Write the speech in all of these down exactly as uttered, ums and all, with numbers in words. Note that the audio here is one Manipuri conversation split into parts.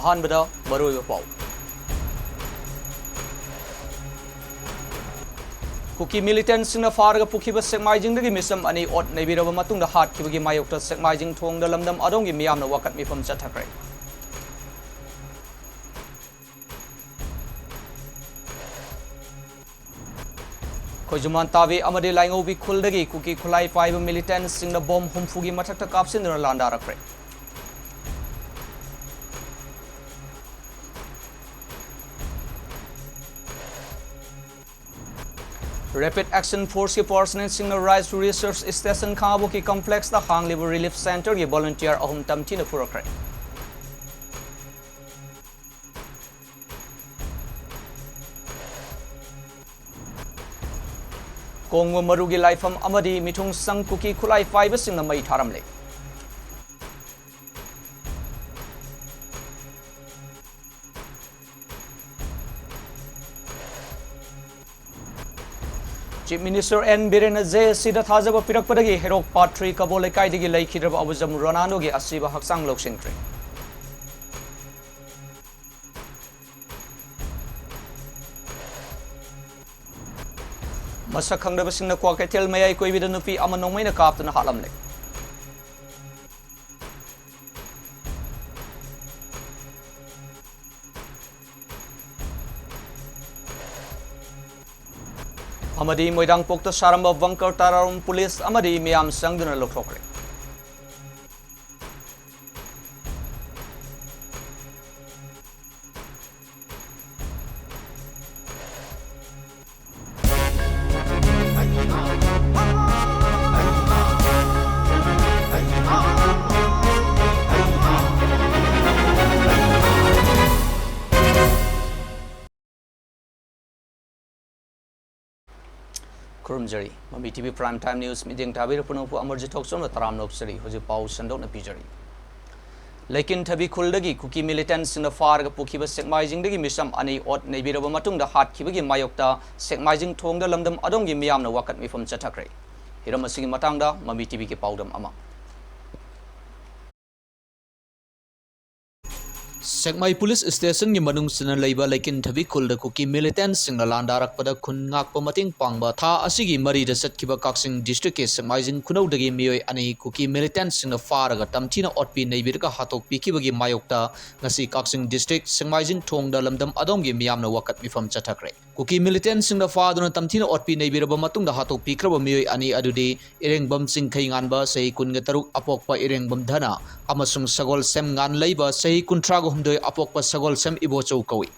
ꯑꯍꯥꯟꯕꯗ ꯃꯔꯨꯑꯣꯏꯕ ꯄꯥꯎ꯫ ꯀꯨꯀꯤ ꯃꯤꯂꯤꯇꯦꯟꯠꯁꯤꯡꯅ ꯐꯥꯔꯒ ꯄꯨꯈꯤꯕ ꯁꯦꯛꯃꯥꯏꯖꯤꯡꯗꯒꯤ ꯃꯤꯆꯝ ꯑꯅꯤ ꯑꯣꯠ ꯅꯩꯕꯤꯔꯕ ꯃꯇꯨꯡꯗ ꯍꯥꯠꯈꯤꯕꯒꯤ ꯃꯥꯌꯣꯛꯇ ꯁꯦꯛꯃꯥꯏꯖꯤꯡ ꯊꯣꯡꯗ ꯂꯝꯗꯝ ꯑꯗꯣꯝꯒꯤ ꯃꯤꯌꯥꯝꯅ ꯋꯥꯀꯠ ꯃꯤꯐꯝ ꯆꯠꯊꯈ꯭ꯔꯦ꯫ ꯈꯣꯏꯖꯨꯃꯥꯟ ꯇꯥꯕꯤ ꯑꯃꯗꯤ ꯂꯥꯏꯉꯧꯕꯤ ꯈꯨꯜꯗꯒꯤ ꯀꯨꯀꯤ ꯈꯨꯠꯂꯥꯏ ꯄꯥꯏꯕ ꯃꯤꯂꯤꯇꯦꯟꯠꯁꯤꯡꯅ ꯕꯣꯝ ꯍꯨꯝꯐꯨꯒꯤ ꯃꯊꯛꯇ ꯀꯥꯞꯁꯤꯟꯗꯨꯅ ꯂꯥꯟꯗꯥꯔꯛꯈ꯭ꯔꯦ꯫ ꯔꯦꯄꯤꯗ ꯑꯦꯛꯁꯟ ꯐꯣꯔꯁꯀꯤ ꯄꯔꯁꯅꯦꯜꯁꯤꯡꯅ ꯔꯥꯏꯁ ꯔꯤꯁꯔꯁ ꯁ꯭ꯇꯦꯁꯟ ꯈꯥꯉꯕꯣꯛꯀꯤ ꯀꯝꯄ꯭ꯂꯦꯛꯁꯇ ꯍꯥꯡꯂꯤꯕ ꯔꯤꯂꯤꯐ ꯁꯦꯟꯇꯔꯒꯤ ꯚꯣꯂꯨꯟꯇꯤꯌꯔ ꯑꯍꯨꯝ ꯇꯝꯊꯤꯅ ꯐꯨꯔꯛꯈ꯭ꯔꯦ꯫ ꯀꯣꯡꯕ ꯃꯔꯨꯒꯤ ꯂꯥꯏꯐꯝ ꯑꯃꯗꯤ ꯃꯤꯊꯨꯡ ꯁꯪ ꯀꯨꯀꯤ ꯈꯨꯠꯂꯥꯏ ꯄꯥꯏꯕꯁꯤꯡꯅ ꯃꯩ ꯊꯥꯔꯝꯂꯦ꯫ ꯆꯤꯐ ꯃꯤꯅꯤꯁꯇꯔ ꯑꯦꯟ ꯕꯤꯔꯦꯟꯅ ꯖꯦ ꯑꯦꯁ ꯁꯤꯗ ꯊꯥꯖꯕ ꯄꯤꯔꯛꯄꯗꯒꯤ ꯍꯦꯔꯣꯛ ꯄꯥꯠ ꯊ꯭ꯔꯤ ꯀꯕꯣ ꯂꯩꯀꯥꯏꯗꯒꯤ ꯂꯩꯈꯤꯗ꯭ꯔꯕ ꯑꯕꯨꯖꯝ ꯔꯣꯅꯥꯜꯗꯣꯒꯤ ꯑꯁꯤꯕ ꯍꯛꯆꯥꯡ ꯂꯧꯁꯤꯟꯈ꯭ꯔꯦ꯫ ꯃꯁꯛ ꯈꯪꯗꯕꯁꯤꯡꯅ ꯀ꯭ꯋꯥꯀꯩꯊꯦꯜ ꯃꯌꯥꯏ ꯀꯣꯏꯕꯤꯗ ꯅꯨꯄꯤ ꯑꯃ ꯅꯣꯡꯃꯩꯅ ꯀꯥꯞꯇꯨꯅ ꯍꯥꯠꯂꯝꯂꯦ꯫ ꯑꯃꯗꯤ ꯃꯣꯏꯔꯥꯡꯄꯣꯛꯇ ꯁꯥꯔꯝꯕ ꯕꯪꯀꯔ ꯇꯔꯥꯔꯣꯝ ꯄꯨꯂꯤꯁ ꯑꯃꯗꯤ ꯃꯤꯌꯥꯝ ꯆꯪꯗꯨꯅ ꯂꯧꯊꯣꯛꯈ꯭ꯔꯦ꯫ ꯈꯨꯔꯨꯝꯖꯔꯤ꯫ ꯃꯃꯤ T V Prime Time News ꯃꯤꯠꯌꯦꯡ ꯇꯥꯕꯤꯔꯤꯕ ꯄꯨꯝꯅꯃꯛꯄꯨ ꯑꯃꯔꯖꯤꯠ ꯊꯣꯛꯆꯣꯝꯅ ꯇꯔꯥꯝꯅ ꯑꯣꯛꯆꯔꯤ꯫ ꯍꯧꯖꯤꯛ ꯄꯥꯎ ꯁꯟꯗꯣꯛꯅ ꯄꯤꯖꯔꯤ꯫ ꯂꯩꯀꯤꯟꯊꯕꯤ ꯈꯨꯜꯗꯒꯤ ꯀꯨꯀꯤ ꯃꯤꯂꯤꯇꯦꯟꯠꯁꯤꯡꯅ ꯐꯥꯔꯒ ꯄꯨꯈꯤꯕ ꯁꯦꯛꯃꯥꯏꯖꯤꯡꯗꯒꯤ ꯃꯤꯆꯝ ꯑꯅꯤ ꯑꯣꯠ ꯅꯩꯕꯤꯔꯕ ꯃꯇꯨꯡꯗ ꯍꯥꯠꯈꯤꯕꯒꯤ ꯃꯥꯌꯣꯛꯇ ꯁꯦꯛꯃꯥꯏꯖꯤꯡ ꯊꯣꯡꯗ ꯂꯝꯗꯝ ꯑꯗꯣꯝꯒꯤ ꯃꯤꯌꯥꯝꯅ ꯋꯥꯀꯠ ꯃꯤꯐꯝ ꯆꯠꯊꯈ꯭ꯔꯦ꯫ ꯍꯤꯔꯝ ꯑꯁꯤꯒꯤ ꯃꯇꯥꯡꯗ ꯃꯃꯤ ꯇꯤꯚꯤꯒꯤ ꯄꯥꯎꯗꯝ ꯑꯃ꯫ ꯁꯦꯛꯃꯥꯏ ꯄꯨꯂꯤꯁ ꯁ꯭ꯇꯦꯁꯟꯒꯤ ꯃꯅꯨꯡ ꯆꯟꯅ ꯂꯩꯕ ꯂꯩꯀꯤꯟꯊꯕꯤ ꯈꯨꯜꯗ ꯀꯨꯀꯤ ꯃꯤꯂꯤꯇꯦꯟꯠꯁꯤꯡꯅ ꯂꯥꯟꯗꯥꯔꯛꯄꯗ ꯈꯨꯟ ꯉꯥꯛꯄ ꯃꯇꯦꯡ ꯄꯥꯡꯕ ꯊꯥ ꯑꯁꯤꯒꯤ ꯃꯔꯤꯗ ꯆꯠꯈꯤꯕ ꯀꯛꯆꯤꯡ ꯗꯤꯁꯇ꯭ꯔꯤꯛꯀꯤ ꯁꯦꯛꯃꯥꯏꯖꯤꯡ ꯈꯨꯅꯧꯗꯒꯤ ꯃꯤꯑꯣꯏ ꯑꯅꯤ ꯀꯨꯀꯤ ꯃꯤꯂꯤꯇꯦꯟꯠꯁꯤꯡꯅ ꯐꯥꯔꯒ ꯇꯝꯊꯤꯅ ꯑꯣꯠꯄꯤ ꯅꯩꯕꯤꯔꯒ ꯍꯥꯠꯇꯣꯛꯄꯤꯈꯤꯕꯒꯤ ꯃꯥꯌꯣꯛꯇ ꯉꯁꯤ ꯀꯛꯆꯤꯡ ꯗꯤꯁꯇ꯭ꯔꯤꯛ ꯁꯦꯛꯃꯥꯏꯖꯤꯡ ꯊꯣꯡꯗ ꯂꯝꯗꯝ ꯑꯗꯣꯝꯒꯤ ꯃꯤꯌꯥꯝꯅ ꯋꯥꯀꯠ ꯃꯤꯐꯝ ꯆꯠꯊꯈ꯭ꯔꯦ꯫ ꯀꯨꯀꯤ ꯃꯤꯂꯤꯇꯦꯟꯠꯁꯤꯡꯅ ꯐꯥꯗꯨꯅ ꯇꯝꯊꯤꯅ ꯑꯣꯠꯄꯤ ꯅꯩꯕꯤꯔꯕ ꯃꯇꯨꯡꯗ ꯍꯥꯠꯇꯣꯛꯄꯤꯈ꯭ꯔꯕ ꯃꯤꯑꯣꯏ ꯑꯅꯤ ꯑꯗꯨꯗꯤ ꯏꯔꯦꯡꯕꯝ ꯆꯤꯡꯈꯩꯉꯥꯟꯕ, ꯆꯍꯤ ꯀꯨꯟꯒ ꯇꯔꯨꯛ, ꯑꯄꯣꯛꯄ ꯏꯔꯦꯡꯕꯝ ꯙꯅ, ꯑꯃꯁꯨꯡ ꯁꯒꯣꯜꯁꯦꯝ ꯉꯥꯟꯂꯩꯕ, ꯆꯍꯤ ꯀꯨꯟꯊ꯭ꯔꯥꯒ ꯍꯨꯝꯗꯣꯏ, ꯑꯄꯣꯛꯄ ꯁꯒꯣꯜꯁꯦꯝ ꯏꯕꯣꯆꯧ ꯀꯧꯏ꯫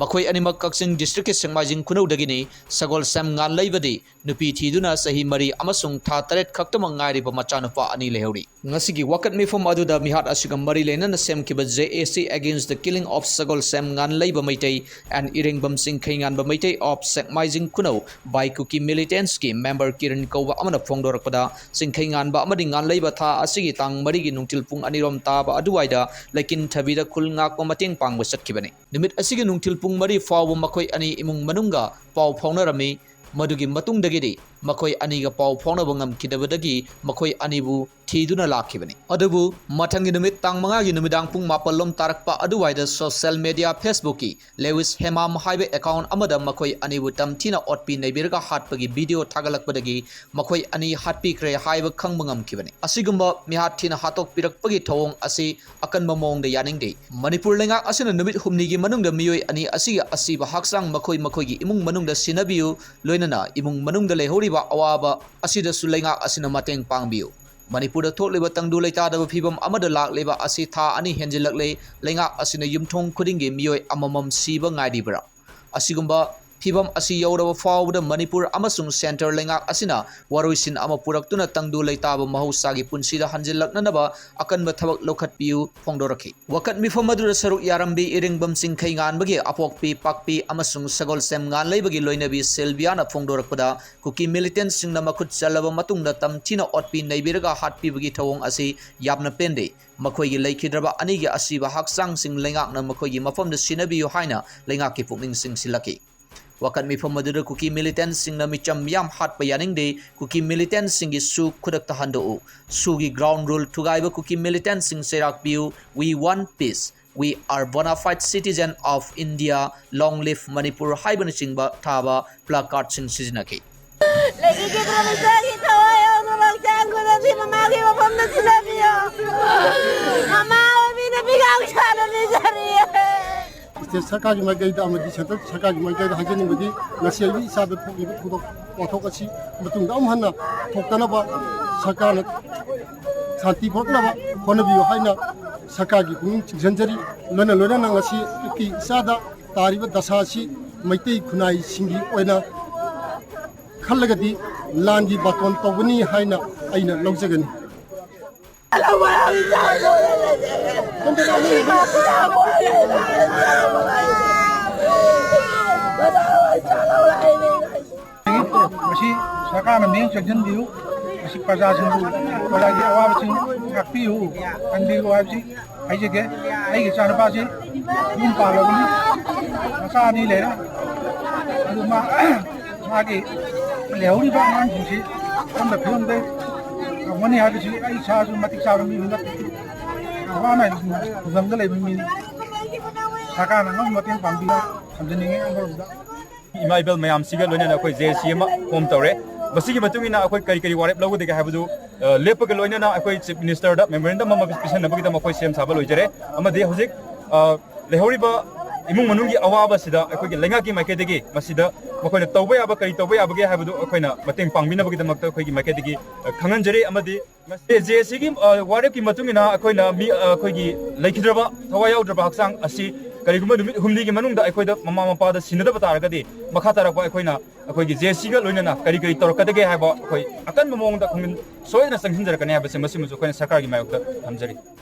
ꯃꯈꯣꯏ ꯑꯅꯤꯃꯛ ꯀꯛꯆꯤꯡ ꯗꯤꯁꯇ꯭ꯔꯤꯛꯀꯤ ꯁꯦꯛꯃꯥꯏꯖꯤꯡ ꯈꯨꯅꯧꯗꯒꯤꯅꯤ꯫ ꯁꯒꯣꯜꯁꯦꯝ ꯉꯥꯟꯂꯩꯕꯗꯤ ꯅꯨꯄꯤ ꯊꯤꯗꯨꯅ ꯆꯍꯤ ꯃꯔꯤ ꯑꯃꯁꯨꯡ ꯊꯥ ꯇꯔꯦꯠ ꯈꯛꯇꯃꯛ ꯉꯥꯏꯔꯤꯕ ꯃꯆꯥꯅꯨꯄꯥ ꯑꯅꯤ ꯂꯩꯍꯧꯔꯤ꯫ ꯉꯁꯤꯒꯤ ꯋꯥꯀꯠ ꯃꯤꯐꯝ ꯑꯗꯨꯗ ꯃꯤꯍꯥꯠ ꯑꯁꯤꯒ ꯃꯔꯤ ꯂꯩꯅꯅ ꯁꯦꯝꯈꯤꯕ J A C Against the Killing of ꯁꯒꯣꯜꯁꯦꯝ ꯉꯥꯟꯂꯩꯕ ꯃꯩꯇꯩ and ꯏꯔꯦꯡꯕꯝ ꯆꯤꯡꯈꯩꯉꯥꯟꯕ ꯃꯩꯇꯩ of ꯁꯦꯛꯃꯥꯏꯖꯤꯡ ꯈꯨꯅꯧ by ꯀꯨꯀꯤ ꯃꯤꯂꯤꯇꯦꯟꯠꯁꯀꯤ ꯃꯦꯝꯕꯔ ꯀꯤꯔꯟ ꯀꯧꯕ ꯑꯃꯅ ꯐꯣꯡꯗꯣꯔꯛꯄꯗ, ꯆꯤꯡꯈꯩꯉꯥꯟꯕ ꯑꯃꯗꯤ ꯉꯥꯟꯂꯩꯕ ꯊꯥ ꯑꯁꯤꯒꯤ ꯇꯥꯡ ꯃꯔꯤꯒꯤ ꯅꯨꯡꯊꯤꯜ ꯄꯨꯡ ꯑꯅꯤꯔꯣꯝ ꯇꯥꯕ ꯑꯗꯨꯋꯥꯏꯗ ꯂꯩꯀꯤꯟꯊꯕꯤꯗ ꯈꯨꯜ ꯉꯥꯛꯄ ꯃꯇꯦꯡ ꯄꯥꯡꯕ ꯆꯠꯈꯤꯕꯅꯤ꯫ ꯅꯨꯃꯤꯠ ꯑꯁꯤꯒꯤ ꯅꯨꯡꯊꯤꯜ ꯄꯨꯡ ꯃꯔꯤ ꯐꯥꯎꯕ ꯃꯈꯣꯏ ꯑꯅꯤ ꯏꯃꯨꯡ ꯃꯅꯨꯡꯒ ꯄꯥꯎ ꯐꯥꯎꯅꯔꯝꯃꯤ꯫ ꯃꯗꯨꯒꯤ ꯃꯇꯨꯡꯗꯒꯤꯗꯤ ꯃꯈꯣꯏ ꯑꯅꯤꯒ ꯄꯥꯎ ꯐꯥꯎꯅꯕ ꯉꯝꯈꯤꯗꯕꯗꯒꯤ ꯃꯈꯣꯏ ꯑꯅꯤꯕꯨ ꯊꯤꯗꯨꯅ ꯂꯥꯛꯈꯤꯕꯅꯤ꯫ ꯑꯗꯨꯕꯨ ꯃꯊꯪꯒꯤ ꯅꯨꯃꯤꯠ ꯇꯥꯡ ꯃꯉꯥꯒꯤ ꯅꯨꯃꯤꯗꯥꯡ ꯄꯨꯡ ꯃꯥꯄꯜ ꯂꯣꯝ ꯇꯥꯔꯛꯄ ꯑꯗꯨꯋꯥꯏꯗ social media Facebookꯀꯤ ꯂꯦꯋꯤꯁ ꯍꯦꯃꯥꯝ ꯍꯥꯏꯕ account ꯑꯃꯗ ꯃꯈꯣꯏ ꯑꯅꯤꯕꯨ ꯇꯝꯊꯤꯅ ꯑꯣꯠꯄꯤ ꯅꯩꯕꯤꯔꯒ ꯍꯥꯠꯄꯒꯤ video ꯊꯥꯒꯠꯂꯛꯄꯗꯒꯤ ꯃꯈꯣꯏ ꯑꯅꯤ ꯍꯥꯠꯄꯤꯈ꯭ꯔꯦ ꯍꯥꯏꯕ ꯈꯪꯕ ꯉꯝꯈꯤꯕꯅꯤ꯫ ꯑꯁꯤꯒꯨꯝꯕ ꯃꯤꯍꯥꯠ ꯊꯤꯅ ꯍꯥꯠꯇꯣꯛꯄꯤꯔꯛꯄꯒꯤ ꯊꯧꯑꯣꯡ ꯑꯁꯤ ꯑꯀꯟꯕ ꯃꯑꯣꯡꯗ ꯌꯥꯅꯤꯡꯗꯦ꯫ ꯃꯅꯤꯄꯨꯔ ꯂꯩꯉꯥꯛ ꯑꯁꯤꯅ ꯅꯨꯃꯤꯠ ꯍꯨꯝꯅꯤꯒꯤ ꯃꯅꯨꯡꯗ ꯃꯤꯑꯣꯏ ꯑꯅꯤ ꯑꯁꯤꯒꯤ ꯑꯁꯤꯕ ꯍꯛꯆꯥꯡ ꯃꯈꯣꯏ ꯃꯈꯣꯏꯒꯤ ꯏꯃꯨꯡ ꯃꯅꯨꯡꯗ ꯁꯤꯟꯅꯕꯤꯌꯨ, ꯂꯣꯏꯅꯅ ꯏꯃꯨꯡ ꯃꯅꯨꯡꯗ ꯂꯩꯍꯧꯔꯤꯕ ꯑꯋꯥꯕ ꯑꯁꯤꯗꯁꯨ ꯂꯩꯉꯥꯛ ꯑꯁꯤꯅ ꯃꯇꯦꯡ ꯄꯥꯡꯕꯤꯌꯨ꯫ ꯃꯅꯤꯄꯨꯔꯗ ꯊꯣꯛꯂꯤꯕ ꯇꯪꯗꯨ ꯂꯩꯇꯥꯗꯕ ꯐꯤꯕꯝ ꯑꯃꯗ ꯂꯥꯛꯂꯤꯕ ꯑꯁꯤ ꯊꯥ ꯑꯅꯤ ꯍꯦꯟꯖꯤꯜꯂꯛꯂꯦ꯫ ꯂꯩꯉꯥꯛ ꯑꯁꯤꯅ ꯌꯨꯝꯊꯣꯡ ꯈꯨꯗꯤꯡꯒꯤ ꯃꯤꯑꯣꯏ ꯑꯃꯃꯝ ꯁꯤꯕ ꯉꯥꯏꯔꯤꯕ꯭ꯔꯥ? ꯑꯁꯤꯒꯨꯝꯕ ꯐꯤꯚꯝ ꯑꯁꯤ ꯌꯧꯔꯕ ꯐꯥꯎꯕꯗ ꯃꯅꯤꯄꯨꯔ ꯑꯃꯁꯨꯡ centre ꯂꯩꯉꯥꯛ ꯑꯁꯤꯅ ꯋꯥꯔꯣꯏꯁꯤꯟ ꯑꯃ ꯄꯨꯔꯛꯇꯨꯅ ꯇꯪꯗꯨ ꯂꯩꯇꯥꯕ ꯃꯍꯧꯁꯥꯒꯤ ꯄꯨꯟꯁꯤꯗ ꯍꯟꯖꯤꯜꯂꯛꯅꯅꯕ ꯑꯀꯟꯕ ꯊꯕꯛ ꯂꯧꯈꯠꯄꯤꯌꯨ ꯐꯣꯡꯗꯣꯔꯛꯈꯤ꯫ ꯋꯥꯀꯠ ꯃꯤꯐꯝ ꯑꯗꯨꯗ ꯁꯔꯨꯛ ꯌꯥꯔꯝꯕꯤ ꯏꯔꯤꯡꯕꯝ ꯆꯤꯡꯈꯩꯉꯥꯟꯕꯒꯤ ꯑꯄꯣꯛꯄꯤ ꯄꯥꯛꯄꯤ ꯑꯃꯁꯨꯡ ꯁꯒꯣꯜꯁꯦꯝ ꯉꯥꯟꯂꯩꯕꯒꯤ ꯂꯣꯏꯅꯕꯤ ꯁꯤꯜꯕꯤꯌꯥꯅ ꯐꯣꯡꯗꯣꯔꯛꯄꯗ, ꯀꯨꯀꯤ militantꯁꯤꯡꯅ ꯃꯈꯨꯠ ꯆꯜꯂꯕ ꯃꯇꯨꯡꯗ ꯇꯝꯊꯤꯅ ꯑꯣꯠꯄꯤ ꯅꯩꯕꯤꯔꯒ ꯍꯥꯠꯄꯤꯕꯒꯤ ꯊꯧꯑꯣꯡ ꯑꯁꯤ ꯌꯥꯝꯅ ꯄꯦꯟꯗꯦ꯫ ꯃꯈꯣꯏꯒꯤ ꯂꯩꯈꯤꯗ꯭ꯔꯕ ꯑꯅꯤꯒꯤ ꯑꯁꯤꯕ ꯍꯛꯆꯥꯡꯁꯤꯡ ꯂꯩꯉꯥꯛꯅ ꯃꯈꯣꯏꯒꯤ ꯃꯐꯝꯗ ꯁꯤꯟꯅꯕꯤꯌꯨ ꯍꯥꯏꯅ ꯂꯩꯉꯥꯛꯀꯤ ꯄꯨꯛꯅꯤꯡ ꯆꯤꯡꯁꯤꯜꯂꯛꯈꯤ꯫ ꯋꯥꯀꯠ ꯃꯤꯐꯝ ꯑꯗꯨꯗ ꯀꯨꯀꯤ militantꯁꯤꯡꯅ ꯃꯤꯆꯝ ꯃꯤꯌꯥꯝ ꯍꯥꯠꯄ ꯌꯥꯅꯤꯡꯗꯦ, ꯀꯨꯀꯤ militantꯁꯤꯡꯒꯤ ꯁꯨ ꯈꯨꯗꯛꯇ ꯍꯟꯗꯣꯛꯎ, ꯁꯨꯒꯤ ground rule ꯊꯨꯒꯥꯏꯕ ꯀꯨꯀꯤ militantꯁꯤꯡ ꯆꯩꯔꯥꯛ ꯄꯤꯌꯨ, We want peace, We are bona fide citizen of India, Long live Manipur ꯍꯥꯏꯕꯅꯆꯤꯡꯕ ꯊꯥꯕ placardꯁꯤꯡ ꯁꯤꯖꯤꯟꯅꯈꯤ꯫ ꯂꯩꯈꯤꯗ꯭ꯔꯕ ꯏꯆꯥꯒꯤ ꯊꯋꯥꯏ ꯌꯥꯎꯅ ꯍꯛꯆꯥꯡ ꯈꯨꯗꯛꯁꯤ ꯃꯃꯥꯒꯤ ꯃꯐꯝꯗ ꯁꯤꯟꯅꯕꯤꯌꯨ꯫ ꯃꯃꯥ ꯑꯣꯏꯕꯤꯅ ꯃꯤꯒꯥꯡ ꯁꯥꯅ ꯅꯤꯖꯔꯤꯌꯦ꯫ State ꯁꯔꯀꯥꯔꯒꯤ ꯃꯥꯏꯀꯩꯗ ꯑꯃꯗꯤ centre ꯁꯔꯀꯥꯔꯒꯤ ꯃꯥꯏꯀꯩꯗ ꯍꯥꯏꯖꯅꯤꯡꯕꯗꯤ, ꯉꯁꯤ ꯑꯩꯒꯤ ꯏꯆꯥꯗ ꯊꯣꯛꯂꯤꯕ ꯊꯧꯗꯣꯛ ꯋꯥꯊꯣꯛ ꯑꯁꯤ ꯃꯇꯨꯡꯗ ꯑꯃꯨꯛ ꯍꯟꯅ ꯊꯣꯛꯇꯅꯕ ꯁꯔꯀꯥꯔꯅ ꯁꯥꯟꯇꯤ ꯄꯨꯔꯛꯅꯕ ꯍꯣꯠꯅꯕꯤꯌꯨ ꯍꯥꯏꯅ ꯁꯔꯀꯥꯔꯒꯤ ꯄꯨꯛꯅꯤꯡ ꯆꯤꯡꯁꯤꯟꯖꯔꯤ꯫ ꯂꯣꯏꯅ ꯂꯣꯏꯅꯅ ꯉꯁꯤ ꯑꯩꯒꯤ ꯏꯆꯥꯗ ꯇꯥꯔꯤꯕ ꯗꯁꯥ ꯑꯁꯤ ꯃꯩꯇꯩ ꯈꯨꯟꯅꯥꯏꯁꯤꯡꯒꯤ ꯑꯣꯏꯅ ꯈꯜꯂꯒꯗꯤ ꯂꯥꯟꯒꯤ ꯕꯥꯇꯣꯟ ꯇꯧꯒꯅꯤ ꯍꯥꯏꯅ ꯑꯩꯅ ꯂꯧꯖꯒꯅꯤ꯫ ꯃꯁꯤ ꯁꯔꯀꯥꯔꯅ ꯃꯤꯠꯌꯦꯡ ꯆꯪꯁꯤꯟꯕꯤꯌꯨ꯫ ꯃꯁꯤ ꯄ꯭ꯔꯖꯥꯁꯤꯡꯕꯨ, ꯄ꯭ꯔꯖꯥꯒꯤ ꯑꯋꯥꯕꯁꯤꯡ ꯉꯥꯛꯄꯤꯌꯨ, ꯀꯟꯕꯤꯌꯨ ꯍꯥꯏꯕꯁꯤ ꯍꯥꯏꯖꯒꯦ꯫ ꯑꯩꯒꯤ ꯏꯆꯥꯅꯨꯄꯥꯁꯤ ꯌꯨꯝ ꯄꯥꯜꯂꯕꯅꯤ, ꯃꯆꯥ ꯑꯅꯤ ꯂꯩꯔꯦ꯫ ꯑꯗꯨ ꯃꯥ, ꯃꯥꯒꯤ ꯂꯩꯍꯧꯔꯤꯕ ꯑꯉꯥꯡꯁꯤꯡꯁꯤ ꯀꯔꯝꯕ ꯐꯤꯕꯝꯗ ꯇꯧꯒꯅꯤ ꯍꯥꯏꯕꯁꯤ ꯑꯩ ꯏꯁꯥꯁꯨ ꯃꯇꯤꯛ ꯆꯥꯕ ꯃꯤꯁꯨ ꯅꯠꯇꯦ꯫ ꯌꯥꯝ ꯋꯥꯅ ꯈꯨꯡꯒꯪꯗ ꯂꯩꯕ ꯃꯤꯅꯤ꯫ ꯁꯔꯀꯥꯔꯅ ꯑꯉꯝꯕ ꯃꯇꯦꯡ ꯄꯥꯡꯕꯤꯕ ꯊꯝꯖꯅꯤꯡꯉꯤ ꯑꯃꯔꯣꯝꯗ꯫ ꯏꯃꯥ ꯏꯕꯦꯜ ꯃꯌꯥꯝꯁꯤꯒ ꯂꯣꯏꯅꯅ ꯑꯩꯈꯣꯏ J A C ꯑꯃ form ꯇꯧꯔꯦ꯫ ꯃꯁꯤꯒꯤ ꯃꯇꯨꯡ ꯏꯟꯅ ꯑꯩꯈꯣꯏ ꯀꯔꯤ ꯀꯔꯤ ꯋꯥꯔꯦꯞ ꯂꯧꯒꯗꯒꯦ ꯍꯥꯏꯕꯗꯨ, ꯑ, ꯂꯦꯞꯄꯒ ꯂꯣꯏꯅꯅ ꯑꯩꯈꯣꯏ Chief Ministerꯗ memorandum ꯑꯃ ꯄꯤꯁꯟꯅꯕꯒꯤꯗꯃꯛ ꯑꯩꯈꯣꯏ ꯁꯦꯝ ꯁꯥꯕ ꯂꯣꯏꯖꯔꯦ꯫ ꯑꯃꯗꯤ ꯍꯧꯖꯤꯛ, ꯑ, ꯂꯩꯍꯧꯔꯤꯕ ꯏꯃꯨꯡ ꯃꯅꯨꯡꯒꯤ ꯑꯋꯥꯕꯁꯤꯗ ꯑꯩꯈꯣꯏꯒꯤ ꯂꯩꯉꯥꯛꯀꯤ ꯃꯥꯏꯀꯩꯗꯒꯤ ꯃꯁꯤꯗ ꯃꯈꯣꯏꯅ ꯇꯧꯕ ꯌꯥꯕ ꯀꯔꯤ ꯇꯧꯕ ꯌꯥꯕꯒꯦ ꯍꯥꯏꯕꯗꯨ ꯑꯩꯈꯣꯏꯅ ꯃꯇꯦꯡ ꯄꯥꯡꯕꯤꯅꯕꯒꯤꯗꯃꯛꯇ ꯑꯩꯈꯣꯏꯒꯤ ꯃꯥꯏꯀꯩꯗꯒꯤ, ꯑ, ꯈꯪꯍꯟꯖꯔꯤ꯫ ꯑꯃꯗꯤ ꯉꯁꯤ J A Cꯒꯤ, ꯑ, ꯋꯥꯔꯦꯞꯀꯤ ꯃꯇꯨꯡ ꯏꯟꯅ ꯑꯩꯈꯣꯏꯅ ꯃꯤ, ꯑ, ꯑꯩꯈꯣꯏꯒꯤ ꯂꯩꯈꯤꯗ꯭ꯔꯕ, ꯊꯋꯥꯏ ꯌꯥꯎꯗ꯭ꯔꯕ ꯍꯛꯆꯥꯡ ꯑꯁꯤ ꯀꯔꯤꯒꯨꯝꯕ ꯅꯨꯃꯤꯠ ꯍꯨꯝꯅꯤꯒꯤ ꯃꯅꯨꯡꯗ ꯑꯩꯈꯣꯏꯗ ꯃꯃꯥ ꯃꯄꯥꯗ ꯁꯤꯟꯅꯗꯕ ꯇꯥꯔꯒꯗꯤ, ꯃꯈꯥ ꯇꯥꯔꯛꯄ ꯑꯩꯈꯣꯏꯅ ꯑꯩꯈꯣꯏꯒꯤ ꯖꯦ ꯁꯤꯒ ꯂꯣꯏꯅꯅ ꯀꯔꯤ ꯀꯔꯤ ꯇꯧꯔꯛꯀꯗꯒꯦ ꯍꯥꯏꯕ ꯑꯩꯈꯣꯏ ꯑꯀꯟꯕ ꯃꯑꯣꯡꯗ ꯈꯣꯡꯖꯪ ꯁꯣꯏꯗꯅ ꯆꯪꯁꯤꯟꯖꯔꯛꯀꯅꯤ ꯍꯥꯏꯕꯁꯦ ꯃꯁꯤꯃꯁꯨ ꯑꯩꯈꯣꯏꯅ ꯁꯔꯀꯥꯔꯒꯤ ꯃꯥꯌꯣꯛꯇ ꯊꯝꯖꯔꯤ꯫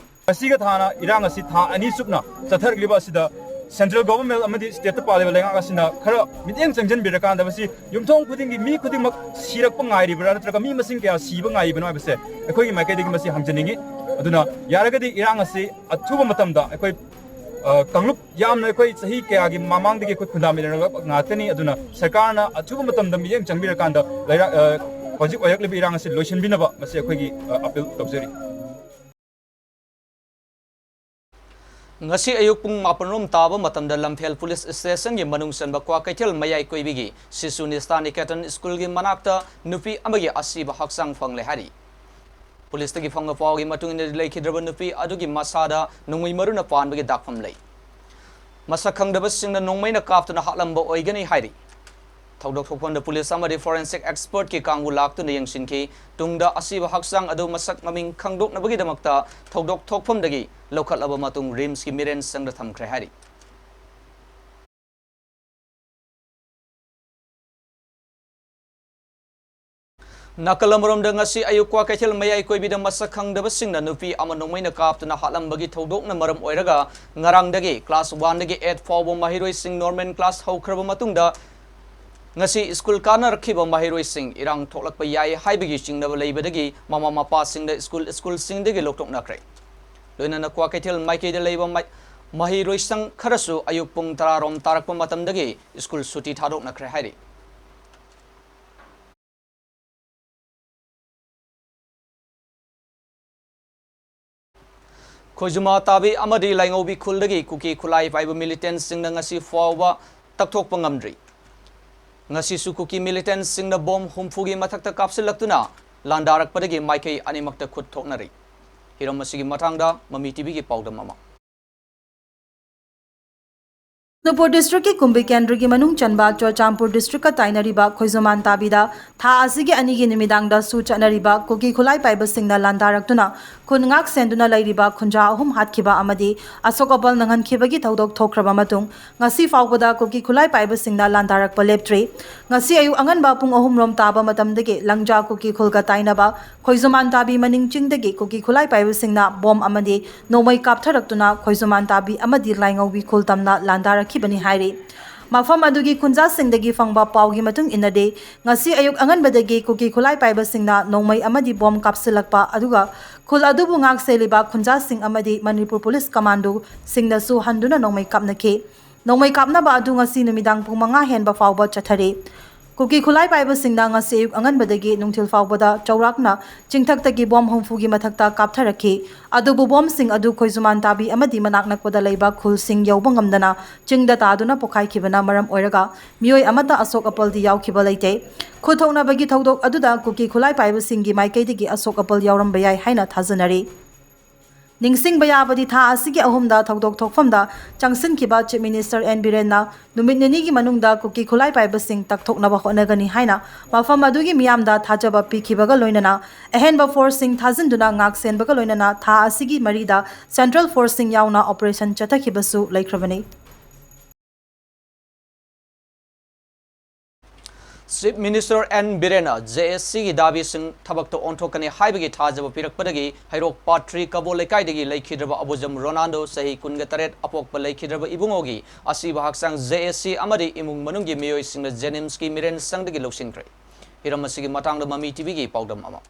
ꯃꯁꯤꯒ ꯊꯥꯅ ꯏꯔꯥꯡ ꯑꯁꯤ ꯊꯥ ꯑꯅꯤ ꯆꯨꯞꯅ ꯆꯠꯊꯔꯛꯂꯤꯕ ꯑꯁꯤꯗ central government ꯑꯃꯗꯤ stateꯇ ꯄꯥꯜꯂꯤꯕ ꯂꯩꯉꯥꯛ ꯑꯁꯤꯅ ꯈꯔ ꯃꯤꯠꯌꯦꯡ ꯆꯪꯁꯤꯟꯕꯤꯔꯀꯥꯟꯗ, ꯃꯁꯤ ꯌꯨꯝꯊꯣꯡ ꯈꯨꯗꯤꯡꯒꯤ ꯃꯤ ꯈꯨꯗꯤꯡꯃꯛ ꯁꯤꯔꯛꯄ ꯉꯥꯏꯔꯤꯕ꯭ꯔꯥ ꯅꯠꯇ꯭ꯔꯒ ꯃꯤ ꯃꯁꯤꯡ ꯀꯌꯥ ꯁꯤꯕ ꯉꯥꯏꯔꯤꯕꯅꯣ ꯍꯥꯏꯕꯁꯦ ꯑꯩꯈꯣꯏꯒꯤ ꯃꯥꯏꯀꯩꯗꯒꯤ ꯃꯁꯤ ꯍꯪꯖꯅꯤꯡꯉꯤ꯫ ꯑꯗꯨꯅ ꯌꯥꯔꯒꯗꯤ ꯏꯔꯥꯡ ꯑꯁꯤ ꯑꯊꯨꯕ ꯃꯇꯝꯗ ꯑꯩꯈꯣꯏ, ꯑ, ꯀꯥꯡꯂꯨꯞ ꯌꯥꯝꯅ ꯑꯩꯈꯣꯏ ꯆꯍꯤ ꯀꯌꯥꯒꯤ ꯃꯃꯥꯡꯗꯒꯤ ꯑꯩꯈꯣꯏ ꯈꯨꯟꯗꯥꯃꯤꯟꯅꯔꯕ ꯉꯥꯛꯇꯅꯤ꯫ ꯑꯗꯨꯅ ꯁꯔꯀꯥꯔꯅ ꯑꯊꯨꯕ ꯃꯇꯝꯗ ꯃꯤꯠꯌꯦꯡ ꯆꯪꯕꯤꯔꯀꯥꯟꯗ ꯂꯩꯔꯥ-, ꯑ, ꯍꯧꯖꯤꯛ ꯑꯣꯏꯔꯛꯂꯤꯕ ꯏꯔꯥꯡ ꯑꯁꯤ ꯂꯣꯏꯁꯤꯟꯕꯤꯅꯕ ꯃꯁꯤ ꯑꯩꯈꯣꯏꯒꯤ, ꯑ, appeal ꯇꯧꯖꯔꯤ꯫ ꯉꯁꯤ ꯑꯌꯨꯛ ꯄꯨꯡ ꯃꯥꯄꯟ ꯔꯣꯝ ꯇꯥꯕ ꯃꯇꯝꯗ ꯂꯝꯐꯦꯜ ꯄꯨꯂꯤꯁ ꯁ꯭ꯇꯦꯁꯟꯒꯤ ꯃꯅꯨꯡ ꯆꯟꯕ ꯀ꯭ꯋꯥꯀꯩꯊꯦꯜ ꯃꯌꯥꯏ ꯀꯣꯏꯕꯤꯒꯤ ꯁꯤꯁꯨ ꯅꯤꯁ꯭ꯇꯥ ꯅꯤꯀꯦꯇꯟ ꯁ꯭ꯀꯨꯜꯒꯤ ꯃꯅꯥꯛꯇ ꯅꯨꯄꯤ ꯑꯃꯒꯤ ꯑꯁꯤꯕ ꯍꯛꯆꯥꯡ ꯐꯪꯂꯦ ꯍꯥꯏꯔꯤ꯫ ꯄꯨꯂꯤꯁꯇꯒꯤ ꯐꯪꯕ ꯄꯥꯎꯒꯤ ꯃꯇꯨꯡ ꯏꯟꯅ, ꯂꯩꯈꯤꯗ꯭ꯔꯕ ꯅꯨꯄꯤ ꯑꯗꯨꯒꯤ ꯃꯁꯥꯗ ꯅꯣꯡꯃꯩ ꯃꯔꯨꯅ ꯄꯥꯟꯕꯒꯤ ꯗꯥꯛꯐꯝ ꯂꯩ꯫ ꯃꯁꯛ ꯈꯪꯗꯕꯁꯤꯡꯅ ꯅꯣꯡꯃꯩꯅ ꯀꯥꯞꯇꯨꯅ ꯍꯥꯠꯂꯝꯕ ꯑꯣꯏꯒꯅꯤ ꯍꯥꯏꯔꯤ꯫ ꯊꯧꯗꯣꯛ ꯊꯣꯛꯐꯝꯗ ꯄꯨꯂꯤꯁ ꯑꯃꯗꯤ forensic expertꯀꯤ ꯀꯥꯡꯕꯨ ꯂꯥꯛꯇꯨꯅ ꯌꯦꯡꯁꯤꯟꯈꯤ꯫ ꯇꯨꯡꯗ ꯑꯁꯤꯕ ꯍꯛꯆꯥꯡ ꯑꯗꯨ ꯃꯁꯛ ꯃꯃꯤꯡ ꯈꯪꯗꯣꯛꯅꯕꯒꯤꯗꯃꯛꯇ ꯊꯧꯗꯣꯛ ꯊꯣꯛꯐꯝꯗꯒꯤ ꯂꯧꯈꯠꯂꯕ ꯃꯇꯨꯡ RIMSꯀꯤ ꯃꯤꯔꯦꯟ ꯁꯪꯗ ꯊꯝꯈ꯭ꯔꯦ ꯍꯥꯏꯔꯤ꯫ ꯅꯥꯀꯜ ꯑꯃꯔꯣꯝꯗ, ꯉꯁꯤ ꯑꯌꯨꯛ ꯀ꯭ꯋꯥꯀꯩꯊꯦꯜ ꯃꯌꯥꯏ ꯀꯣꯏꯕꯤꯗ ꯃꯁꯛ ꯈꯪꯗꯕꯁꯤꯡꯅ ꯅꯨꯄꯤ ꯑꯃ ꯅꯣꯡꯃꯩꯅ ꯀꯥꯞꯇꯨꯅ ꯍꯥꯠꯂꯝꯕꯒꯤ ꯊꯧꯗꯣꯛꯅ ꯃꯔꯝ ꯑꯣꯏꯔꯒ ꯉꯔꯥꯡꯗꯒꯤ class oneꯗꯒꯤ eight ꯐꯥꯎꯕ ꯃꯍꯩꯔꯣꯏꯁꯤꯡ normal class ꯍꯧꯈ꯭ꯔꯕ ꯃꯇꯨꯡꯗ, ꯉꯁꯤ ꯁ꯭ꯀꯨꯜ ꯀꯥꯅꯔꯛꯈꯤꯕ ꯃꯍꯩꯔꯣꯏꯁꯤꯡ ꯏꯔꯥꯡ ꯊꯣꯛꯂꯛꯄ ꯌꯥꯏ ꯍꯥꯏꯕꯒꯤ ꯆꯤꯡꯅꯕ ꯂꯩꯕꯗꯒꯤ ꯃꯃꯥ ꯃꯄꯥꯁꯤꯡꯗ ꯁ꯭ꯀꯨꯜ, ꯁ꯭ꯀꯨꯜꯁꯤꯡꯗꯒꯤ ꯂꯧꯊꯣꯛꯅꯈ꯭ꯔꯦ꯫ ꯂꯣꯏꯅꯅ ꯀ꯭ꯋꯥꯀꯩꯊꯦꯜ ꯃꯥꯏꯀꯩꯗ ꯂꯩꯕ ꯃꯥꯏ-, ꯃꯍꯩꯔꯣꯏꯁꯪ ꯈꯔꯁꯨ ꯑꯌꯨꯛ ꯄꯨꯡ ꯇꯔꯥ ꯔꯣꯝ ꯇꯥꯔꯛꯄ ꯃꯇꯝꯗꯒꯤ ꯁ꯭ꯀꯨꯜ ꯁꯨꯇꯤ ꯊꯥꯗꯣꯛꯅꯈ꯭ꯔꯦ ꯍꯥꯏꯔꯤ꯫ ꯈꯣꯏꯖꯨꯃꯥ ꯇꯥꯕꯤ ꯑꯃꯗꯤ ꯂꯥꯏꯉꯧꯕꯤ ꯈꯨꯜꯗꯒꯤ ꯀꯨꯀꯤ ꯈꯨꯠꯂꯥꯏ ꯄꯥꯏꯕ militantꯁꯤꯡꯅ ꯉꯁꯤ ꯐꯥꯎꯕ ꯇꯛꯊꯣꯛꯄ ꯉꯝꯗ꯭ꯔꯤ꯫ ꯉꯁꯤꯁꯨ ꯀꯨꯀꯤ militantꯁꯤꯡꯅ bomb ꯍꯨꯝꯐꯨꯒꯤ ꯃꯊꯛꯇ ꯀꯥꯞꯁꯤꯜꯂꯛꯇꯨꯅ ꯂꯥꯟꯗꯥꯔꯛꯄꯗꯒꯤ ꯃꯥꯏꯀꯩ ꯑꯅꯤꯃꯛꯇ ꯈꯨꯠ ꯊꯣꯛꯅꯔꯤ꯫ ꯍꯤꯔꯝ ꯑꯁꯤꯒꯤ ꯃꯇꯥꯡꯗ ꯃꯃꯤ ꯇꯤꯚꯤꯒꯤ ꯄꯥꯎꯗꯝ ꯑꯃ꯫ ꯕꯤꯁꯅꯨꯄꯨꯔ ꯗꯤꯁꯇ꯭ꯔꯤꯛꯀꯤ ꯀꯨꯝꯕꯤ ꯀꯦꯟꯗ꯭ꯔꯒꯤ ꯃꯅꯨꯡ ꯆꯟꯕ ꯆꯨꯔꯆꯥꯟꯄꯨꯔ ꯗꯤꯁꯇ꯭ꯔꯤꯛꯀ ꯇꯥꯏꯅꯔꯤꯕ ꯈꯣꯏꯖꯨꯃꯥꯟ ꯇꯥꯕꯤꯗ ꯊꯥ ꯑꯁꯤꯒꯤ ꯑꯅꯤꯒꯤ ꯅꯨꯃꯤꯗꯥꯡꯗꯁꯨ ꯆꯠꯅꯔꯤꯕ ꯀꯨꯀꯤ ꯈꯨꯠꯂꯥꯏ ꯄꯥꯏꯕꯁꯤꯡꯅ ꯂꯥꯟꯗꯥꯔꯛꯇꯨꯅ ꯈꯨꯟ ꯉꯥꯛ ꯁꯦꯟꯗꯨꯅ ꯂꯩꯔꯤꯕ ꯈꯨꯟꯖꯥ ꯑꯍꯨꯝ ꯍꯥꯠꯈꯤꯕ ꯑꯃꯗꯤ ꯑꯁꯣꯛ ꯑꯄꯜ ꯅꯪꯍꯟꯈꯤꯕꯒꯤ ꯊꯧꯗꯣꯛ ꯊꯣꯛꯈ꯭ꯔꯕ ꯃꯇꯨꯡ, ꯉꯁꯤ ꯐꯥꯎꯕꯗ ꯀꯨꯀꯤ ꯈꯨꯠꯂꯥꯏ ꯄꯥꯏꯕꯁꯤꯡꯅ ꯂꯥꯟꯗꯥꯔꯛꯄ ꯂꯦꯞꯇ꯭ꯔꯤ꯫ ꯉꯁꯤ ꯑꯌꯨꯛ ꯑꯉꯟꯕ ꯄꯨꯡ ꯑꯍꯨꯝ ꯔꯣꯝ ꯇꯥꯕ ꯃꯇꯝꯗꯒꯤ ꯂꯪꯖꯥ ꯀꯨꯀꯤ ꯈꯨꯜꯒ ꯇꯥꯏꯅꯕ ꯈꯣꯏꯖꯨꯃꯥꯟ ꯇꯥꯕꯤ ꯃꯅꯤꯡ ꯆꯤꯡꯗꯒꯤ ꯀꯨꯀꯤ ꯈꯨꯠꯂꯥꯏ ꯄꯥꯏꯕꯁꯤꯡꯅ ꯕꯣꯝ ꯑꯃꯗꯤ ꯅꯣꯡꯃꯩ ꯀꯥꯞꯊꯔꯛꯇꯨꯅ ꯈꯣꯏꯖꯨꯃꯥꯟ ꯇꯥꯕꯤ ꯑꯃꯗꯤ ꯂꯥꯏꯉꯧꯕꯤ ꯈꯨꯜ ꯇꯝꯅ ꯂꯥꯟꯗꯥꯔꯛꯈꯤꯕꯅꯤ ꯍꯥꯏꯔꯤ꯫ ꯃꯐꯝ ꯑꯗꯨꯒꯤ ꯈꯨꯟꯖꯥꯁꯤꯡꯗꯒꯤ ꯐꯪꯕ ꯄꯥꯎꯒꯤ ꯃꯇꯨꯡ ꯏꯟꯅꯗꯤ, ꯉꯁꯤ ꯑꯌꯨꯛ ꯑꯉꯟꯕꯗꯒꯤ ꯀꯨꯀꯤ ꯈꯨꯠꯂꯥꯏ ꯄꯥꯏꯕꯁꯤꯡꯅ ꯅꯣꯡꯃꯩ ꯑꯃꯗꯤ ꯕꯣꯝ ꯀꯥꯞꯁꯤꯜꯂꯛꯄ ꯑꯗꯨꯒ ꯈꯨꯜ ꯑꯗꯨꯕꯨ ꯉꯥꯛ ꯁꯦꯜꯂꯤꯕ ꯈꯨꯟꯖꯥꯁꯤꯡ ꯑꯃꯗꯤ ꯃꯅꯤꯄꯨꯔ ꯄꯨꯂꯤꯁ ꯀꯃꯥꯟꯗꯣꯁꯤꯡꯅꯁꯨ ꯍꯟꯗꯨꯅ ꯅꯣꯡꯃꯩ ꯀꯥꯞꯅꯈꯤ꯫ ꯅꯣꯡꯃꯩ ꯀꯥꯞꯅꯕ ꯑꯗꯨ ꯉꯁꯤ ꯅꯨꯃꯤꯗꯥꯡ ꯄꯨꯡ ꯃꯉꯥ ꯍꯦꯟꯕ ꯐꯥꯎꯕ ꯆꯠꯊꯔꯤ꯫ ꯀꯨꯀꯤ ꯈꯨꯠꯂꯥꯏ ꯄꯥꯏꯕꯁꯤꯡꯅ ꯉꯁꯤ ꯑꯌꯨꯛ ꯑꯉꯟꯕꯗꯒꯤ ꯅꯨꯡꯊꯤꯜ ꯐꯥꯎꯕꯗ ꯆꯥꯎꯔꯥꯛꯅ ꯆꯤꯡꯊꯛꯇꯒꯤ ꯕꯣꯝ ꯍꯨꯝꯐꯨꯒꯤ ꯃꯊꯛꯇ ꯀꯥꯞꯊꯔꯛꯈꯤ꯫ ꯑꯗꯨꯕꯨ ꯕꯣꯝꯁꯤꯡ ꯑꯗꯨ ꯈꯣꯏꯖꯨꯃꯥꯟ ꯇꯥꯕꯤ ꯑꯃꯗꯤ ꯃꯅꯥꯛ ꯅꯛꯄꯗ ꯂꯩꯕ ꯈꯨꯜꯁꯤꯡ ꯌꯧꯕ ꯉꯝꯗꯅ ꯆꯤꯡꯗ ꯇꯥꯗꯨꯅ ꯄꯣꯈꯥꯏꯈꯤꯕꯅ ꯃꯔꯝ ꯑꯣꯏꯔꯒ ꯃꯤꯑꯣꯏ ꯑꯃꯠꯇ ꯑꯁꯣꯛ ꯑꯄꯜꯗꯤ ꯌꯥꯎꯈꯤꯕ ꯂꯩꯇꯦ꯫ ꯈꯨꯠ ꯊꯣꯛꯅꯕꯒꯤ ꯊꯧꯗꯣꯛ ꯑꯗꯨꯗ ꯀꯨꯀꯤ ꯈꯨꯠꯂꯥꯏ ꯄꯥꯏꯕꯁꯤꯡꯒꯤ ꯃꯥꯏꯀꯩꯗꯒꯤ ꯑꯁꯣꯛ ꯑꯄꯜ ꯌꯥꯎꯔꯝꯕ ꯌꯥꯏ ꯍꯥꯏꯅ ꯊꯥꯖꯅꯔꯤ꯫ ꯅꯤꯡꯁꯤꯡꯕ ꯌꯥꯕꯗꯤ, ꯊꯥ ꯑꯁꯤꯒꯤ ꯑꯍꯨꯝꯗ ꯊꯧꯗꯣꯛ ꯊꯣꯛꯐꯝꯗ ꯆꯪꯁꯤꯟꯈꯤꯕ ꯆꯤꯐ ꯃꯤꯅꯤꯁꯇꯔ ꯑꯦꯟ ꯕꯤꯔꯦꯟꯅ ꯅꯨꯃꯤꯠ ꯅꯤꯅꯤꯒꯤ ꯃꯅꯨꯡꯗ ꯀꯨꯀꯤ ꯈꯨꯠꯂꯥꯏ ꯄꯥꯏꯕꯁꯤꯡ ꯇꯛꯊꯣꯛꯅꯕ ꯍꯣꯠꯅꯒꯅꯤ ꯍꯥꯏꯅ ꯃꯐꯝ ꯑꯗꯨꯒꯤ ꯃꯤꯌꯥꯝꯗ ꯊꯥꯖꯕ ꯄꯤꯈꯤꯕꯒ ꯂꯣꯏꯅꯅ ꯑꯍꯦꯟꯕ ꯐꯣꯔꯁꯁꯤꯡ ꯊꯥꯖꯤꯟꯗꯨꯅ ꯉꯥꯛ ꯁꯦꯟꯕꯒ ꯂꯣꯏꯅꯅ ꯊꯥ ꯑꯁꯤꯒꯤ ꯃꯔꯤꯗ ꯁꯦꯟꯇ꯭ꯔꯦꯜ ꯐꯣꯔꯁꯁꯤꯡ ꯌꯥꯎꯅ ꯑꯣꯄꯔꯦꯁꯟ ꯆꯠꯊꯈꯤꯕꯁꯨ ꯂꯩꯈ꯭ꯔꯕꯅꯤ꯫ ꯆꯤꯐ ꯃꯤꯅꯤꯁꯇꯔ ꯑꯦꯟ ꯕꯤꯔꯦꯟꯅ ꯖꯦ ꯑꯦꯁ ꯁꯤꯒꯤ ꯗꯥꯕꯤꯁꯤꯡ ꯊꯕꯛꯇ ꯑꯣꯟꯊꯣꯛꯀꯅꯤ ꯍꯥꯏꯕꯒꯤ ꯊꯥꯖꯕ ꯄꯤꯔꯛꯄꯗꯒꯤ ꯍꯩꯔꯣꯛ ꯄꯥꯠ ꯊ꯭ꯔꯤ ꯀꯕꯣ ꯂꯩꯀꯥꯏꯗꯒꯤ ꯂꯩꯈꯤꯗ꯭ꯔꯕ ꯑꯕꯨꯖꯝ ꯔꯣꯅꯥꯜꯗꯣ, ꯆꯍꯤ ꯀꯨꯟꯒ ꯇꯔꯦꯠ, ꯑꯄꯣꯛꯄ ꯂꯩꯈꯤꯗ꯭ꯔꯕ ꯏꯕꯨꯡꯉꯣꯒꯤ ꯑꯁꯤꯕ ꯍꯛꯆꯥꯡ ꯖꯦ ꯑꯦꯁ ꯁꯤ ꯑꯃꯗꯤ ꯏꯃꯨꯡ ꯃꯅꯨꯡꯒꯤ ꯃꯤꯑꯣꯏꯁꯤꯡꯅ ꯖꯦꯅꯤꯝꯁꯀꯤ ꯃꯤꯔꯦꯟ ꯁꯪꯗꯒꯤ ꯂꯧꯁꯤꯟꯈ꯭ꯔꯦ꯫ ꯍꯤꯔꯝ ꯑꯁꯤꯒꯤ ꯃꯇꯥꯡꯗ ꯃꯃꯤ ꯇꯤꯚꯤꯒꯤ ꯄꯥꯎꯗꯝ ꯑꯃ꯫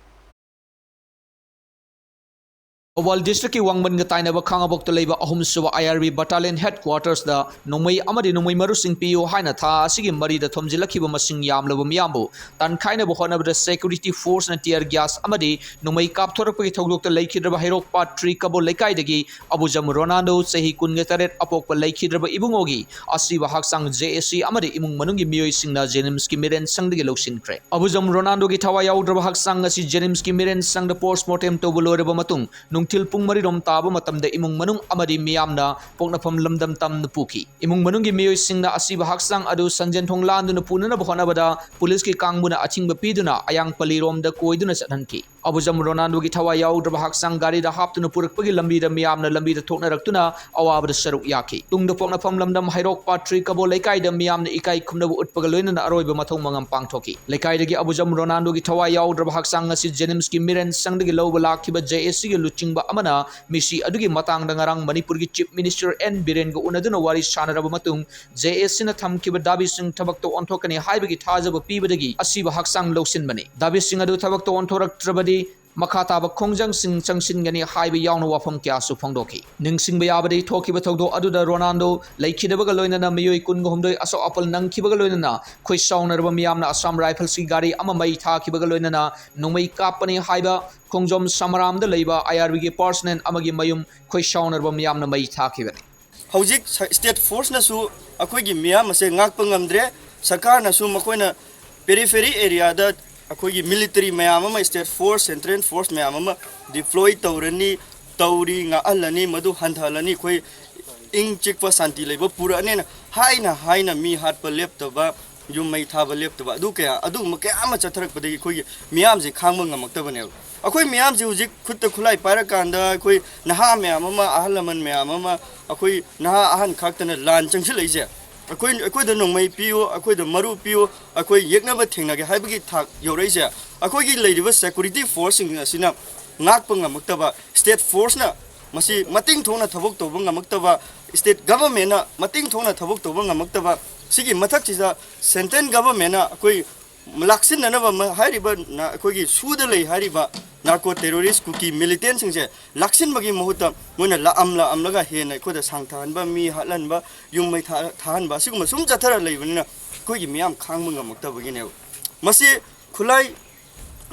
ꯊꯧꯕꯥꯜ ꯗꯤꯁꯇ꯭ꯔꯤꯛꯀꯤ ꯋꯥꯡꯕꯟꯒ ꯇꯥꯏꯅꯕ ꯈꯥꯉꯕꯣꯛꯇ ꯂꯩꯕ ꯑꯍꯨꯝꯁꯨꯕ ꯑꯥꯏ ꯑꯥꯔ ꯕꯤ ꯕꯠꯇꯥꯂꯤꯌꯟ ꯍꯦꯗꯀ꯭ꯋꯥꯇꯔꯁꯇ ꯅꯣꯡꯃꯩ ꯑꯃꯗꯤ ꯅꯣꯡꯃꯩ ꯃꯔꯨꯁꯤꯡ ꯄꯤꯌꯨ ꯍꯥꯏꯅ ꯊꯥ ꯑꯁꯤꯒꯤ ꯃꯔꯤꯗ ꯊꯣꯝꯖꯤꯜꯂꯛꯈꯤꯕ ꯃꯁꯤꯡ ꯌꯥꯝꯂꯕ ꯃꯤꯌꯥꯝꯕꯨ ꯇꯥꯟꯈꯥꯏꯅꯕ ꯍꯣꯠꯅꯕꯗ ꯁꯦꯀ꯭ꯌꯨꯔꯤꯇꯤ ꯐꯣꯔꯁꯅ ꯇꯤꯌꯔ ꯒ꯭ꯌꯥꯁ ꯑꯃꯗꯤ ꯅꯣꯡꯃꯩ ꯀꯥꯞꯊꯣꯔꯛꯄꯒꯤ ꯊꯧꯗꯣꯛꯇ ꯂꯩꯈꯤꯗ꯭ꯔꯕ ꯍꯩꯔꯣꯛ ꯄꯥꯠ ꯊ꯭ꯔꯤ ꯀꯕꯣ ꯂꯩꯀꯥꯏꯗꯒꯤ ꯑꯕꯨꯖꯝ ꯔꯣꯅꯥꯜꯗꯣ, ꯆꯍꯤ ꯀꯨꯟꯒ ꯇꯔꯦꯠ, ꯑꯄꯣꯛꯄ ꯂꯩꯈꯤꯗ꯭ꯔꯕ ꯏꯕꯨꯡꯉꯣꯒꯤ ꯑꯁꯤꯕ ꯍꯛꯆꯥꯡ ꯖꯦ ꯑꯦꯁ ꯁꯤ ꯑꯃꯗꯤ ꯏꯃꯨꯡ ꯃꯅꯨꯡꯒꯤ ꯃꯤꯑꯣꯏꯁꯤꯡꯅ ꯖꯦꯅꯤꯝꯁꯀꯤ ꯃꯤꯔꯦꯟ ꯁꯪꯗꯒꯤ ꯂꯧꯁꯤꯟꯈ꯭ꯔꯦ꯫ ꯑꯕꯨꯖꯝ ꯔꯣꯅꯥꯜꯗꯣꯒꯤ ꯊꯋꯥꯏ ꯌꯥꯎꯗ꯭ꯔꯕ ꯍꯛꯆꯥꯡ ꯑꯁꯤ ꯖꯦꯅꯤꯝꯁꯀꯤ ꯃꯤꯔꯦꯟ ꯁꯪꯗ ꯄꯣꯁꯃꯣꯔꯇꯦꯝ ꯇꯧꯕ ꯂꯣꯏꯔꯕ ꯃꯇꯨꯡ ꯅꯨꯡꯊꯤꯜ ꯄꯨꯡ ꯃꯔꯤꯔꯣꯝ ꯇꯥꯕ ꯃꯇꯝꯗ ꯏꯃꯨꯡ ꯃꯅꯨꯡ ꯑꯃꯗꯤ ꯃꯤꯌꯥꯝꯅ ꯄꯣꯛꯅꯐꯝ ꯂꯝꯗꯝ ꯇꯝꯅ ꯄꯨꯈꯤ꯫ ꯏꯃꯨꯡ ꯃꯅꯨꯡꯒꯤ ꯃꯤꯑꯣꯏꯁꯤꯡꯅ ꯑꯁꯤꯕ ꯍꯛꯆꯥꯡ ꯑꯗꯨ ꯁꯟꯖꯦꯟꯊꯣꯡ ꯂꯥꯟꯗꯨꯅ ꯄꯨꯅꯅꯕ ꯍꯣꯠꯅꯕꯗ ꯄꯨꯂꯤꯁꯀꯤ ꯀꯥꯡꯕꯨꯅ ꯑꯊꯤꯡꯕ ꯄꯤꯗꯨꯅ ꯑꯌꯥꯡꯄꯜꯂꯤꯔꯣꯝꯗ ꯀꯣꯏꯗꯨꯅ ꯆꯠꯍꯟꯈꯤ꯫ ꯑꯕꯨꯖꯝ ꯔꯣꯅꯥꯜꯗꯣꯒꯤ ꯊꯋꯥꯏ ꯌꯥꯎꯗ꯭ꯔꯕ ꯍꯛꯆꯥꯡ ꯒꯥꯔꯤꯗ ꯍꯥꯞꯇꯨꯅ ꯄꯨꯔꯛꯄꯒꯤ ꯂꯝꯕꯤꯗ ꯃꯤꯌꯥꯝꯅ ꯂꯝꯕꯤꯗ ꯊꯣꯛꯅꯔꯛꯇꯨꯅ ꯑꯋꯥꯕꯗ ꯁꯔꯨꯛ ꯌꯥꯈꯤ꯫ ꯇꯨꯡꯗ ꯄꯣꯛꯅꯐꯝ ꯂꯝꯗꯝ ꯍꯩꯔꯣꯛ ꯄꯥꯠ ꯊ꯭ꯔꯤ ꯀꯕꯣ ꯂꯩꯀꯥꯏꯗ ꯃꯤꯌꯥꯝꯅ ꯏꯀꯥꯏ ꯈꯨꯝꯅꯕ ꯎꯠꯄꯒ ꯂꯣꯏꯅꯅ ꯑꯔꯣꯏꯕ ꯃꯊꯧ ꯃꯉꯝ ꯄꯥꯡꯊꯣꯛꯈꯤ꯫ ꯂꯩꯀꯥꯏꯗꯒꯤ ꯑꯕꯨꯖꯝ ꯔꯣꯅꯥꯜꯗꯣꯒꯤ ꯊꯋꯥꯏ ꯌꯥꯎꯗ꯭ꯔꯕ ꯍꯛꯆꯥꯡ ꯑꯁꯤ ꯖꯦꯅꯤꯝꯁꯀꯤ ꯃꯤꯔꯦꯟ ꯁꯪꯗꯒꯤ ꯂꯧꯕ ꯂꯥꯛꯈꯤꯕ ꯖꯦ ꯑꯦ ꯁꯤꯒꯤ ꯂꯨꯆꯤꯡꯕ ꯑꯃꯅ ꯃꯤꯁꯤ ꯑꯗꯨꯒꯤ ꯃꯇꯥꯡꯗ ꯉꯔꯥꯡ ꯃꯅꯤꯄꯨꯔꯒꯤ ꯆꯤꯐ ꯃꯤꯅꯤꯁꯇꯔ ꯑꯦꯟ ꯕꯤꯔꯦꯟꯒ ꯎꯅꯗꯨꯅ ꯋꯥꯔꯤ ꯁꯥꯟꯅꯔꯕ ꯃꯇꯨꯡ, ꯖꯦ ꯑꯦ ꯁꯤꯅ ꯊꯝꯈꯤꯕ ꯗꯥꯕꯤꯁꯤꯡ ꯊꯕꯛꯇ ꯑꯣꯟꯊꯣꯛꯀꯅꯤ ꯍꯥꯏꯕꯒꯤ ꯊꯥꯖꯕ ꯄꯤꯕꯗꯒꯤ ꯑꯁꯤꯕ ꯍꯛꯆꯥꯡ ꯂꯧꯁꯤꯟꯕꯅꯤ꯫ ꯗꯥꯕꯤꯁꯤꯡ ꯑꯗꯨ ꯊꯕꯛꯇ ꯑꯣꯟꯊꯣꯔꯛꯇ꯭ꯔꯕꯗꯤ ꯃꯈꯥ ꯇꯥꯕ ꯈꯣꯡꯖꯪꯁꯤꯡ ꯆꯪꯁꯤꯟꯒꯅꯤ ꯍꯥꯏꯕ ꯌꯥꯎꯅ ꯋꯥꯐꯝ ꯀꯌꯥꯁꯨ ꯐꯣꯡꯗꯣꯛꯈꯤ꯫ ꯅꯤꯡꯁꯤꯡꯕ ꯌꯥꯕꯗꯤ, ꯊꯣꯛꯈꯤꯕ ꯊꯧꯗꯣꯛ ꯑꯗꯨꯗ ꯔꯣꯅꯥꯜꯗꯣ ꯂꯩꯈꯤꯗꯕꯒ ꯂꯣꯏꯅꯅ ꯃꯤꯑꯣꯏ ꯀꯨꯟꯒ ꯍꯨꯝꯗꯣꯏ ꯑꯁꯣꯛ ꯑꯄꯜ ꯅꯪꯈꯤꯕꯒ ꯂꯣꯏꯅꯅ ꯈꯣꯏ ꯁꯥꯎꯅꯔꯕ ꯃꯤꯌꯥꯝꯅ ꯑꯁꯥꯝ ꯔꯥꯏꯐꯜꯁꯀꯤ ꯒꯥꯔꯤ ꯑꯃ ꯃꯩ ꯊꯥꯈꯤꯕꯒ ꯂꯣꯏꯅꯅ ꯅꯣꯡꯃꯩ ꯀꯥꯞꯄꯅꯤ ꯍꯥꯏꯕ ꯈꯣꯡꯖꯣꯝ ꯁꯃꯔꯥꯝꯗ ꯂꯩꯕ ꯑꯥꯏ ꯑꯥꯔ ꯕꯤꯒꯤ ꯄꯥꯔꯁꯅꯦꯜ ꯑꯃꯒꯤ ꯃꯌꯨꯝ ꯈꯣꯏ ꯁꯥꯎꯅꯔꯕ ꯃꯤꯌꯥꯝꯅ ꯃꯩ ꯊꯥꯈꯤꯕꯅꯤ꯫ ꯍꯧꯖꯤꯛ ꯁ-, ꯁ꯭ꯇꯦꯠ ꯐꯣꯔꯁꯅꯁꯨ ꯑꯩꯈꯣꯏꯒꯤ ꯃꯤꯌꯥꯝ ꯑꯁꯦ ꯉꯥꯛꯄ ꯉꯝꯗ꯭ꯔꯦ꯫ ꯁꯔꯀꯥꯔꯅꯁꯨ ꯃꯈꯣꯏꯅ ꯄꯦꯔꯤꯐꯦꯔꯤ ꯑꯦꯔꯤꯌꯥꯗ ꯑꯩꯈꯣꯏꯒꯤ ꯃꯤꯂꯤꯇꯔꯤ ꯃꯌꯥꯝ ꯑꯃ, ꯁ꯭ꯇꯦꯠ ꯐꯣꯔꯁ, ꯁꯦꯟꯇ꯭ꯔꯦꯜ ꯐꯣꯔꯁ ꯃꯌꯥꯝ ꯑꯃ ꯗꯤꯄ꯭ꯂꯣꯏ ꯇꯧꯔꯅꯤ, ꯇꯧꯔꯤ, ꯉꯥꯛꯍꯜꯂꯅꯤ, ꯃꯗꯨ ꯍꯟꯊꯍꯜꯂꯅꯤ, ꯑꯩꯈꯣꯏ ꯏꯪ ꯆꯤꯛꯄ ꯁꯥꯟꯇꯤ ꯂꯩꯕ ꯄꯨꯔꯛꯑꯅꯦꯅ ꯍꯥꯏꯅ ꯍꯥꯏꯅ ꯃꯤ ꯍꯥꯠꯄ ꯂꯦꯞꯇꯕ, ꯌꯨꯝ ꯃꯩ ꯊꯥꯕ ꯂꯦꯞꯇꯕ, ꯑꯗꯨ ꯀꯌꯥ, ꯑꯗꯨꯒꯨꯝꯕ ꯀꯌꯥ ꯑꯃ ꯆꯠꯊꯔꯛꯄꯗꯒꯤ ꯑꯩꯈꯣꯏꯒꯤ ꯃꯤꯌꯥꯝꯁꯦ ꯈꯥꯡꯕ ꯉꯝꯃꯛꯇꯕꯅꯦꯕ꯫ ꯑꯩꯈꯣꯏ ꯃꯤꯌꯥꯝꯁꯦ ꯍꯧꯖꯤꯛ ꯈꯨꯠꯇ ꯈꯨꯠꯂꯥꯏ ꯄꯥꯏꯔꯀꯥꯟꯗ ꯑꯩꯈꯣꯏ ꯅꯍꯥ ꯃꯌꯥꯝ ꯑꯃ, ꯑꯍꯜ ꯂꯃꯟ ꯃꯌꯥꯝ ꯑꯃ, ꯑꯩꯈꯣꯏ ꯅꯍꯥ ꯑꯍꯟ ꯈꯥꯛꯇꯅ ꯂꯥꯟ ꯆꯪꯁꯤꯜꯂꯛꯏꯁꯦ꯫ ꯑꯩꯈꯣꯏ, ꯑꯩꯈꯣꯏꯗ ꯅꯣꯡꯃꯩ ꯄꯤꯌꯨ, ꯑꯩꯈꯣꯏꯗ ꯃꯔꯨ ꯄꯤꯌꯨ, ꯑꯩꯈꯣꯏ ꯌꯦꯛꯅꯕ ꯊꯦꯡꯅꯒꯦ ꯍꯥꯏꯕꯒꯤ ꯊꯥꯛ ꯌꯧꯔꯛꯏꯁꯦ꯫ ꯑꯩꯈꯣꯏꯒꯤ ꯂꯩꯔꯤꯕ ꯁꯦꯀꯨꯔꯤꯇꯤ ꯐꯣꯔꯁꯁꯤꯡ ꯑꯁꯤꯅ ꯉꯥꯛꯄ ꯉꯝꯃꯛꯇꯕ, ꯁ꯭ꯇꯦꯠ ꯐꯣꯔꯁꯅ ꯃꯁꯤ ꯃꯇꯤꯡ ꯊꯣꯛꯅ ꯊꯕꯛ ꯇꯧꯕ ꯉꯝꯃꯛꯇꯕ, ꯁ꯭ꯇꯦꯠ ꯒꯚꯔꯟꯃꯦꯟꯠꯅ ꯃꯇꯤꯡ ꯊꯣꯛꯅ ꯊꯕꯛ ꯇꯧꯕ ꯉꯝꯃꯛꯇꯕ, ꯁꯤꯒꯤ ꯃꯊꯛꯁꯤꯗ ꯁꯦꯟꯇ꯭ꯔꯦꯜ ꯒꯚꯔꯟꯃꯦꯟꯠꯅ ꯑꯩꯈꯣꯏ ꯂꯥꯛꯁꯤꯟꯅꯅꯕ ꯃ-, ꯍꯥꯏꯔꯤꯕ ꯅ-, ꯑꯩꯈꯣꯏꯒꯤ ꯁꯨꯗ ꯂꯩ ꯍꯥꯏꯔꯤꯕ ꯅꯥꯔꯀꯣ ꯇꯦꯔꯣꯔꯤꯁ ꯀꯨꯀꯤ ꯃꯤꯂꯤꯇꯦꯟꯁꯤꯡꯁꯦ ꯂꯥꯛꯁꯤꯟꯕꯒꯤ ꯃꯍꯨꯠꯇ ꯃꯣꯏꯅ ꯂꯥꯛꯑꯝ ꯂꯥꯛꯑꯝꯂꯒ ꯍꯦꯟꯅ ꯑꯩꯈꯣꯏꯗ ꯁꯥꯡꯊꯍꯟꯕ, ꯃꯤ ꯍꯥꯠꯍꯟꯕ, ꯌꯨꯝ ꯃꯩ ꯊꯥ-, ꯊꯥꯍꯟꯕ, ꯑꯁꯤꯒꯨꯝꯕ ꯁꯨꯝ ꯆꯠꯊꯔ ꯂꯩꯕꯅꯤꯅ ꯑꯩꯈꯣꯏꯒꯤ ꯃꯤꯌꯥꯝ ꯈꯥꯡꯕ ꯉꯝꯃꯛꯇꯕꯒꯤꯅꯦꯕ꯫ ꯃꯁꯤ ꯈꯨꯠꯂꯥꯏ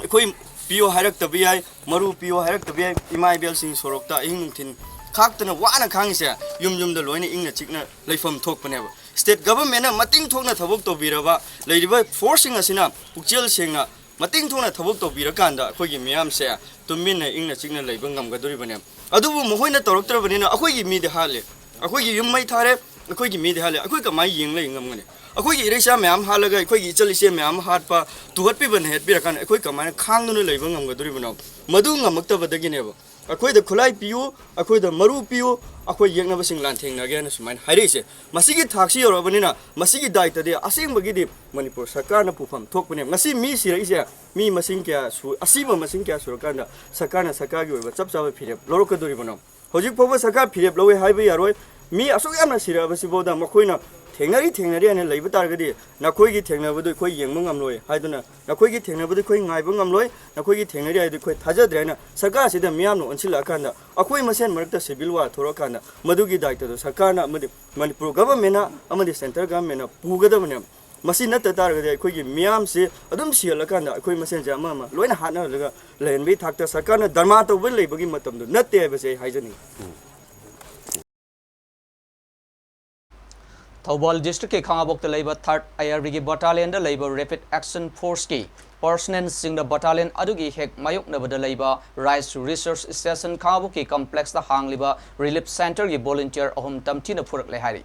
ꯑꯩꯈꯣꯏ ꯄꯤꯌꯣ ꯍꯥꯏꯔꯛꯇꯕ ꯌꯥꯏ, ꯃꯔꯨ ꯄꯤꯌꯣ ꯍꯥꯏꯔꯛꯇꯕ ꯌꯥꯏ꯫ ꯏꯃꯥ ꯏꯕꯦꯜꯁꯤꯡ ꯁꯣꯔꯣꯛꯇ ꯑꯍꯤꯡ ꯅꯨꯡꯊꯤꯜ ꯈꯥꯛꯇꯅ ꯋꯥꯅ ꯈꯥꯡꯉꯤꯁꯦ ꯌꯨꯝ ꯌꯨꯝꯗ ꯂꯣꯏꯅ ꯏꯪꯅ ꯆꯤꯛꯅ ꯂꯩꯐꯝ ꯊꯣꯛꯄꯅꯦꯕ꯫ ꯁ꯭ꯇꯦꯠ ꯒꯚꯔꯟꯃꯦꯟꯠꯅ ꯃꯇꯤꯡ ꯊꯣꯛꯅ ꯊꯕꯛ ꯇꯧꯕꯤꯔꯕ ꯂꯩꯔꯤꯕ ꯐꯣꯔꯁꯁꯤꯡ ꯑꯁꯤꯅ ꯄꯨꯛꯆꯦꯜ ꯁꯦꯡꯅ ꯃꯇꯤꯡ ꯊꯣꯛꯅ ꯊꯕꯛ ꯇꯧꯕꯤꯔꯀꯥꯟꯗ ꯑꯩꯈꯣꯏꯒꯤ ꯃꯤꯌꯥꯝꯁꯦ ꯇꯨꯃꯤꯟꯅ ꯏꯪꯅ ꯆꯤꯛꯅ ꯂꯩꯕ ꯉꯝꯒꯗꯣꯔꯤꯕꯅꯦ꯫ ꯑꯗꯨꯕꯨ ꯃꯈꯣꯏꯅ ꯇꯧꯔꯛꯇ꯭ꯔꯕꯅꯤꯅ ꯑꯩꯈꯣꯏꯒꯤ ꯃꯤꯗꯤ ꯍꯥꯠꯂꯦ, ꯑꯩꯈꯣꯏꯒꯤ ꯌꯨꯝ ꯃꯩ ꯊꯥꯔꯦ, ꯑꯩꯈꯣꯏꯒꯤ ꯃꯤꯗꯤ ꯍꯥꯠꯂꯦ, ꯑꯩꯈꯣꯏ ꯀꯃꯥꯏꯅ ꯌꯦꯡ ꯂꯩ ꯉꯝꯒꯅꯤ? ꯑꯩꯈꯣꯏꯒꯤ ꯏꯔꯩꯆꯥ ꯃꯌꯥꯝ ꯍꯥꯠꯂꯒ ꯑꯩꯈꯣꯏꯒꯤ ꯏꯆꯜ ꯏꯆꯦ ꯃꯌꯥꯝ ꯍꯥꯠꯄ, ꯇꯨꯍꯠꯄꯤꯕ ꯅꯩꯍꯠꯄꯤꯔꯀꯥꯟꯗ ꯑꯩꯈꯣꯏ ꯀꯃꯥꯏꯅ ꯈꯥꯡꯗꯨꯅ ꯂꯩꯕ ꯉꯝꯒꯗꯣꯔꯤꯕꯅꯣ? ꯃꯗꯨ ꯉꯝꯃꯛꯇꯕꯗꯒꯤꯅꯦꯕ꯫ ꯑꯩꯈꯣꯏꯗ ꯈꯨꯠꯂꯥꯏ ꯄꯤꯌꯨ, ꯑꯩꯈꯣꯏꯗ ꯃꯔꯨ ꯄꯤꯌꯨ, ꯑꯩꯈꯣꯏ ꯌꯦꯛꯅꯕꯁꯤꯡ ꯂꯥꯟꯊꯦꯡꯅꯒꯦ ꯍꯥꯏꯅ ꯁꯨꯃꯥꯏꯅ ꯍꯥꯏꯔꯛꯏꯁꯦ꯫ ꯃꯁꯤꯒꯤ ꯊꯥꯛꯁꯤ ꯌꯧꯔꯛꯑꯕꯅꯤꯅ ꯃꯁꯤꯒꯤ ꯗꯥꯏꯇꯗꯤ ꯑꯁꯦꯡꯕꯒꯤꯗꯤ ꯃꯅꯤꯄꯨꯔ ꯁꯔꯀꯥꯔꯅ ꯄꯨꯐꯝ ꯊꯣꯛꯄꯅꯦ꯫ ꯉꯁꯤ ꯃꯤ ꯁꯤꯔꯛꯏꯁꯦ, ꯃꯤ ꯃꯁꯤꯡ ꯀꯌꯥ ꯁꯨ-, ꯑꯁꯤꯕ ꯃꯁꯤꯡ ꯀꯌꯥ ꯁꯨꯔꯀꯥꯟꯗ ꯁꯔꯀꯥꯔꯅ ꯁꯔꯀꯥꯔꯒꯤ ꯑꯣꯏꯕ ꯆꯞ ꯆꯥꯕ ꯐꯤꯔꯦꯞ ꯂꯧꯔꯛꯀꯗꯣꯔꯤꯕꯅꯣ? ꯍꯧꯖꯤꯛ ꯐꯥꯎꯕ ꯁꯔꯀꯥꯔ ꯐꯤꯔꯦꯞ ꯂꯧꯋꯦ ꯍꯥꯏꯕ ꯌꯥꯔꯣꯏ꯫ ꯃꯤ ꯑꯁꯨꯛ ꯌꯥꯝꯅ ꯁꯤꯔꯛꯑꯕꯁꯤꯐꯥꯎꯗ ꯃꯈꯣꯏꯅ ꯊꯦꯡꯅꯔꯤ ꯊꯦꯡꯅꯔꯤ ꯍꯥꯏꯅ ꯂꯩꯕ ꯇꯥꯔꯒꯗꯤ, "ꯅꯈꯣꯏꯒꯤ ꯊꯦꯡꯅꯕꯗꯨ ꯑꯩꯈꯣꯏ ꯌꯦꯡꯕ ꯉꯝꯂꯣꯏ" ꯍꯥꯏꯗꯨꯅ, "ꯅꯈꯣꯏꯒꯤ ꯊꯦꯡꯅꯕꯗꯨ ꯑꯩꯈꯣꯏ ꯉꯥꯏꯕ ꯉꯝꯂꯣꯏ, ꯅꯈꯣꯏꯒꯤ ꯊꯦꯡꯅꯔꯤ ꯍꯥꯏꯗꯨ ꯑꯩꯈꯣꯏ ꯊꯥꯖꯗ꯭ꯔꯦ" ꯍꯥꯏꯅ ꯁꯔꯀꯥꯔꯁꯤꯗ ꯃꯤꯌꯥꯝꯅ ꯑꯣꯟꯁꯤꯜꯂꯛꯑꯀꯥꯟꯗ, ꯑꯩꯈꯣꯏ ꯃꯁꯦꯟ ꯃꯔꯛꯇ civil war ꯊꯣꯛꯂꯛꯑꯀꯥꯟꯗ, ꯃꯗꯨꯒꯤ ꯗꯥꯏꯇꯗꯨ ꯁꯔꯀꯥꯔꯅ ꯑꯃꯗꯤ ꯃꯅꯤꯄꯨꯔ governmentꯅ ꯑꯃꯗꯤ central governmentꯅ ꯄꯨꯒꯗꯕꯅꯦ꯫ ꯃꯁꯤ ꯅꯠꯇ ꯇꯥꯔꯒꯗꯤ ꯑꯩꯈꯣꯏꯒꯤ ꯃꯤꯌꯥꯝꯁꯤ ꯑꯗꯨꯝ ꯁꯤꯍꯜꯂꯀꯥꯟꯗ ꯑꯩꯈꯣꯏ ꯃꯁꯦꯟꯁꯦ ꯑꯃ ꯑꯃ ꯂꯣꯏꯅ ꯍꯥꯠꯅꯍꯜꯂꯒ ꯂꯩꯍꯟꯕꯒꯤ ꯊꯥꯛꯇ ꯁꯔꯀꯥꯔꯅ ꯙꯔꯃꯥ ꯇꯧꯕ ꯂꯩꯕꯒꯤ ꯃꯇꯝꯗꯨ ꯅꯠꯇꯦ ꯍꯥꯏꯕꯁꯦ ꯑꯩ ꯍꯥꯏꯖꯅꯤꯡꯉꯤ꯫ ꯊꯧꯕꯥꯜ districtꯀꯤ ꯈꯥꯉꯕꯣꯛꯇ ꯂꯩꯕ third IRBꯒꯤ battalionꯗ ꯂꯩꯕ Rapid Action Forceꯀꯤ personnelꯁꯤꯡꯅ battalion ꯑꯗꯨꯒꯤ ꯍꯦꯛ ꯃꯥꯌꯣꯛꯅꯕꯗ ꯂꯩꯕ Rice Research Station ꯈꯥꯉꯕꯣꯛꯀꯤ complexꯇ ꯍꯥꯡꯂꯤꯕ relief centreꯒꯤ volunteer ꯑꯍꯨꯝ ꯇꯝꯊꯤꯅ ꯐꯨꯔꯛꯂꯦ ꯍꯥꯏꯔꯤ꯫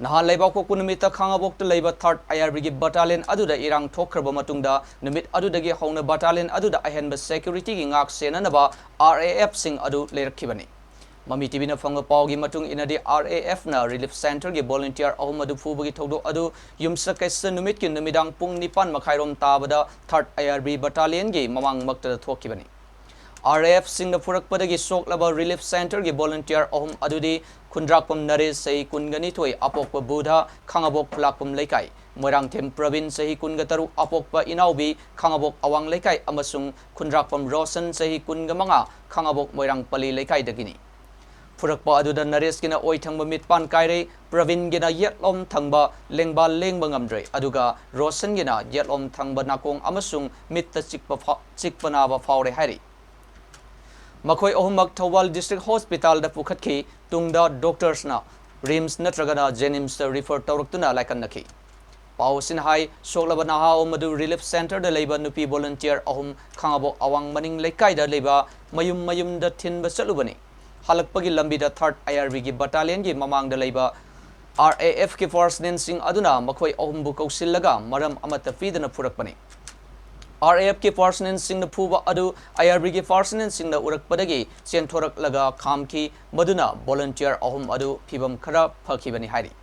ꯅꯍꯥꯟ ꯂꯩꯕꯥꯛꯄꯣꯛꯄ ꯅꯨꯃꯤꯠꯇ ꯈꯥꯉꯕꯣꯛꯇ ꯂꯩꯕ third IRBꯒꯤ battalionꯒꯤ ꯑꯗꯨꯗ ꯏꯔꯥꯡ ꯊꯣꯛꯈ꯭ꯔꯕ ꯃꯇꯨꯡꯗ ꯅꯨꯃꯤꯠ ꯑꯗꯨꯗꯒꯤ ꯍꯧꯅ battalion ꯑꯗꯨꯗ ꯑꯍꯦꯟꯕ securityꯒꯤ ꯉꯥꯛ ꯁꯦꯟꯅꯅꯕ RAFꯁꯤꯡ ꯑꯗꯨ ꯂꯩꯔꯛꯈꯤꯕꯅꯤ꯫ ꯃꯃꯤ TVꯅ ꯐꯪꯕ ꯄꯥꯎꯒꯤ ꯃꯇꯨꯡ ꯏꯟꯅꯗꯤ, RAFꯅ relief centreꯒꯤ volunteer ꯑꯍꯨꯝ ꯑꯗꯨ ꯐꯨꯕꯒꯤ ꯊꯧꯗꯣꯛ ꯑꯗꯨ ꯌꯨꯝꯁꯀꯩꯁ ꯅꯨꯃꯤꯠꯀꯤ ꯅꯨꯃꯤꯗꯥꯡ ꯄꯨꯡ ꯅꯤꯄꯥꯟ ꯃꯈꯥꯏꯔꯣꯝ ꯇꯥꯕꯗ third IRB battalionꯒꯤ ꯃꯃꯥꯡꯃꯛꯇꯗ ꯊꯣꯛꯈꯤꯕꯅꯤ꯫ RAFꯁꯤꯡꯅ ꯐꯨꯔꯛꯄꯗꯒꯤ ꯁꯣꯛꯂꯕ relief centreꯒꯤ volunteer ꯑꯍꯨꯝ ꯑꯗꯨꯗꯤ ꯈꯨꯟꯗ꯭ꯔꯥꯛꯄꯝ ꯅꯔꯦꯁ, ꯆꯍꯤ ꯀꯨꯟꯒ ꯅꯤꯊꯣꯏ, ꯑꯄꯣꯛꯄ ꯕꯨꯙ, ꯈꯥꯉꯕꯣꯛ ꯈꯨꯂꯥꯛꯄꯝ ꯂꯩꯀꯥꯏ, ꯃꯣꯏꯔꯥꯡꯊꯦꯝ ꯄ꯭ꯔꯕꯤꯟ, ꯆꯍꯤ ꯀꯨꯟꯒ ꯇꯔꯨꯛ, ꯑꯄꯣꯛꯄ ꯏꯅꯥꯎꯕꯤ, ꯈꯥꯉꯕꯣꯛ ꯑꯋꯥꯡ ꯂꯩꯀꯥꯏ, ꯑꯃꯁꯨꯡ ꯈꯨꯟꯗ꯭ꯔꯥꯛꯄꯝ ꯔꯣꯁꯟ, ꯆꯍꯤ ꯀꯨꯟꯒ ꯃꯉꯥ, ꯈꯥꯉꯕꯣꯛ ꯃꯣꯏꯔꯥꯡ ꯄꯜꯂꯤ ꯂꯩꯀꯥꯏꯗꯒꯤꯅꯤ꯫ ꯐꯨꯔꯛꯄ ꯑꯗꯨꯗ ꯅꯔꯦꯁꯀꯤꯅ ꯑꯣꯏ ꯊꯪꯕ ꯃꯤꯠꯄꯥꯟ ꯀꯥꯏꯔꯦ, ꯄ꯭ꯔꯕꯤꯟꯒꯤꯅ ꯌꯦꯠꯂꯣꯝ ꯊꯪꯕ ꯂꯦꯡꯕꯥꯜ ꯂꯦꯡꯕ ꯉꯝꯗ꯭ꯔꯦ, ꯑꯗꯨꯒ ꯔꯣꯁꯟꯒꯤꯅ ꯌꯦꯠꯂꯣꯝ ꯊꯪꯕ ꯅꯥꯀꯣꯡ ꯑꯃꯁꯨꯡ ꯃꯤꯠꯇ ꯆꯤꯛꯄ ꯐꯥ-, ꯆꯤꯛꯄ ꯅꯥꯕ ꯐꯥꯎꯔꯦ ꯍꯥꯏꯔꯤ꯫ ꯃꯈꯣꯏ ꯑꯍꯨꯝꯃꯛ ꯊꯧꯕꯥꯜ district hospitalꯗ ꯄꯨꯈꯠꯈꯤ꯫ ꯇꯨꯡꯗ doctorsꯅ RIMS ꯅꯠꯇ꯭ꯔꯒꯅ JNIMSꯇ refer ꯇꯧꯔꯛꯇꯨꯅ ꯂꯥꯏꯀꯠꯅꯈꯤ꯫ ꯄꯥꯎ ꯑꯁꯤꯅ ꯍꯥꯏ, ꯁꯣꯛꯂꯕ ꯅꯍꯥ ꯑꯍꯨꯝ ꯑꯗꯨ ꯔꯤꯂꯤꯐ ꯁꯦꯟꯇꯔꯗ ꯂꯩꯕ ꯅꯨꯄꯤ ꯚꯣꯂꯨꯟꯇꯤꯌꯔ ꯑꯍꯨꯝ ꯈꯥꯉꯕꯣꯛ ꯑꯋꯥꯡ ꯃꯅꯤꯡ ꯂꯩꯀꯥꯏꯗ ꯂꯩꯕ ꯃꯌꯨꯝ ꯃꯌꯨꯝꯗ ꯊꯤꯟꯕ ꯆꯠꯂꯨꯕꯅꯤ꯫ ꯍꯜꯂꯛꯄꯒꯤ ꯂꯝꯕꯤꯗ ꯊꯥꯔꯠ ꯑꯥꯏ ꯑꯥꯔ ꯕꯤꯒꯤ ꯕꯇꯥꯂꯤꯌꯟꯒꯤ ꯃꯃꯥꯡꯗ ꯂꯩꯕ ꯑꯥꯔ ꯑꯦ ꯑꯦꯐꯀꯤ ꯄꯔꯁꯅꯦꯜꯁꯤꯡ ꯑꯗꯨꯅ ꯃꯈꯣꯏ ꯑꯍꯨꯝꯕꯨ ꯀꯧꯁꯤꯜꯂꯒ ꯃꯔꯝ ꯑꯃꯠꯇ ꯄꯤꯗꯅ ꯐꯨꯔꯛꯄꯅꯤ꯫ ꯑꯥꯔ ꯑꯦ ꯑꯦꯐꯀꯤ ꯄꯔꯁꯅꯦꯜꯁꯤꯡꯅ ꯐꯨꯕ ꯑꯗꯨ ꯑꯥꯏ ꯑꯥꯔ ꯕꯤꯒꯤ ꯄꯔꯁꯅꯦꯜꯁꯤꯡꯅ ꯎꯔꯛꯄꯗꯒꯤ ꯆꯦꯟꯊꯣꯔꯛꯂꯒ ꯈꯥꯝꯈꯤ, ꯃꯗꯨꯅ ꯚꯣꯂꯨꯟꯇꯤꯌꯔ ꯑꯍꯨꯝ ꯑꯗꯨ ꯐꯤꯚꯝ ꯈꯔ ꯐꯈꯤꯕꯅꯤ ꯍꯥꯏꯔꯤ꯫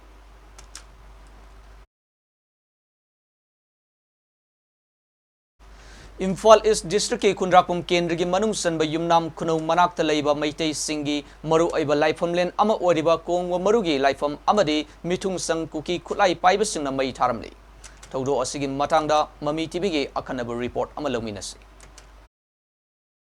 ꯏꯝꯐꯥꯜ ꯏꯁ ꯗꯤꯁꯇ꯭ꯔꯤꯛꯀꯤ ꯈꯨꯟꯗ꯭ꯔꯥꯛꯄꯝ ꯀꯦꯟꯗ꯭ꯔꯒꯤ ꯃꯅꯨꯡ ꯆꯟꯕ ꯌꯨꯝꯅꯥꯝ ꯈꯨꯅꯧ ꯃꯅꯥꯛꯇ ꯂꯩꯕ ꯃꯩꯇꯩꯁꯤꯡꯒꯤ ꯃꯔꯨꯑꯣꯏꯕ ꯂꯥꯏꯐꯝꯂꯦꯟ ꯑꯃ ꯑꯣꯏꯔꯤꯕ ꯀꯣꯡꯕ ꯃꯔꯨꯒꯤ ꯂꯥꯏꯐꯝ ꯑꯃꯗꯤ ꯃꯤꯊꯨꯡꯁꯪ ꯀꯨꯀꯤ ꯈꯨꯠꯂꯥꯏ ꯄꯥꯏꯕꯁꯤꯡꯅ ꯃꯩ ꯊꯥꯔꯝꯂꯤ꯫ ꯊꯧꯗꯣꯛ ꯑꯁꯤꯒꯤ ꯃꯇꯥꯡꯗ ꯃꯃꯤ ꯇꯤꯚꯤꯒꯤ ꯑꯈꯟꯅꯕ ꯔꯤꯄꯣꯔꯠ ꯑꯃ ꯂꯧꯃꯤꯟꯅꯁꯤ꯫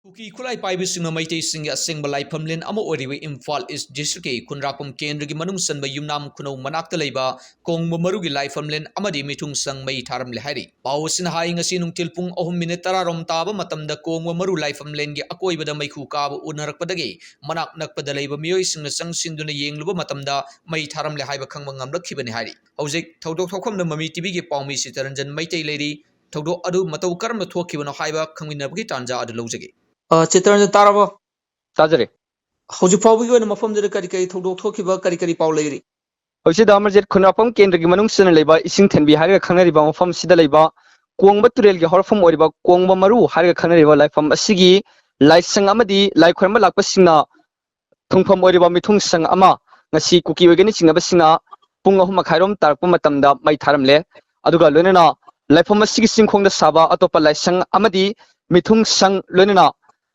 ꯀꯨꯀꯤ ꯈꯨꯠꯂꯥꯏ ꯄꯥꯏꯕꯁꯤꯡꯅ ꯃꯩꯇꯩꯁꯤꯡꯒꯤ ꯑꯁꯦꯡꯕ ꯂꯥꯏꯐꯝꯂꯦꯟ ꯑꯃ ꯑꯣꯏꯔꯤꯕ ꯏꯝꯐꯥꯜ ꯏꯁ ꯗꯤꯁꯇ꯭ꯔꯤꯛꯀꯤ ꯈꯨꯟꯗ꯭ꯔꯥꯛꯄꯝ ꯀꯦꯟꯗ꯭ꯔꯒꯤ ꯃꯅꯨꯡ ꯆꯟꯕ ꯌꯨꯝꯅꯥꯝ ꯈꯨꯅꯧ ꯃꯅꯥꯛꯇ ꯂꯩꯕ ꯀꯣꯡꯕ ꯃꯔꯨꯒꯤ ꯂꯥꯏꯐꯝꯂꯦꯟ ꯑꯃꯗꯤ ꯃꯤꯊꯨꯡꯁꯪ ꯃꯩ ꯊꯥꯔꯝꯂꯦ ꯍꯥꯏꯔꯤ꯫ ꯄꯥꯎ ꯑꯁꯤꯅ ꯍꯥꯏ, ꯉꯁꯤ ꯅꯨꯡꯊꯤꯜ ꯄꯨꯡ ꯑꯍꯨꯝ ꯃꯤꯅꯤꯠ ꯇꯔꯥ ꯔꯣꯝ ꯇꯥꯕ ꯃꯇꯝꯗ ꯀꯣꯡꯕ ꯃꯔꯨ ꯂꯥꯏꯐꯝꯂꯦꯟꯒꯤ ꯑꯀꯣꯏꯕꯗ ꯃꯩꯈꯨ ꯀꯥꯕ ꯎꯅꯔꯛꯄꯗꯒꯤ ꯃꯅꯥꯛ ꯅꯛꯄꯗ ꯂꯩꯕ ꯃꯤꯑꯣꯏꯁꯤꯡꯅ ꯆꯪꯁꯤꯟꯗꯨꯅ ꯌꯦꯡꯂꯨꯕ ꯃꯇꯝꯗ ꯃꯩ ꯊꯥꯔꯝꯂꯦ ꯍꯥꯏꯕ ꯈꯪꯕ ꯉꯝꯂꯛꯈꯤꯕꯅꯤ ꯍꯥꯏꯔꯤ꯫ ꯍꯧꯖꯤꯛ ꯊꯧꯗꯣꯛ ꯊꯣꯛꯐꯝꯗ ꯃꯃꯤ ꯇꯤꯚꯤꯒꯤ ꯄꯥꯎꯃꯤ ꯁꯤꯇꯔꯟꯖꯟ ꯃꯩꯇꯩ ꯂꯩꯔꯤ꯫ ꯊꯧꯗꯣꯛ ꯑꯗꯨ ꯃꯇꯧ ꯀꯔꯝꯅ ꯊꯣꯛꯈꯤꯕꯅꯣ ꯍꯥꯏꯕ ꯈꯪꯃꯤꯟꯅꯕꯒꯤ ꯇꯥꯟꯖꯥ ꯑꯗꯨ ꯂꯧꯖꯒꯦ꯫ ꯑ, ꯆꯦꯇꯔꯟꯖꯟ, ꯇꯥꯔꯕꯣ? ꯇꯥꯖꯔꯦ꯫ ꯍꯧꯖꯤꯛ ꯐꯥꯎꯕꯒꯤ ꯑꯣꯏꯅ ꯃꯐꯝꯗꯨꯗ ꯀꯔꯤ ꯀꯔꯤ ꯊꯧꯗꯣꯛ ꯊꯣꯛꯈꯤꯕ, ꯀꯔꯤ ꯀꯔꯤ ꯄꯥꯎ ꯂꯩꯔꯤ? ꯍꯧꯖꯤꯛꯁꯤꯗ ꯑꯃꯔꯖꯤꯠ ꯈꯨꯟꯗ꯭ꯔꯥꯛꯄꯝ ꯀꯦꯟꯗ꯭ꯔꯒꯤ ꯃꯅꯨꯡ ꯆꯟꯅ ꯂꯩꯕ ꯏꯁꯤꯡ ꯊꯦꯟꯕꯤ ꯍꯥꯏꯔꯒ ꯈꯪꯅꯔꯤꯕ ꯃꯐꯝꯁꯤꯗ ꯂꯩꯕ ꯀꯣꯡꯕ ꯇꯨꯔꯦꯜꯒꯤ ꯍꯧꯔꯛꯐꯝ ꯑꯣꯏꯔꯤꯕ ꯀꯣꯡꯕ ꯃꯔꯨ ꯍꯥꯏꯔꯒ ꯈꯪꯅꯔꯤꯕ ꯂꯥꯏꯐꯝ ꯑꯁꯤꯒꯤ ꯂꯥꯏꯁꯪ ꯑꯃꯗꯤ ꯂꯥꯏ ꯈꯣꯏꯔꯝꯕ ꯂꯥꯛꯄꯁꯤꯡꯅ ꯊꯨꯡꯐꯝ ꯑꯣꯏꯔꯤꯕ ꯃꯤꯊꯨꯡ ꯁꯪ ꯑꯃ ꯉꯁꯤ ꯀꯨꯀꯤ ꯑꯣꯏꯒꯅꯤ ꯆꯤꯡꯅꯕꯁꯤꯡꯅ ꯄꯨꯡ ꯑꯍꯨꯝ ꯃꯈꯥꯏꯔꯣꯝ ꯇꯥꯔꯛꯄ ꯃꯇꯝꯗ ꯃꯩ ꯊꯥꯔꯝꯂꯦ꯫ ꯑꯗꯨꯒ ꯂꯣꯏꯅꯅ ꯂꯥꯏꯐꯝ ꯑꯁꯤꯒꯤ ꯆꯤꯡꯈꯣꯡꯗ ꯁꯥꯕ ꯑꯇꯣꯞꯄ ꯂꯥꯏꯁꯪ ꯑꯃꯗꯤ ꯃꯤꯊꯨꯡ ꯁꯪ, ꯂꯣꯏꯅꯅ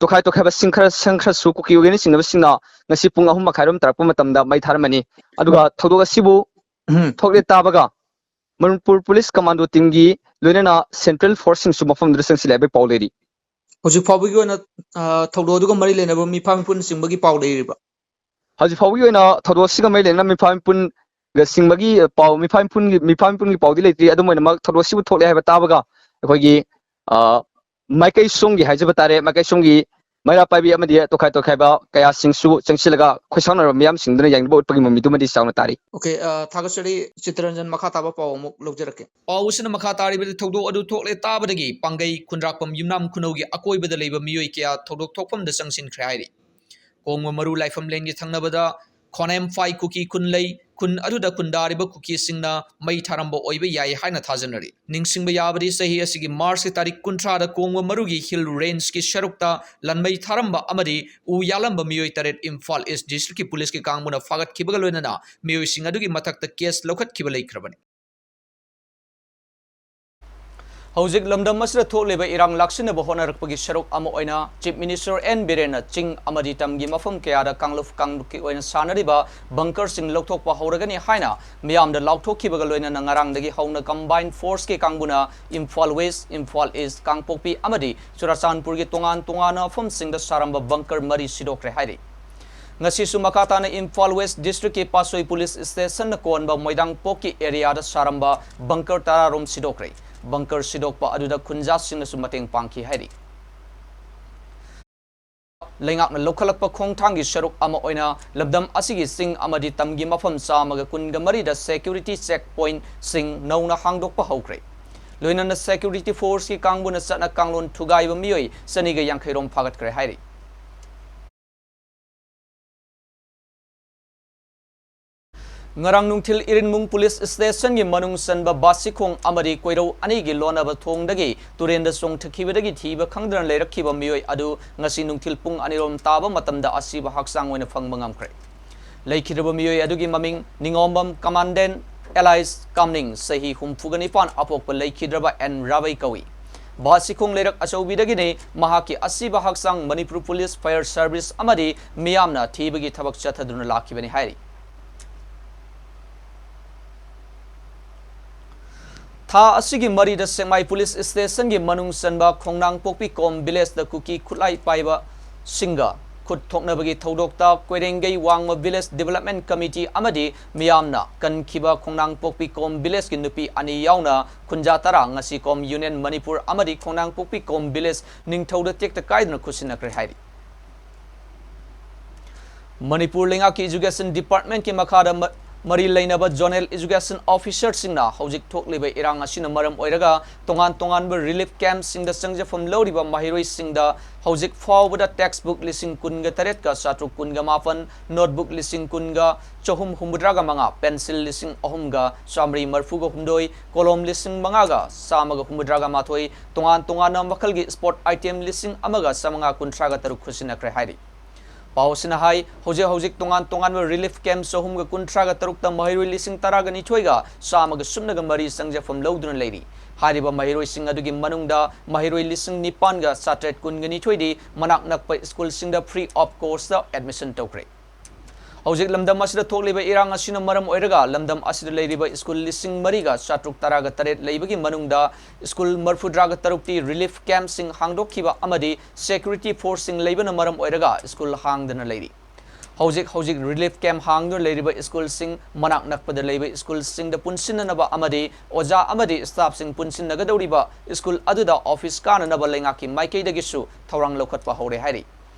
ꯇꯣꯈꯥꯏ ꯇꯣꯈꯥꯏꯕ ꯁꯤꯡ ꯈꯔ, ꯁꯪ ꯈꯔꯁꯨ ꯀꯨꯀꯤ ꯑꯣꯏꯒꯅꯤ ꯆꯤꯡꯅꯕꯁꯤꯡꯅ ꯉꯁꯤ ꯄꯨꯡ ꯑꯍꯨꯝ ꯃꯈꯥꯏꯔꯣꯝ ꯇꯥꯔꯛꯄ ꯃꯇꯝꯗ ꯃꯩ ꯊꯥꯔꯝꯃꯅꯤ꯫ ꯑꯗꯨꯒ ꯊꯧꯗꯣꯛ ꯑꯁꯤꯕꯨ ꯎꯝ꯫ ꯊꯣꯛꯂꯦ ꯇꯥꯕꯒ ꯃꯅꯤꯄꯨꯔ ꯄꯨꯂꯤꯁ ꯀꯃꯥꯟꯗꯣ ꯇꯤꯝꯒꯤ ꯂꯣꯏꯅꯅ ꯁꯦꯟꯇ꯭ꯔꯦꯜ ꯐꯣꯔꯁꯁꯤꯡꯁꯨ ꯃꯐꯝꯗꯨꯗ ꯆꯪꯁꯤꯜꯂꯦ ꯍꯥꯏꯕꯒꯤ ꯄꯥꯎ ꯂꯩꯔꯤ꯫ ꯍꯧꯖꯤꯛ ꯐꯥꯎꯕꯒꯤ ꯑꯣꯏꯅ, ꯑ, ꯊꯧꯗꯣꯛ ꯑꯗꯨꯒ ꯃꯔꯤ ꯂꯩꯅꯕ ꯃꯤꯐꯥ ꯃꯤꯄꯨꯅꯆꯤꯡꯕꯒꯤ ꯄꯥꯎ ꯂꯩꯔꯤꯕ꯭ꯔꯥ? ꯍꯧꯖꯤꯛ ꯐꯥꯎꯕꯒꯤ ꯑꯣꯏꯅ ꯊꯧꯗꯣꯛ ꯑꯁꯤꯒ ꯃꯔꯤ ꯂꯩꯅꯅ ꯃꯤꯐꯥ ꯃꯤꯄꯨꯟꯒ ꯆꯤꯡꯕꯒꯤ ꯄꯥꯎ, ꯃꯤꯐꯥ ꯃꯤꯄꯨꯟꯒꯤ, ꯃꯤꯐꯥ ꯃꯤꯄꯨꯟꯒꯤ ꯄꯥꯎꯗꯤ ꯂꯩꯇ꯭ꯔꯤ꯫ ꯑꯗꯨꯝ ꯑꯣꯏꯅꯃꯛ ꯊꯧꯗꯣꯛ ꯑꯁꯤꯕꯨ ꯊꯣꯛꯂꯦ ꯍꯥꯏꯕ ꯇꯥꯕꯒ ꯑꯩꯈꯣꯏꯒꯤ, ꯑ, ꯃꯥꯏꯀꯩ ꯁꯣꯝꯒꯤ ꯍꯥꯏꯖꯕ ꯇꯥꯔꯦ, ꯃꯥꯏꯀꯩ ꯁꯣꯝꯒꯤ ꯃꯩꯔꯥ ꯄꯥꯏꯕꯤ ꯑꯃꯗꯤ ꯇꯣꯈꯥꯏ ꯇꯣꯈꯥꯏꯕ ꯀꯌꯥꯁꯤꯡꯁꯨ ꯆꯪꯁꯤꯜꯂꯒ ꯈꯣꯏꯁꯥꯎꯅꯔꯕ ꯃꯤꯌꯥꯝꯁꯤꯡꯗꯨꯅ ꯌꯥꯅꯤꯡꯕ ꯎꯠꯄꯒꯤ ꯃꯃꯤꯗꯨꯃꯗꯤ ꯆꯥꯎꯅ ꯇꯥꯔꯤ꯫ Okay, ꯑ, ꯊꯥꯒꯠꯆꯔꯤ꯫ ꯆꯤꯇꯔꯟꯖꯟ, ꯃꯈꯥ ꯇꯥꯕ ꯄꯥꯎ ꯑꯃꯨꯛ ꯂꯧꯖꯔꯛꯀꯦ꯫ ꯄꯥꯎ ꯑꯁꯤꯅ ꯃꯈꯥ ꯇꯥꯔꯤꯕꯗꯤ, ꯊꯧꯗꯣꯛ ꯑꯗꯨ ꯊꯣꯛꯂꯦ ꯇꯥꯕꯗꯒꯤ ꯄꯥꯡꯒꯩ, ꯈꯨꯟꯗ꯭ꯔꯥꯛꯄꯝ, ꯌꯨꯝꯅꯥꯝ ꯈꯨꯅꯧꯒꯤ ꯑꯀꯣꯏꯕꯗ ꯂꯩꯕ ꯃꯤꯑꯣꯏ ꯀꯌꯥ ꯊꯧꯗꯣꯛ ꯊꯣꯛꯐꯝꯗ ꯆꯪꯁꯤꯟꯈ꯭ꯔꯦ ꯍꯥꯏꯔꯤ꯫ ꯀꯣꯡꯕ ꯃꯔꯨ ꯂꯥꯏꯐꯝ ꯂꯦꯟꯒꯤ ꯊꯪꯅꯕꯗ ꯈꯣꯅꯦꯝꯐꯥꯏ ꯀꯨꯀꯤ ꯈꯨꯟ ꯂꯩ꯫ ꯈꯨꯟ ꯑꯗꯨꯗ ꯈꯨꯟꯗꯥꯔꯤꯕ ꯀꯨꯀꯤꯁꯤꯡꯅ ꯃꯩ ꯊꯥꯔꯝꯕ ꯑꯣꯏꯕ ꯌꯥꯏ ꯍꯥꯏꯅ ꯊꯥꯖꯅꯔꯤ꯫ ꯅꯤꯡꯁꯤꯡꯕ ꯌꯥꯕꯗꯤ, ꯆꯍꯤ ꯑꯁꯤꯒꯤ ꯃꯥꯔꯆꯀꯤ ꯇꯥꯔꯤꯛ ꯀꯨꯟꯊ꯭ꯔꯥꯗ ꯀꯣꯡꯕ ꯃꯔꯨꯒꯤ ꯍꯤꯜ ꯔꯦꯟꯖꯀꯤ ꯁꯔꯨꯛꯇ ꯂꯟꯃꯩ ꯊꯥꯔꯝꯕ ꯑꯃꯗꯤ ꯎ ꯌꯥꯜꯂꯝꯕ ꯃꯤꯑꯣꯏ ꯇꯔꯦꯠ ꯏꯝꯐꯥꯜ ꯏꯁ ꯗꯤꯁꯇ꯭ꯔꯤꯛꯀꯤ ꯄꯨꯂꯤꯁꯀꯤ ꯀꯥꯡꯕꯨꯅ ꯐꯥꯒꯠꯈꯤꯕꯒ ꯂꯣꯏꯅꯅ ꯃꯤꯑꯣꯏꯁꯤꯡ ꯑꯗꯨꯒꯤ ꯃꯊꯛꯇ ꯀꯦꯁ ꯂꯧꯈꯠꯈꯤꯕ ꯂꯩꯈ꯭ꯔꯕꯅꯤ꯫ ꯍꯧꯖꯤꯛ ꯂꯝꯗꯝ ꯑꯁꯤꯗ ꯊꯣꯛꯂꯤꯕ ꯏꯔꯥꯡ ꯂꯥꯛꯁꯤꯟꯅꯕ ꯍꯣꯠꯅꯔꯛꯄꯒꯤ ꯁꯔꯨꯛ ꯑꯃ ꯑꯣꯏꯅ Chief Minister ꯑꯦꯟ ꯕꯤꯔꯦꯟꯅ ꯆꯤꯡ ꯑꯃꯗꯤ ꯇꯝꯒꯤ ꯃꯐꯝ ꯀꯌꯥꯗ ꯀꯥꯡꯂꯨꯞ ꯀꯥꯡꯂꯨꯞꯀꯤ ꯑꯣꯏꯅ ꯁꯥꯟꯅꯔꯤꯕ ꯕꯪꯀꯔꯁꯤꯡ ꯂꯧꯊꯣꯛꯄ ꯍꯧꯔꯒꯅꯤ ꯍꯥꯏꯅ ꯃꯤꯌꯥꯝꯗ ꯂꯥꯎꯊꯣꯛꯈꯤꯕꯒ ꯂꯣꯏꯅꯅ ꯉꯔꯥꯡꯗꯒꯤ ꯍꯧꯅ ꯀꯝꯕꯥꯏꯟ ꯐꯣꯔꯁꯀꯤ ꯀꯥꯡꯕꯨꯅ ꯏꯝꯐꯥꯜ ꯋꯦꯁ, ꯏꯝꯐꯥꯜ ꯏꯁ, ꯀꯥꯡꯄꯣꯛꯄꯤ ꯑꯃꯗꯤ ꯆꯨꯔꯥꯆꯥꯟꯄꯨꯔꯒꯤ ꯇꯣꯉꯥꯟ ꯇꯣꯉꯥꯟꯕ ꯃꯐꯝꯁꯤꯡꯗ ꯁꯥꯔꯝꯕ ꯕꯪꯀꯔ ꯃꯔꯤ ꯁꯤꯗꯣꯛꯈ꯭ꯔꯦ ꯍꯥꯏꯔꯤ꯫ ꯉꯁꯤꯁꯨ ꯃꯈꯥ ꯇꯥꯅ ꯏꯝꯐꯥꯜ ꯋꯦꯁ ꯗꯤꯁꯇ꯭ꯔꯤꯛꯀꯤ ꯄꯥꯠꯁꯣꯏ ꯄꯨꯂꯤꯁ ꯁ꯭ꯇꯦꯁꯟꯅ ꯀꯣꯟꯕ ꯃꯣꯏꯗꯥꯡꯄꯣꯛꯀꯤ ꯑꯦꯔꯤꯌꯥꯗ ꯁꯥꯔꯝꯕ ꯕꯪꯀꯔ ꯇꯔꯥꯔꯣꯝ ꯁꯤꯗꯣꯛꯈ꯭ꯔꯦ꯫ ꯕꯪꯀꯔ ꯁꯤꯗꯣꯛꯄ ꯑꯗꯨꯗ ꯈꯨꯟꯖꯥꯁꯤꯡꯅꯁꯨ ꯃꯇꯦꯡ ꯄꯥꯡꯈꯤ ꯍꯥꯏꯔꯤ꯫ ꯂꯩꯉꯥꯛꯅ ꯂꯧꯈꯠꯂꯛꯄ ꯈꯣꯡꯊꯥꯡꯒꯤ ꯁꯔꯨꯛ ꯑꯃ ꯑꯣꯏꯅ ꯂꯝꯗꯝ ꯑꯁꯤꯒꯤ ꯆꯤꯡ ꯑꯃꯗꯤ ꯇꯝꯒꯤ ꯃꯐꯝ ꯆꯥꯝꯃꯒ ꯀꯨꯟꯒ ꯃꯔꯤꯗ ꯁꯦꯀ꯭ꯌꯨꯔꯤꯇꯤ ꯆꯦꯛ ꯄꯣꯏꯟꯠꯁꯤꯡ ꯅꯧꯅ ꯍꯥꯡꯗꯣꯛꯄ ꯍꯧꯈ꯭ꯔꯦ꯫ ꯂꯣꯏꯅꯅ ꯁꯦꯀ꯭ꯌꯨꯔꯤꯇꯤ ꯐꯣꯔꯁꯀꯤ ꯀꯥꯡꯕꯨꯅ ꯆꯠꯅ ꯀꯥꯡꯂꯣꯟ ꯊꯨꯒꯥꯏꯕ ꯃꯤꯑꯣꯏ ꯆꯅꯤꯒ ꯌꯥꯡꯈꯩ ꯔꯣꯝ ꯐꯥꯒꯠꯈ꯭ꯔꯦ ꯍꯥꯏꯔꯤ꯫ ꯉꯔꯥꯡ ꯅꯨꯡꯊꯤꯜ ꯏꯔꯤꯟꯃꯨꯡ ꯄꯨꯂꯤꯁ ꯁ꯭ꯇꯦꯁꯟꯒꯤ ꯃꯅꯨꯡ ꯆꯟꯕ ꯕꯥꯁꯤꯈꯣꯡ ꯑꯃꯗꯤ ꯀꯣꯏꯔꯧ ꯑꯅꯤꯒꯤ ꯂꯣꯟꯅꯕ ꯊꯣꯡꯗꯒꯤ ꯇꯨꯔꯦꯟꯗ ꯆꯣꯡꯊꯈꯤꯕꯗꯒꯤ ꯊꯤꯕ ꯈꯪꯗꯅ ꯂꯩꯔꯛꯈꯤꯕ ꯃꯤꯑꯣꯏ ꯑꯗꯨ ꯉꯁꯤ ꯅꯨꯡꯊꯤꯜ ꯄꯨꯡ ꯑꯅꯤꯔꯣꯝ ꯇꯥꯕ ꯃꯇꯝꯗ ꯑꯁꯤꯕ ꯍꯛꯆꯥꯡ ꯑꯣꯏꯅ ꯐꯪꯕ ꯉꯝꯈ꯭ꯔꯦ꯫ ꯂꯩꯈꯤꯗ꯭ꯔꯕ ꯃꯤꯑꯣꯏ ꯑꯗꯨꯒꯤ ꯃꯃꯤꯡ ꯅꯤꯉꯣꯝꯕꯝ ꯀꯃꯥꯟꯗꯦꯟ ꯑꯦꯂꯥꯏꯁ ꯀꯥꯝꯅꯤꯡ, ꯆꯍꯤ ꯍꯨꯝꯐꯨꯒ ꯅꯤꯄꯥꯟ, ꯑꯄꯣꯛꯄ ꯂꯩꯈꯤꯗ꯭ꯔꯕ ꯑꯦꯟ ꯔꯥꯕꯩ ꯀꯧꯏ꯫ ꯕꯥꯁꯤꯈꯣꯡ ꯂꯩꯔꯛ ꯑꯆꯧꯕꯤꯗꯒꯤꯅꯤ ꯃꯍꯥꯛꯀꯤ ꯑꯁꯤꯕ ꯍꯛꯆꯥꯡ ꯃꯅꯤꯄꯨꯔ ꯄꯨꯂꯤꯁ, ꯐꯥꯌꯔ ꯁꯔꯚꯤꯁ ꯑꯃꯗꯤ ꯃꯤꯌꯥꯝꯅ ꯊꯤꯕꯒꯤ ꯊꯕꯛ ꯆꯠꯊꯗꯨꯅ ꯂꯥꯛꯈꯤꯕꯅꯤ ꯍꯥꯏꯔꯤ꯫ ꯊꯥ ꯑꯁꯤꯒꯤ ꯃꯔꯤꯗ ꯁꯦꯛꯃꯥꯏ ꯄꯨꯂꯤꯁ ꯁ꯭ꯇꯦꯁꯟꯒꯤ ꯃꯅꯨꯡ ꯆꯟꯕ ꯈꯣꯡꯅꯥꯡꯄꯣꯛꯄꯤ ꯀꯣꯝ ꯚꯤꯂꯦꯖꯇ ꯀꯨꯀꯤ ꯈꯨꯠꯂꯥꯏ ꯄꯥꯏꯕꯁꯤꯡꯒ ꯈꯨꯠ ꯊꯣꯛꯅꯕꯒꯤ ꯊꯧꯗꯣꯛꯇ ꯀꯣꯏꯔꯦꯡꯒꯩ ꯋꯥꯡꯃ Village Development Committee ꯑꯃꯗꯤ ꯃꯤꯌꯥꯝꯅ ꯀꯟꯈꯤꯕ ꯈꯣꯡꯅꯥꯡꯄꯣꯛꯄꯤ ꯀꯣꯝ village ꯀꯤ ꯅꯨꯄꯤ ꯑꯅꯤ ꯌꯥꯎꯅ ꯈꯨꯟꯖꯥ ꯇꯔꯥ ꯉꯁꯤ ꯀꯣꯝ Union ꯃꯅꯤꯄꯨꯔ ꯑꯃꯗꯤ ꯈꯣꯡꯅꯥꯡꯄꯣꯛꯄꯤ ꯀꯣꯝ village ꯅꯤꯡꯊꯧꯗ ꯇꯦꯛꯇ ꯀꯥꯏꯗꯅ ꯈꯨꯠꯁꯤꯟꯅꯈ꯭ꯔꯦ ꯍꯥꯏꯔꯤ꯫ ꯃꯅꯤꯄꯨꯔ ꯂꯩꯉꯥꯛꯀꯤ Education Department ꯀꯤ ꯃꯈꯥꯗ ꯃ-, ꯃꯔꯤ ꯂꯩꯅꯕ Zonal Education Officer ꯁꯤꯡꯅ ꯍꯧꯖꯤꯛ ꯊꯣꯛꯂꯤꯕ ꯏꯔꯥꯡ ꯑꯁꯤꯅ ꯃꯔꯝ ꯑꯣꯏꯔꯒ ꯇꯣꯉꯥꯟ ꯇꯣꯉꯥꯟꯕ relief camp ꯁꯤꯡꯗ ꯆꯪꯖꯐꯝ ꯂꯧꯔꯤꯕ ꯃꯍꯩꯔꯣꯏꯁꯤꯡꯗ ꯍꯧꯖꯤꯛ ꯐꯥꯎꯕꯗ text book ꯂꯤꯁꯤꯡ ꯀꯨꯟꯒ ꯇꯔꯦꯠꯀ ꯆꯥꯇ꯭ꯔꯨꯛ ꯀꯨꯟꯒ ꯃꯥꯄꯟ, notebook ꯂꯤꯁꯤꯡ ꯀꯨꯟꯒ ꯆꯍꯨꯝ ꯍꯨꯝꯐꯨꯇꯔꯥꯒ ꯃꯉꯥ, pencil ꯂꯤꯁꯤꯡ ꯑꯍꯨꯝꯒ ꯆꯥꯃꯔꯤ ꯃꯔꯤꯐꯨꯒ ꯍꯨꯝꯗꯣꯏ, ꯀꯣꯂꯣꯝ ꯂꯤꯁꯤꯡ ꯃꯉꯥꯒ ꯆꯥꯝꯃꯒ ꯍꯨꯝꯐꯨꯇꯔꯥꯒ ꯃꯥꯊꯣꯏ, ꯇꯣꯉꯥꯟ ꯇꯣꯉꯥꯟꯕ ꯃꯈꯜꯒꯤ sport item ꯂꯤꯁꯤꯡ ꯑꯃꯒ ꯆꯥꯃꯉꯥ ꯀꯨꯟꯊ꯭ꯔꯥꯒ ꯇꯔꯨꯛ ꯈꯨꯠꯁꯤꯟꯅꯈ꯭ꯔꯦ ꯍꯥꯏꯔꯤ꯫ ꯄꯥꯎ ꯑꯁꯤꯅ ꯍꯥꯏ, ꯍꯧꯖꯤꯛ ꯍꯧꯖꯤꯛ ꯇꯣꯉꯥꯟ ꯇꯣꯉꯥꯟꯕ relief camp ꯆꯍꯨꯝꯒ ꯀꯨꯟꯊ꯭ꯔꯥꯒ ꯇꯔꯨꯛꯇ ꯃꯍꯩꯔꯣꯏ ꯂꯤꯁꯤꯡ ꯇꯔꯥꯒ ꯅꯤꯊꯣꯏꯒ ꯆꯥꯝꯃꯒ ꯁꯨꯞꯅꯒ ꯃꯔꯤ ꯆꯪꯖꯐꯝ ꯂꯧꯗꯨꯅ ꯂꯩꯔꯤ꯫ ꯍꯥꯏꯔꯤꯕ ꯃꯍꯩꯔꯣꯏꯁꯤꯡ ꯑꯗꯨꯒꯤ ꯃꯅꯨꯡꯗ ꯃꯍꯩꯔꯣꯏ ꯂꯤꯁꯤꯡ ꯅꯤꯄꯥꯟꯒ ꯆꯥꯇ꯭ꯔꯦꯠ ꯀꯨꯟꯒ ꯅꯤꯊꯣꯏꯗꯤ ꯃꯅꯥꯛ ꯅꯛꯄ school ꯁꯤꯡꯗ free of cost ꯇ admission ꯇꯧꯈ꯭ꯔꯦ꯫ ꯍꯧꯖꯤꯛ ꯂꯝꯗꯝ ꯑꯁꯤꯗ ꯊꯣꯛꯂꯤꯕ ꯏꯔꯥꯡ ꯑꯁꯤꯅ ꯃꯔꯝ ꯑꯣꯏꯔꯒ ꯂꯝꯗꯝ ꯑꯁꯤꯗ ꯂꯩꯔꯤꯕ school ꯂꯤꯁꯤꯡ ꯃꯔꯤꯒ ꯆꯥꯇ꯭ꯔꯨꯛ ꯇꯔꯥꯒ ꯇꯔꯦꯠ ꯂꯩꯕꯒꯤ ꯃꯅꯨꯡꯗ school ꯃꯔꯤꯐꯨꯇꯔꯥꯒ ꯇꯔꯨꯛꯇꯤ relief camp ꯁꯤꯡ ꯍꯥꯡꯗꯣꯛꯈꯤꯕ ꯑꯃꯗꯤ security force ꯁꯤꯡ ꯂꯩꯕꯅ ꯃꯔꯝ ꯑꯣꯏꯔꯒ school ꯍꯥꯡꯗꯅ ꯂꯩꯔꯤ꯫ ꯍꯧꯖꯤꯛ ꯍꯧꯖꯤꯛ relief camp ꯍꯥꯡꯗꯨꯅ ꯂꯩꯔꯤꯕ school ꯁꯤꯡ ꯃꯅꯥꯛ ꯅꯛꯄꯗ ꯂꯩꯕ school ꯁꯤꯡꯗ ꯄꯨꯟꯁꯤꯟꯅꯅꯕ ꯑꯃꯗꯤ ꯑꯣꯖꯥ ꯑꯃꯗꯤ staff ꯁꯤꯡ ꯄꯨꯟꯁꯤꯟꯅꯒꯗꯧꯔꯤꯕ school ꯑꯗꯨꯗ office ꯀꯥꯅꯅꯕ ꯂꯩꯉꯥꯛꯀꯤ ꯃꯥꯏꯀꯩꯗꯒꯤꯁꯨ ꯊꯧꯔꯥꯡ ꯂꯧꯈꯠꯄ ꯍꯧꯔꯦ ꯍꯥꯏꯔꯤ꯫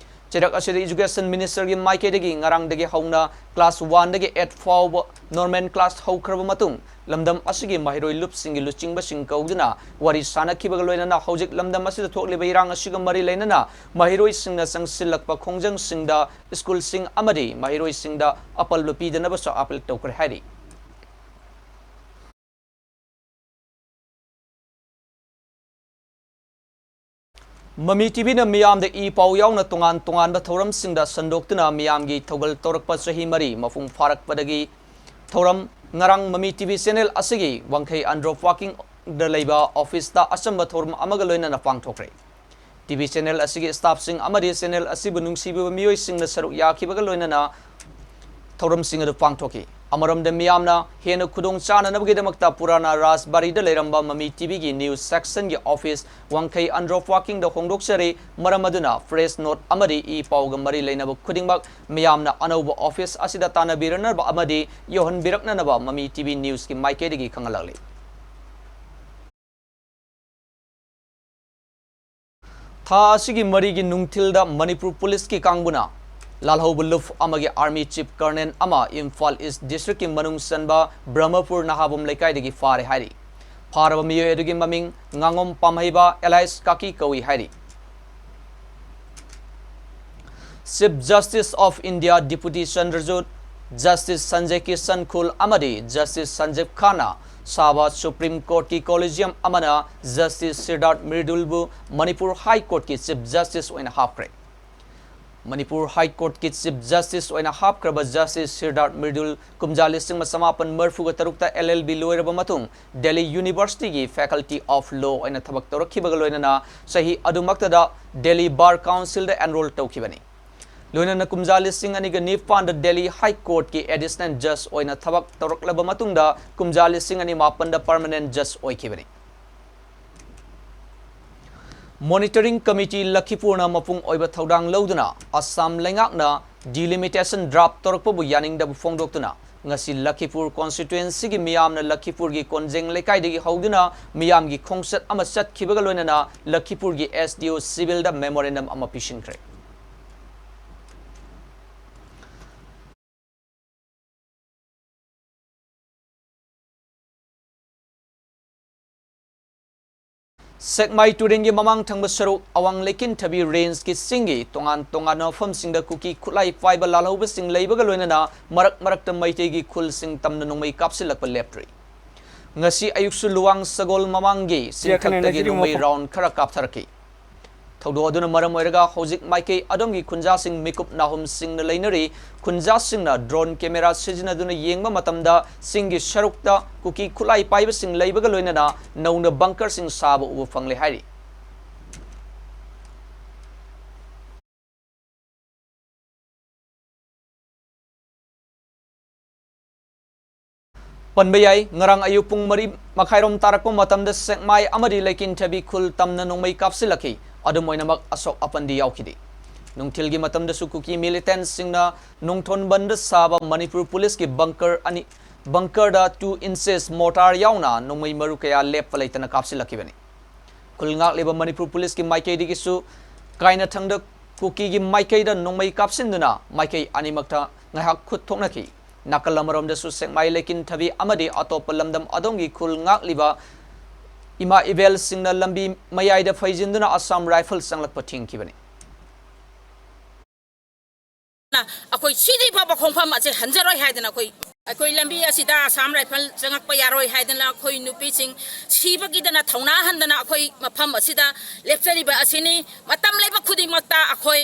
ꯆꯩꯔꯛ ꯑꯁꯤꯗ Education Minister ꯒꯤ ꯃꯥꯏꯀꯩꯗꯒꯤ ꯉꯔꯥꯡꯗꯒꯤ ꯍꯧꯅ class one ꯗꯒꯤ eight ꯐꯥꯎꯕ normal class ꯍꯧꯈ꯭ꯔꯕ ꯃꯇꯨꯡ, ꯂꯝꯗꯝ ꯑꯁꯤꯒꯤ ꯃꯍꯩꯔꯣꯏ ꯂꯨꯞꯁꯤꯡꯒꯤ ꯂꯨꯆꯤꯡꯕꯁꯤꯡ ꯀꯧꯗꯨꯅ ꯋꯥꯔꯤ ꯁꯥꯅꯈꯤꯕꯒ ꯂꯣꯏꯅꯅ ꯍꯧꯖꯤꯛ ꯂꯝꯗꯝ ꯑꯁꯤꯗ ꯊꯣꯛꯂꯤꯕ ꯏꯔꯥꯡ ꯑꯁꯤꯒ ꯃꯔꯤ ꯂꯩꯅꯅ ꯃꯍꯩꯔꯣꯏꯁꯤꯡꯅ ꯆꯪꯁꯤꯜꯂꯛꯄ ꯈꯣꯡꯖꯪꯁꯤꯡꯗ school ꯁꯤꯡ ꯑꯃꯗꯤ ꯃꯍꯩꯔꯣꯏꯁꯤꯡꯗ ꯑꯄꯜꯕ ꯄꯤꯗꯅꯕꯁꯨ appeal ꯇꯧꯈ꯭ꯔꯦ ꯍꯥꯏꯔꯤ꯫ ꯃꯃꯤ TV ꯅ ꯃꯤꯌꯥꯝꯗ ꯏ ꯄꯥꯎ ꯌꯥꯎꯅ ꯇꯣꯉꯥꯟ ꯇꯣꯉꯥꯟꯕ ꯊꯧꯔꯝꯁꯤꯡꯗ ꯁꯟꯗꯣꯛꯇꯨꯅ ꯃꯤꯌꯥꯝꯒꯤ ꯊꯧꯒꯜ ꯇꯧꯔꯛꯄ ꯆꯍꯤ ꯃꯔꯤ ꯃꯄꯨꯡ ꯐꯥꯔꯛꯄꯗꯒꯤ ꯊꯧꯔꯝ ꯉꯔꯥꯡ ꯃꯃꯤ TV channel ꯑꯁꯤꯒꯤ ꯋꯥꯡꯈꯩ ꯑꯟꯗ꯭ꯔꯣꯞ ꯋꯥꯀꯤꯡꯗ ꯂꯩꯕ office ꯇ ꯑꯆꯝꯕ ꯊꯧꯔꯝ ꯑꯃꯒ ꯂꯣꯏꯅꯅ ꯄꯥꯡꯊꯣꯛꯈ꯭ꯔꯦ꯫ TV channel ꯑꯁꯤꯒꯤ staff ꯁꯤꯡ ꯑꯃꯗꯤ channel ꯑꯁꯤꯕꯨ ꯅꯨꯡꯁꯤꯕꯤꯕ ꯃꯤꯑꯣꯏꯁꯤꯡꯅ ꯁꯔꯨꯛ ꯌꯥꯈꯤꯕꯒ ꯂꯣꯏꯅꯅ ꯊꯧꯔꯝꯁꯤꯡ ꯑꯗꯨ ꯄꯥꯡꯊꯣꯛꯈꯤ꯫ ꯑꯃꯔꯣꯝꯗ ꯃꯤꯌꯥꯝꯅ ꯍꯦꯟꯅ ꯈꯨꯗꯣꯡ ꯆꯥꯅꯅꯕꯒꯤꯗꯃꯛꯇ ꯄꯨꯔꯥꯅꯥ ꯔꯥꯖꯕꯥꯔꯤꯗ ꯂꯩꯔꯝꯕ ꯃꯃꯤ ꯇꯤꯚꯤꯒꯤ news sectionꯒꯤ office ꯋꯥꯡꯈꯩ ꯑꯟꯗ꯭ꯔꯣꯞ ꯋꯥꯀꯤꯡꯗ ꯍꯣꯡꯗꯣꯛꯆꯔꯤ꯫ ꯃꯔꯝ ꯑꯗꯨꯅ press note ꯑꯃꯗꯤ ꯏ ꯄꯥꯎꯒ ꯃꯔꯤ ꯂꯩꯅꯕ ꯈꯨꯗꯤꯡꯃꯛ ꯃꯤꯌꯥꯝꯅ ꯑꯅꯧꯕ office ꯑꯁꯤꯗ ꯇꯥꯟꯅꯕꯤꯔꯅꯕ ꯑꯃꯗꯤ ꯌꯧꯍꯟꯕꯤꯔꯛꯅꯅꯕ ꯃꯃꯤ ꯇꯤꯚꯤ newsꯀꯤ ꯃꯥꯏꯀꯩꯗꯒꯤ ꯈꯪꯍꯜꯂꯛꯂꯤ꯫ ꯊꯥ ꯑꯁꯤꯒꯤ ꯃꯔꯤꯒꯤ ꯅꯨꯡꯊꯤꯜꯗ ꯃꯅꯤꯄꯨꯔ ꯄꯨꯂꯤꯁꯀꯤ ꯀꯥꯡꯕꯨꯅ ꯂꯥꯜꯍꯧꯕ ꯂꯨꯞ ꯑꯃꯒꯤ army chief colonel ꯑꯃ ꯏꯝꯐꯥꯜ East districtꯀꯤ ꯃꯅꯨꯡ ꯆꯟꯕ ꯕ꯭ꯔꯍꯃꯄꯨꯔ ꯅꯍꯥꯕꯣꯝ ꯂꯩꯀꯥꯏꯗꯒꯤ ꯐꯥꯔꯦ ꯍꯥꯏꯔꯤ꯫ ꯐꯥꯔꯕ ꯃꯤꯑꯣꯏ ꯑꯗꯨꯒꯤ ꯃꯃꯤꯡ ꯉꯥꯉꯣꯝ ꯄꯥꯝꯍꯩꯕ alias ꯀꯥꯀꯤ ꯀꯧꯏ ꯍꯥꯏꯔꯤ꯫ Chief Justice of India Deputy ꯆꯟꯗ꯭ꯔꯆꯨꯗ, Justice Sanjay Kisan ꯈꯨꯜ ꯑꯃꯗꯤ Justice ꯁꯟꯖꯤꯕ ꯈꯥꯟꯅ ꯁꯥꯍꯕꯥꯗ Supreme Courtꯀꯤ collegium ꯑꯃꯅ Justice ꯁꯤꯗꯥꯔꯊ ꯃ꯭ꯔꯤꯗꯨꯜꯕꯨ Manipur High Courtꯀꯤ Chief Justice ꯑꯣꯏꯅ ꯍꯥꯞꯈ꯭ꯔꯦ꯫ ꯃꯅꯤꯄꯨꯔ High Courtꯀꯤ Chief Justice ꯑꯣꯏꯅ ꯍꯥꯞꯈ꯭ꯔꯕ Justice ꯁꯤꯗꯥꯔꯊ ꯃ꯭ꯔꯤꯗꯨꯜ ꯀꯨꯝꯖꯥ ꯂꯤꯁꯤꯡ ꯑꯃ ꯆꯃꯥꯄꯟ ꯃꯔꯤꯐꯨꯒ ꯇꯔꯨꯛꯇ L L B ꯂꯣꯏꯔꯕ ꯃꯇꯨꯡ Delhi Universityꯒꯤ Faculty of Law ꯑꯣꯏꯅ ꯊꯕꯛ ꯇꯧꯔꯛꯈꯤꯕꯒ ꯂꯣꯏꯅꯅ ꯆꯍꯤ ꯑꯗꯨꯃꯛꯇꯗ Delhi Bar Councilꯗ enroll ꯇꯧꯈꯤꯕꯅꯤ꯫ ꯂꯣꯏꯅꯅ ꯀꯨꯝꯖꯥ ꯂꯤꯁꯤꯡ ꯑꯅꯤꯒ ꯅꯤꯄꯥꯟꯗ Delhi High Courtꯀꯤ Additional Judge ꯑꯣꯏꯅ ꯊꯕꯛ ꯇꯧꯔꯛꯂꯕ ꯃꯇꯨꯡꯗ ꯀꯨꯝꯖꯥ ꯂꯤꯁꯤꯡ ꯑꯅꯤ ꯃꯥꯄꯟꯗ Permanent Judge ꯑꯣꯏꯈꯤꯕꯅꯤ꯫ Monitoring Committee ꯂꯈꯤꯄꯨꯔꯅ ꯃꯄꯨꯡ ꯑꯣꯏꯕ ꯊꯧꯗꯥꯡ ꯂꯧꯗꯨꯅ ꯑꯁꯥꯝ ꯂꯩꯉꯥꯛꯅ delimitation draft ꯇꯧꯔꯛꯄꯕꯨ ꯌꯥꯅꯤꯡꯗꯕ ꯐꯣꯡꯗꯣꯛꯇꯨꯅ ꯉꯁꯤ ꯂꯈꯤꯄꯨꯔ constituencyꯒꯤ ꯃꯤꯌꯥꯝꯅ ꯂꯈꯤꯄꯨꯔꯒꯤ ꯀꯣꯟꯖꯦꯡ ꯂꯩꯀꯥꯏꯗꯒꯤ ꯍꯧꯗꯨꯅ ꯃꯤꯌꯥꯝꯒꯤ ꯈꯣꯡꯆꯠ ꯑꯃ ꯆꯠꯈꯤꯕꯒ ꯂꯣꯏꯅꯅ ꯂꯈꯤꯄꯨꯔꯒꯤ S D O civilꯗ memorandum ꯑꯃ ꯄꯤꯁꯤꯟꯈ꯭ꯔꯦ꯫ ꯁꯦꯛꯃꯥꯏ ꯇꯨꯔꯦꯜꯒꯤ ꯃꯃꯥꯡ ꯊꯪꯕ ꯁꯔꯨꯛ ꯑꯋꯥꯡ ꯂꯩꯀꯤꯟꯊꯕꯤ rangeꯀꯤ ꯆꯤꯡꯒꯤ ꯇꯣꯉꯥꯟ ꯇꯣꯉꯥꯟꯕ ꯃꯐꯝꯁꯤꯡꯗ ꯀꯨꯀꯤ ꯈꯨꯠꯂꯥꯏ ꯄꯥꯏꯕ ꯂꯥꯜꯍꯧꯕꯁꯤꯡ ꯂꯩꯕꯒ ꯂꯣꯏꯅꯅ ꯃꯔꯛ ꯃꯔꯛꯇ ꯃꯩꯇꯩꯒꯤ ꯈꯨꯜꯁꯤꯡ ꯇꯝꯅ ꯅꯣꯡꯃꯩ ꯀꯥꯞꯁꯤꯜꯂꯛꯄ ꯂꯦꯞꯇ꯭ꯔꯤ꯫ ꯉꯁꯤ ꯑꯌꯨꯛꯁꯨ ꯂꯨꯋꯥꯡ ꯁꯒꯣꯜ ꯃꯃꯥꯡꯒꯤ ꯆꯤꯡꯊꯛꯇꯒꯤ ꯅꯣꯡꯃꯩ round ꯈꯔ ꯀꯥꯞꯊꯔꯛꯈꯤ꯫ ꯊꯧꯗꯣꯛ ꯑꯗꯨꯅ ꯃꯔꯝ ꯑꯣꯏꯔꯒ ꯍꯧꯖꯤꯛ ꯃꯥꯏꯀꯩ ꯑꯗꯣꯝꯒꯤ ꯈꯨꯟꯖꯥꯁꯤꯡ ꯃꯤꯀꯨꯞ ꯅꯥꯍꯨꯝꯁꯤꯡꯅ ꯂꯩꯅꯔꯤ꯫ ꯈꯨꯟꯖꯥꯁꯤꯡꯅ drone camera ꯁꯤꯖꯤꯟꯅꯗꯨꯅ ꯌꯦꯡꯕ ꯃꯇꯝꯗ ꯆꯤꯡꯒꯤ ꯁꯔꯨꯛꯇ ꯀꯨꯀꯤ ꯈꯨꯠꯂꯥꯏ ꯄꯥꯏꯕꯁꯤꯡ ꯂꯩꯕꯒ ꯂꯣꯏꯅꯅ ꯅꯧꯅ bunkerꯁꯤꯡ ꯁꯥꯕ ꯎꯕ ꯐꯪꯂꯦ ꯍꯥꯏꯔꯤ꯫ ꯄꯟꯕ ꯌꯥꯏ, ꯉꯔꯥꯡ ꯑꯌꯨꯛ ꯄꯨꯡ ꯃꯔꯤ ꯃꯈꯥꯏꯔꯣꯝ ꯇꯥꯔꯛꯄ ꯃꯇꯝꯗ ꯁꯦꯛꯃꯥꯏ ꯑꯃꯗꯤ ꯂꯩꯀꯤꯟꯊꯕꯤ ꯈꯨꯜ ꯇꯝꯅ ꯅꯣꯡꯃꯩ ꯀꯥꯞꯁꯤꯜꯂꯛꯈꯤ꯫ ꯑꯗꯨꯝ ꯑꯣꯏꯅꯃꯛ ꯑꯁꯣꯛ ꯑꯄꯟꯗꯤ ꯌꯥꯎꯈꯤꯗꯦ꯫ ꯅꯨꯡꯊꯤꯜꯒꯤ ꯃꯇꯝꯗꯁꯨ ꯀꯨꯀꯤ ꯃꯤꯂꯤꯇꯦꯟꯁꯤꯡꯅ ꯅꯣꯡꯊꯣꯟꯕꯟꯗ ꯁꯥꯕ ꯃꯅꯤꯄꯨꯔ ꯄꯨꯂꯤꯁꯀꯤ ꯕꯪꯀꯔ ꯑꯅꯤ, ꯕꯪꯀꯔꯗ ꯇꯨ ꯏꯟꯆꯦꯁ ꯃꯣꯔꯇꯥꯔ ꯌꯥꯎꯅ ꯅꯣꯡꯃꯩ ꯃꯔꯨ ꯀꯌꯥ ꯂꯦꯞꯄ ꯂꯩꯇꯅ ꯀꯥꯞꯁꯤꯜꯂꯛꯈꯤꯕꯅꯤ꯫ ꯈꯨꯜ ꯉꯥꯛꯂꯤꯕ ꯃꯅꯤꯄꯨꯔ ꯄꯨꯂꯤꯁꯀꯤ ꯃꯥꯏꯀꯩꯗꯒꯤꯁꯨ ꯀꯥꯏꯅꯊꯪꯗ ꯀꯨꯀꯤꯒꯤ ꯃꯥꯏꯀꯩꯗ ꯅꯣꯡꯃꯩ ꯀꯥꯞꯁꯤꯟꯗꯨꯅ ꯃꯥꯏꯀꯩ ꯑꯅꯤꯃꯛꯇ ꯉꯥꯏꯍꯥꯛ ꯈꯨꯠ ꯊꯣꯛꯅꯈꯤ꯫ ꯅꯥꯀꯜ ꯑꯃꯔꯣꯝꯗꯁꯨ ꯁꯦꯛꯃꯥꯏ ꯂꯩꯀꯤꯟꯊꯕꯤ ꯑꯃꯗꯤ ꯑꯇꯣꯞꯄ ꯂꯝꯗꯝ ꯑꯗꯣꯝꯒꯤ ꯈꯨꯜ ꯉꯥꯛꯂꯤꯕ ꯏꯃꯥ ꯏꯕꯦꯜꯁꯤꯡꯅ ꯂꯝꯕꯤ ꯃꯌꯥꯏꯗ ꯐꯩꯖꯤꯟꯗꯨꯅ ꯑꯁꯥꯝ ꯔꯥꯏꯐꯜ ꯆꯪꯂꯛꯄ ꯊꯤꯡꯈꯤꯕꯅꯤ꯫ ꯑꯩꯈꯣꯏ ꯁꯤꯗ꯭ꯔꯤ ꯐꯥꯎꯕ ꯈꯣꯡꯐꯝ ꯑꯁꯦ ꯍꯟꯖꯔꯣꯏ ꯍꯥꯏꯗꯅ ꯑꯩꯈꯣꯏ, ꯑꯩꯈꯣꯏ ꯂꯝꯕꯤ ꯑꯁꯤꯗ ꯑꯁꯥꯝ ꯔꯥꯏꯐꯜ ꯆꯪꯉꯛꯄ ꯌꯥꯔꯣꯏ ꯍꯥꯏꯗꯅ ꯑꯩꯈꯣꯏ ꯅꯨꯄꯤꯁꯤꯡ ꯁꯤꯕꯒꯤꯗꯅ ꯊꯧꯅꯥ ꯍꯟꯗꯅ ꯑꯩꯈꯣꯏ ꯃꯐꯝ ꯑꯁꯤꯗ ꯂꯦꯞꯆꯔꯤꯕ ꯑꯁꯤꯅꯤ꯫ ꯃꯇꯝ ꯂꯩꯕ ꯈꯨꯗꯤꯡꯃꯛꯇ ꯑꯩꯈꯣꯏ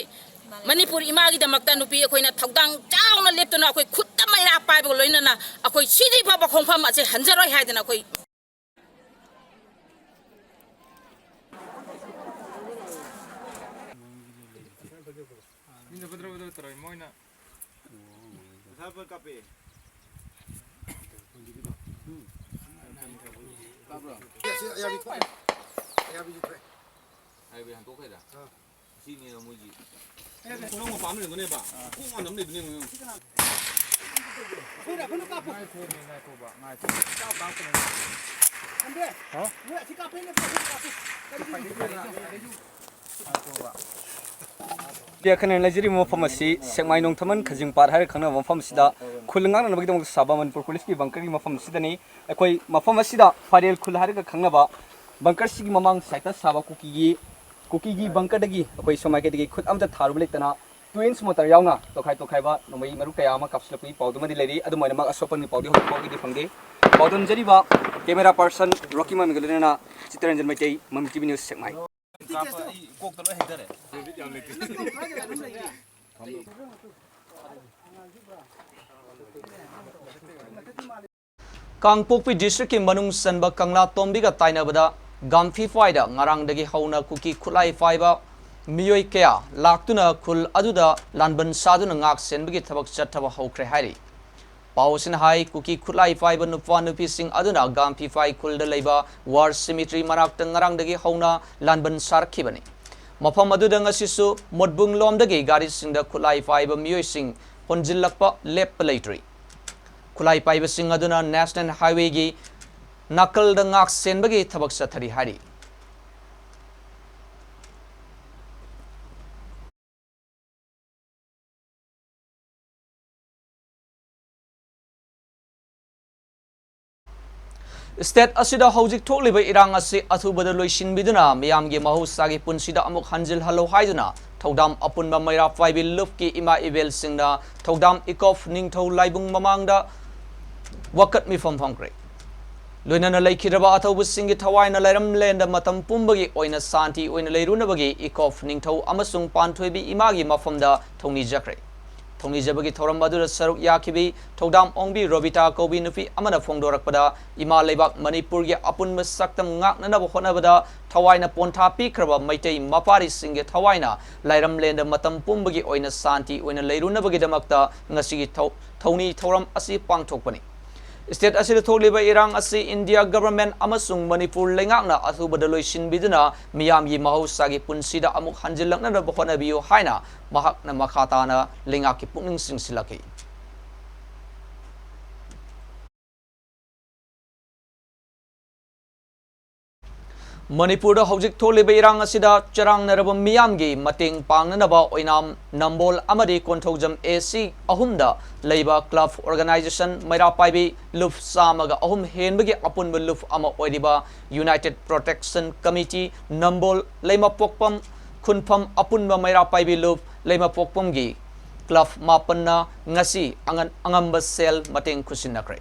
ꯃꯅꯤꯄꯨꯔ ꯏꯃꯥꯒꯤꯗꯃꯛꯇ ꯅꯨꯄꯤ ꯑꯩꯈꯣꯏꯅ ꯊꯧꯗꯥꯡ ꯆꯥꯎꯅ ꯂꯦꯞꯇꯨꯅ ꯑꯩꯈꯣꯏ ꯈꯨꯠꯇ ꯃꯩꯔꯥ ꯄꯥꯏꯕꯒ ꯂꯣꯏꯅꯅ ꯑꯩꯈꯣꯏ ꯁꯤꯗ꯭ꯔꯤ ꯐꯥꯎꯕ ꯈꯣꯡꯐꯝ ꯑꯁꯦ ꯍꯟꯖꯔꯣꯏ ꯍꯥꯏꯗꯅ ꯑꯩꯈꯣꯏ ꯃꯤꯅ ꯕꯗ꯭ꯔ ꯕꯗ꯭ꯔ ꯇꯧꯔꯛꯏ ꯃꯣꯏꯅ꯫ ꯄꯩꯁꯥ ꯀꯥꯞꯄꯦ꯫ ꯀꯥꯞꯄ꯭ꯔꯣ? ꯑꯁꯤ ꯑꯌꯥꯕꯤ ꯊꯣꯛꯑꯦ꯫ ꯑꯌꯥꯕꯤꯁꯤ ꯊꯣꯛꯑꯦ꯫ ꯑꯌꯥꯕꯤ ꯍꯟꯗꯣꯛꯈ꯭ꯔꯦꯗ꯫ ꯑꯥ꯫ ꯁꯤꯅꯦꯕ ꯃꯣꯏꯒꯤ꯫ ꯑꯦ, ꯈꯣꯡꯅꯥꯡ ꯃꯄꯥ ꯑꯃ ꯂꯩꯕꯅꯦꯕ꯫ ꯈꯣꯡ ꯃꯥꯟꯅꯕ ꯂꯩꯕꯅꯦ ꯃꯣꯏ꯫ ꯉꯥꯏꯈꯣꯕ, ꯉꯥꯏꯈꯣꯕ, ꯉꯥꯏꯈꯣꯕ꯫ ꯏꯇꯥꯎ ꯀꯥꯞꯀꯅꯨ꯫ ꯍꯥ? ꯃꯣꯏ ꯑꯁꯤ ꯀꯥꯞꯄꯩ ꯅꯠꯇ꯭ꯔꯣ? ꯑꯩꯈꯣꯏ ꯀꯥꯞꯄꯩ꯫ ꯀꯔꯤꯒꯤꯅꯣ? ꯉꯥꯏꯈꯣꯕ꯫ ꯑꯩꯈꯣꯏꯅ ꯂꯩꯖꯔꯤꯕ ꯃꯐꯝ ꯑꯁꯤ ꯁꯦꯛꯃꯥꯏ ꯅꯣꯡꯊꯃꯟ ꯈꯖꯤꯡ ꯄꯥꯠ ꯍꯥꯏꯔꯒ ꯈꯪꯅꯕ ꯃꯐꯝ ꯑꯁꯤꯗ ꯈꯨꯜ ꯉꯥꯛꯅꯅꯕꯒꯤꯗꯃꯛꯇ ꯁꯥꯕ ꯃꯅꯤꯄꯨꯔ ꯄꯨꯂꯤꯁꯀꯤ ꯕꯪꯀꯔꯒꯤ ꯃꯐꯝ ꯑꯁꯤꯗꯅꯤ꯫ ꯑꯩꯈꯣꯏ ꯃꯐꯝ ꯑꯁꯤꯗ ꯐꯥꯏꯔꯦꯜ ꯈꯨꯜ ꯍꯥꯏꯔꯒ ꯈꯪꯅꯕ ꯕꯪꯀꯔꯁꯤꯒꯤ ꯃꯃꯥꯡ ꯁꯥꯏꯠꯇ ꯁꯥꯕ ꯀꯨꯀꯤꯒꯤ, ꯀꯨꯀꯤꯒꯤ ꯕꯪꯀꯔꯗꯒꯤ ꯑꯩꯈꯣꯏ ꯁꯣꯝ ꯃꯥꯏꯀꯩꯗꯒꯤ ꯈꯨꯠ ꯑꯝꯇ ꯊꯥꯔꯨꯕ ꯂꯩꯇꯅ ꯇꯨ ꯏꯟꯁ ꯃꯣꯇꯔ ꯌꯥꯎꯅ ꯇꯣꯈꯥꯏ ꯇꯣꯈꯥꯏꯕ ꯅꯣꯡꯃꯩ ꯃꯔꯨ ꯀꯌꯥ ꯑꯃ ꯀꯥꯞꯁꯤꯜꯂꯛꯄꯒꯤ ꯄꯥꯎꯗꯨꯃꯗꯤ ꯂꯩꯔꯤ꯫ ꯑꯗꯨꯝ ꯑꯣꯏꯅꯃꯛ ꯑꯁꯣꯛꯄꯒꯤ ꯄꯥꯎꯗꯤ ꯍꯧꯖꯤꯛ ꯐꯥꯎꯒꯤꯗꯤ ꯐꯪꯗꯦ꯫ ꯄꯥꯎꯗꯝꯖꯔꯤꯕ ꯀꯦꯃꯦꯔꯥ ꯄꯥꯔꯁꯟ ꯔꯣꯀꯤꯃꯥꯟꯒ ꯂꯣꯏꯅꯅ ꯆꯤꯠꯇꯔꯟꯖꯟ ꯃꯩꯇꯩ, ꯃꯝ ꯇꯤ ꯚꯤ ꯅ꯭ꯌꯨꯁ, ꯁꯦꯛꯃꯥꯏ꯫ ꯀꯥꯞꯄ ꯑꯩ ꯀꯣꯛꯇ ꯂꯣꯏ ꯍꯩꯊꯔꯦ꯫ ꯀꯥꯡꯄꯣꯛꯄꯤ ꯗꯤꯁꯇ꯭ꯔꯤꯛꯀꯤ ꯃꯅꯨꯡ ꯆꯟꯕ ꯀꯪꯂꯥ ꯇꯣꯝꯕꯤꯒ ꯇꯥꯏꯅꯕꯗ ꯒꯥꯝꯐꯤꯐꯥꯏꯗ ꯉꯔꯥꯡꯗꯒꯤ ꯍꯧꯅ ꯀꯨꯀꯤ ꯈꯨꯠꯂꯥꯏ ꯄꯥꯏꯕ ꯃꯤꯑꯣꯏ ꯀꯌꯥ ꯂꯥꯛꯇꯨꯅ ꯈꯨꯜ ꯑꯗꯨꯗ ꯂꯥꯟꯕꯟ ꯁꯥꯗꯨꯅ ꯉꯥꯛ ꯁꯦꯟꯕꯒꯤ ꯊꯕꯛ ꯆꯠꯊꯕ ꯍꯧꯈ꯭ꯔꯦ ꯍꯥꯏꯔꯤ꯫ ꯄꯥꯎ ꯑꯁꯤꯅ ꯍꯥꯏ, ꯀꯨꯀꯤ ꯈꯨꯠꯂꯥꯏ ꯄꯥꯏꯕ ꯅꯨꯄꯥ ꯅꯨꯄꯤꯁꯤꯡ ꯑꯗꯨꯅ ꯒꯥꯝꯐꯤꯐꯥꯏ ꯈꯨꯜꯗ ꯂꯩꯕ ꯋꯥꯔ ꯁꯤꯃꯤꯇ꯭ꯔꯤ ꯃꯅꯥꯛꯇ ꯉꯔꯥꯡꯗꯒꯤ ꯍꯧꯅ ꯂꯥꯟꯕꯟ ꯁꯥꯔꯛꯈꯤꯕꯅꯤ꯫ ꯃꯐꯝ ꯑꯗꯨꯗ ꯉꯁꯤꯁꯨ ꯃꯣꯠꯕꯨꯡ ꯂꯣꯝꯗꯒꯤ ꯒꯥꯔꯤꯁꯤꯡꯗ ꯈꯨꯠꯂꯥꯏ ꯄꯥꯏꯕ ꯃꯤꯑꯣꯏꯁꯤꯡ ꯍꯣꯟꯖꯤꯜꯂꯛꯄ ꯂꯦꯞꯄ ꯂꯩꯇ꯭ꯔꯤ꯫ ꯈꯨꯠꯂꯥꯏ ꯄꯥꯏꯕꯁꯤꯡ ꯑꯗꯨꯅ ꯅꯦꯁꯅꯦꯜ ꯍꯥꯏꯋꯦꯒꯤ ꯅꯥꯀꯜꯗ ꯉꯥꯛ ꯁꯦꯟꯕꯒꯤ ꯊꯕꯛ ꯆꯠꯊꯔꯤ ꯍꯥꯏꯔꯤ꯫ ꯁ꯭ꯇꯦꯠ ꯑꯁꯤꯗ ꯍꯧꯖꯤꯛ ꯊꯣꯛꯂꯤꯕ ꯏꯔꯥꯡ ꯑꯁꯤ ꯑꯊꯨꯕꯗ ꯂꯣꯏꯁꯤꯟꯕꯤꯗꯨꯅ ꯃꯤꯌꯥꯝꯒꯤ ꯃꯍꯧꯁꯥꯒꯤ ꯄꯨꯟꯁꯤꯗ ꯑꯃꯨꯛ ꯍꯟꯖꯤꯜꯍꯜꯂꯨ ꯍꯥꯏꯗꯨꯅ ꯊꯧꯗꯥꯝ ꯑꯄꯨꯟꯕ ꯃꯩꯔꯥ ꯄꯥꯏꯕꯤ ꯂꯨꯞꯀꯤ ꯏꯃꯥ ꯏꯕꯦꯜꯁꯤꯡꯅ ꯊꯧꯗꯥꯝ ꯏꯀꯣꯐ ꯅꯤꯡꯊꯧ ꯂꯥꯏꯕꯨꯡ ꯃꯃꯥꯡꯗ ꯋꯥꯀꯠ ꯃꯤꯐꯝ ꯐꯝꯈ꯭ꯔꯦ꯫ ꯂꯣꯏꯅꯅ ꯂꯩꯈꯤꯗ꯭ꯔꯕ ꯑꯊꯧꯕꯁꯤꯡꯒꯤ ꯊꯋꯥꯏꯅ ꯂꯥꯏꯔꯝꯂꯦꯟꯗ ꯃꯇꯝ ꯄꯨꯝꯕꯒꯤ ꯑꯣꯏꯅ ꯁꯥꯟꯇꯤ ꯑꯣꯏꯅ ꯂꯩꯔꯨꯅꯕꯒꯤ ꯏꯀꯣꯐ ꯅꯤꯡꯊꯧ ꯑꯃꯁꯨꯡ ꯄꯥꯟꯊꯣꯏꯕꯤ ꯏꯃꯥꯒꯤ ꯃꯐꯝꯗ ꯊꯧꯅꯤꯖꯈ꯭ꯔꯦ꯫ ꯊꯧꯅꯤꯖꯕꯒꯤ ꯊꯧꯔꯝ ꯑꯗꯨꯗ ꯁꯔꯨꯛ ꯌꯥꯈꯤꯕꯤ ꯊꯧꯗꯥꯝ ꯑꯣꯡꯕꯤ ꯔꯣꯕꯤꯇꯥ ꯀꯧꯕꯤ ꯅꯨꯄꯤ ꯑꯃꯅ ꯐꯣꯡꯗꯣꯔꯛꯄꯗ, ꯏꯃꯥ ꯂꯩꯕꯥꯛ ꯃꯅꯤꯄꯨꯔꯒꯤ ꯑꯄꯨꯟꯕ ꯁꯛꯇꯝ ꯉꯥꯛꯅꯅꯕ ꯍꯣꯠꯅꯕꯗ ꯊꯋꯥꯏꯅ ꯄꯣꯟꯊꯥ ꯄꯤꯈ꯭ꯔꯕ ꯃꯩꯇꯩ ꯃꯄꯥꯔꯤꯁꯤꯡꯒꯤ ꯊꯋꯥꯏꯅ ꯂꯥꯏꯔꯝꯂꯦꯟꯗ ꯃꯇꯝ ꯄꯨꯝꯕꯒꯤ ꯑꯣꯏꯅ ꯁꯥꯟꯇꯤ ꯑꯣꯏꯅ ꯂꯩꯔꯨꯅꯕꯒꯤꯗꯃꯛꯇ ꯉꯁꯤꯒꯤ ꯊꯧ-, ꯊꯧꯅꯤ ꯊꯧꯔꯝ ꯑꯁꯤ ꯄꯥꯡꯊꯣꯛꯄꯅꯤ꯫ ꯁ꯭ꯇꯦꯠ ꯑꯁꯤꯗ ꯊꯣꯛꯂꯤꯕ ꯏꯔꯥꯡ ꯑꯁꯤ ꯏꯟꯗꯤꯌꯥ ꯒꯚꯔꯟꯃꯦꯟꯠ ꯑꯃꯁꯨꯡ ꯃꯅꯤꯄꯨꯔ ꯂꯩꯉꯥꯛꯅ ꯑꯊꯨꯕꯗ ꯂꯣꯏꯁꯤꯟꯕꯤꯗꯨꯅ ꯃꯤꯌꯥꯝꯒꯤ ꯃꯍꯧꯁꯥꯒꯤ ꯄꯨꯟꯁꯤꯗ ꯑꯃꯨꯛ ꯍꯟꯖꯤꯜꯂꯛꯅꯅꯕ ꯍꯣꯠꯅꯕꯤꯌꯨ ꯍꯥꯏꯅ ꯃꯍꯥꯛꯅ ꯃꯈꯥ ꯇꯥꯅ ꯂꯩꯉꯥꯛꯀꯤ ꯄꯨꯛꯅꯤꯡ ꯆꯤꯡꯁꯤꯜꯂꯛꯈꯤ꯫ ꯃꯅꯤꯄꯨꯔꯗ ꯍꯧꯖꯤꯛ ꯊꯣꯛꯂꯤꯕ ꯏꯔꯥꯡ ꯑꯁꯤꯗ ꯆꯔꯥꯡꯅꯔꯕ ꯃꯤꯌꯥꯝꯒꯤ ꯃꯇꯦꯡ ꯄꯥꯡꯅꯅꯕ ꯑꯣꯏꯅꯥꯝ ꯅꯝꯕꯣꯜ ꯑꯃꯗꯤ ꯀꯣꯟꯊꯧꯖꯝ ꯑꯦ ꯁꯤ ꯑꯍꯨꯝꯗ ꯂꯩꯕ ꯀ꯭ꯂꯕ ꯑꯣꯔꯒꯅꯥꯏꯖꯦꯁꯟ ꯃꯩꯔꯥ ꯄꯥꯏꯕꯤ ꯂꯨꯞ ꯆꯥꯝꯃꯒ ꯑꯍꯨꯝ ꯍꯦꯟꯕꯒꯤ ꯑꯄꯨꯟꯕ ꯂꯨꯞ ꯑꯃ ꯑꯣꯏꯔꯤꯕ ꯌꯨꯅꯥꯏꯇꯦꯗ ꯄ꯭ꯔꯣꯇꯦꯛꯁꯟ ꯀꯃꯤꯇꯤ ꯅꯝꯕꯣꯜ ꯂꯩꯃꯄꯣꯛꯄꯝ ꯈꯨꯟꯐꯝ ꯑꯄꯨꯟꯕ ꯃꯩꯔꯥ ꯄꯥꯏꯕꯤ ꯂꯨꯞ ꯂꯩꯃꯄꯣꯛꯄꯝꯒꯤ ꯀ꯭ꯂꯕ ꯃꯥꯄꯟꯅ ꯉꯁꯤ ꯑꯉꯟ-, ꯑꯉꯝꯕ ꯁꯦꯜ ꯃꯇꯦꯡ ꯈꯨꯠꯁꯤꯟꯅꯈ꯭ꯔꯦ꯫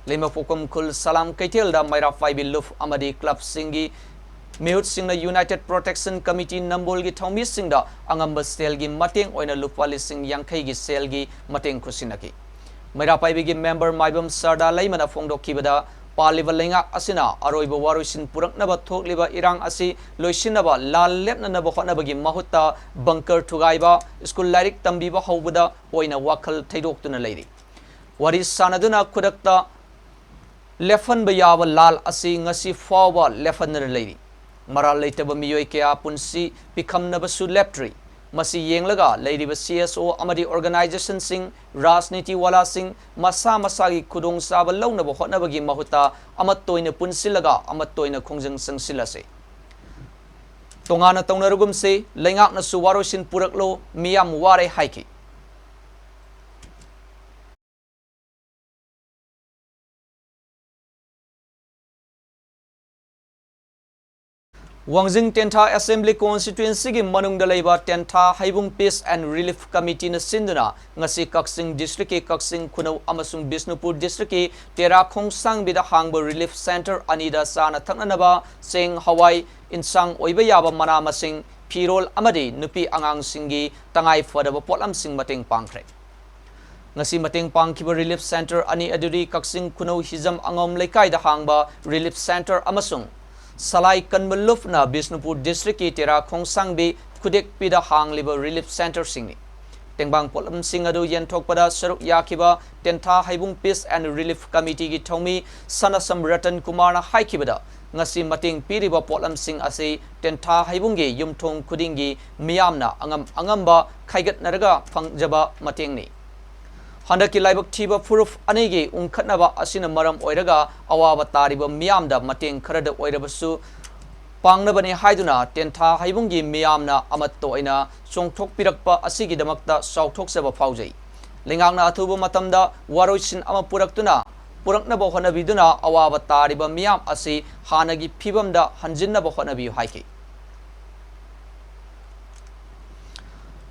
ꯂꯩꯃꯄꯣꯛꯄꯝ ꯈꯨꯜ ꯁꯂꯥꯝ ꯀꯩꯊꯦꯜꯗ ꯃꯩꯔꯥ ꯄꯥꯏꯕꯤ ꯂꯨꯞ ꯑꯃꯗꯤ ꯀ꯭ꯂꯕꯁꯤꯡꯒꯤ ꯃꯤꯍꯨꯠꯁꯤꯡꯅ ꯌꯨꯅꯥꯏꯇꯦꯗ ꯄ꯭ꯔꯣꯇꯦꯛꯁꯟ ꯀꯃꯤꯇꯤ ꯅꯝꯕꯣꯜꯒꯤ ꯊꯧꯃꯤꯁꯤꯡꯗ ꯑꯉꯝꯕ ꯁꯦꯜꯒꯤ ꯃꯇꯦꯡ ꯑꯣꯏꯅ ꯂꯨꯄꯥ ꯂꯤꯁꯤꯡ ꯌꯥꯡꯈꯩꯒꯤ ꯁꯦꯜꯒꯤ ꯃꯇꯦꯡ ꯈꯨꯠꯁꯤꯟꯅꯈꯤ꯫ ꯃꯩꯔꯥ ꯄꯥꯏꯕꯤꯒꯤ ꯃꯦꯝꯕꯔ ꯃꯥꯏꯕꯝ ꯁꯔꯗꯥ ꯂꯩꯃꯅ ꯐꯣꯡꯗꯣꯛꯈꯤꯕꯗ, ꯄꯥꯜꯂꯤꯕ ꯂꯩꯉꯥꯛ ꯑꯁꯤꯅ ꯑꯔꯣꯏꯕ ꯋꯥꯔꯣꯏꯁꯤꯟ ꯄꯨꯔꯛꯅꯕ ꯊꯣꯛꯂꯤꯕ ꯏꯔꯥꯡ ꯑꯁꯤ ꯂꯣꯏꯁꯤꯟꯅꯕ ꯂꯥꯟ ꯂꯦꯞꯅꯅꯕ ꯍꯣꯠꯅꯕꯒꯤ ꯃꯍꯨꯠꯇ ꯕꯪꯀꯔ ꯊꯨꯒꯥꯏꯕ, ꯁ꯭ꯀꯨꯜ ꯂꯥꯏꯔꯤꯛ ꯇꯝꯕꯤꯕ ꯍꯧꯕꯗ ꯑꯣꯏꯅ ꯋꯥꯈꯜ ꯊꯩꯗꯣꯛꯇꯨꯅ ꯂꯩꯔꯤ꯫ ꯋꯥꯔꯤ ꯁꯥꯟꯅꯗꯨꯅ ꯈꯨꯗꯛꯇ ꯂꯦꯞꯍꯟꯕ ꯌꯥꯕ ꯂꯥꯜ ꯑꯁꯤ ꯉꯁꯤ ꯐꯥꯎꯕ ꯂꯦꯞꯍꯟꯗꯅ ꯂꯩꯔꯤ꯫ ꯃꯔꯥꯜ ꯂꯩꯇꯕ ꯃꯤꯑꯣꯏ ꯀꯌꯥ ꯄꯨꯟꯁꯤ ꯄꯤꯈꯝꯅꯕꯁꯨ ꯂꯦꯞꯇ꯭ꯔꯤ꯫ ꯃꯁꯤ ꯌꯦꯡꯂꯒ ꯂꯩꯔꯤꯕ ꯁꯤ ꯑꯦꯁ ꯑꯣ ꯑꯃꯗꯤ organization ꯁꯤꯡ, ꯔꯥꯖꯅꯤꯇꯤ ꯋꯥꯂꯥꯁꯤꯡ ꯃꯁꯥ ꯃꯁꯥꯒꯤ ꯈꯨꯗꯣꯡꯆꯥꯕ ꯂꯧꯅꯕ ꯍꯣꯠꯅꯕꯒꯤ ꯃꯍꯨꯠꯇ ꯑꯃꯠꯇ ꯑꯣꯏꯅ ꯄꯨꯟꯁꯤꯜꯂꯒ ꯑꯃꯠꯇ ꯑꯣꯏꯅ ꯈꯣꯡꯖꯪ ꯆꯪꯁꯤꯜꯂꯁꯤ꯫ ꯇꯣꯉꯥꯟꯅ ꯇꯧꯅꯔꯒꯨꯝꯁꯤ, ꯂꯩꯉꯥꯛꯅꯁꯨ ꯋꯥꯔꯣꯏꯁꯤꯟ ꯄꯨꯔꯛꯂꯣ, ꯃꯤꯌꯥꯝ ꯋꯥꯔꯦ ꯍꯥꯏꯈꯤ꯫ ꯋꯥꯡꯖꯤꯡ ꯇꯦꯟꯊꯥ Assembly Constituency ꯒꯤ ꯃꯅꯨꯡꯗ ꯂꯩꯕ ꯇꯦꯟꯊꯥ ꯍꯩꯕꯨꯡ Peace and Relief Committee ꯅ ꯁꯤꯟꯗꯨꯅ ꯉꯁꯤ ꯀꯛꯆꯤꯡ district ꯀꯤ ꯀꯛꯆꯤꯡ ꯈꯨꯅꯧ ꯑꯃꯁꯨꯡ ꯕꯤꯁꯅꯨꯄꯨꯔ district ꯀꯤ ꯇꯦꯔꯥ ꯈꯣꯡꯁꯥꯡꯕꯤꯗ ꯍꯥꯡꯕ relief centre ꯑꯅꯤꯗ ꯆꯥꯅ ꯊꯛꯅꯅꯕ ꯆꯦꯡ, ꯍꯋꯥꯏ, ꯏꯟꯁꯥꯡ ꯑꯣꯏꯕ ꯌꯥꯕ ꯃꯅꯥ ꯃꯁꯤꯡ, ꯐꯤꯔꯣꯜ ꯑꯃꯗꯤ ꯅꯨꯄꯤ ꯑꯉꯥꯡꯁꯤꯡꯒꯤ ꯇꯉꯥꯏ ꯐꯗꯕ ꯄꯣꯠꯂꯝꯁꯤꯡ ꯃꯇꯦꯡ ꯄꯥꯡꯈ꯭ꯔꯦ꯫ ꯉꯁꯤ ꯃꯇꯦꯡ ꯄꯥꯡꯈꯤꯕ relief centre ꯑꯅꯤ ꯑꯗꯨꯗꯤ ꯀꯛꯆꯤꯡ ꯈꯨꯅꯧ ꯍꯤꯖꯝ ꯑꯉꯣꯝ ꯂꯩꯀꯥꯏꯗ ꯍꯥꯡꯕ relief centre ꯑꯃꯁꯨꯡ ꯁꯂꯥꯏ ꯀꯟꯕ ꯂꯨꯞꯅ ꯕꯤꯁꯅꯨꯄꯨꯔ district ꯀꯤ ꯇꯦꯔꯥ ꯈꯣꯡꯁꯥꯡꯕꯤ ꯈꯨꯗꯦꯛꯄꯤꯗ ꯍꯥꯡꯂꯤꯕ relief centre ꯁꯤꯡꯅꯤ꯫ ꯇꯦꯡꯕꯥꯡ ꯄꯣꯠꯂꯝꯁꯤꯡ ꯑꯗꯨ ꯌꯦꯟꯊꯣꯛꯄꯗ ꯁꯔꯨꯛ ꯌꯥꯈꯤꯕ ꯇꯦꯟꯊꯥ ꯍꯩꯕꯨꯡ Peace and Relief Committee ꯒꯤ ꯊꯧꯃꯤ ꯁꯅꯥꯁꯝ ꯔꯇꯟ ꯀꯨꯃꯥꯔꯅ ꯍꯥꯏꯈꯤꯕꯗ, ꯉꯁꯤ ꯃꯇꯦꯡ ꯄꯤꯔꯤꯕ ꯄꯣꯠꯂꯝꯁꯤꯡ ꯑꯁꯤ ꯇꯦꯟꯊꯥ ꯍꯩꯕꯨꯡꯒꯤ ꯌꯨꯝꯊꯣꯡ ꯈꯨꯗꯤꯡꯒꯤ ꯃꯤꯌꯥꯝꯅ ꯑꯉꯝ ꯑꯉꯝꯕ ꯈꯥꯏꯒꯠꯅꯔꯒ ꯐꯪꯖꯕ ꯃꯇꯦꯡꯅꯤ꯫ ꯍꯟꯗꯛꯀꯤ ꯂꯥꯏꯕꯛ ꯊꯤꯕ ꯐꯨꯔꯨꯞ ꯑꯅꯤꯒꯤ ꯎꯪꯈꯠꯅꯕ ꯑꯁꯤꯅ ꯃꯔꯝ ꯑꯣꯏꯔꯒ ꯑꯋꯥꯕ ꯇꯥꯔꯤꯕ ꯃꯤꯌꯥꯝꯗ ꯃꯇꯦꯡ ꯈꯔꯗ ꯑꯣꯏꯔꯕꯁꯨ ꯄꯥꯡꯅꯕꯅꯤ ꯍꯥꯏꯗꯨꯅ ꯇꯦꯟꯊꯥ ꯍꯩꯕꯨꯡꯒꯤ ꯃꯤꯌꯥꯝꯅ ꯑꯃꯠꯇ ꯑꯣꯏꯅ ꯆꯣꯡꯊꯣꯛꯄꯤꯔꯛꯄ ꯑꯁꯤꯒꯤꯗꯃꯛꯇ ꯆꯥꯎꯊꯣꯛꯆꯕ ꯐꯥꯎꯖꯩ꯫ ꯂꯩꯉꯥꯛꯅ ꯑꯊꯨꯕ ꯃꯇꯝꯗ ꯋꯥꯔꯣꯏꯁꯤꯟ ꯑꯃ ꯄꯨꯔꯛꯇꯨꯅ, ꯄꯨꯔꯛꯅꯕ ꯍꯣꯠꯅꯕꯤꯗꯨꯅ ꯑꯋꯥꯕ ꯇꯥꯔꯤꯕ ꯃꯤꯌꯥꯝ ꯑꯁꯤ ꯍꯥꯟꯅꯒꯤ ꯐꯤꯕꯝꯗ ꯍꯟꯖꯤꯟꯅꯕ ꯍꯣꯠꯅꯕꯤꯌꯨ ꯍꯥꯏꯈꯤ꯫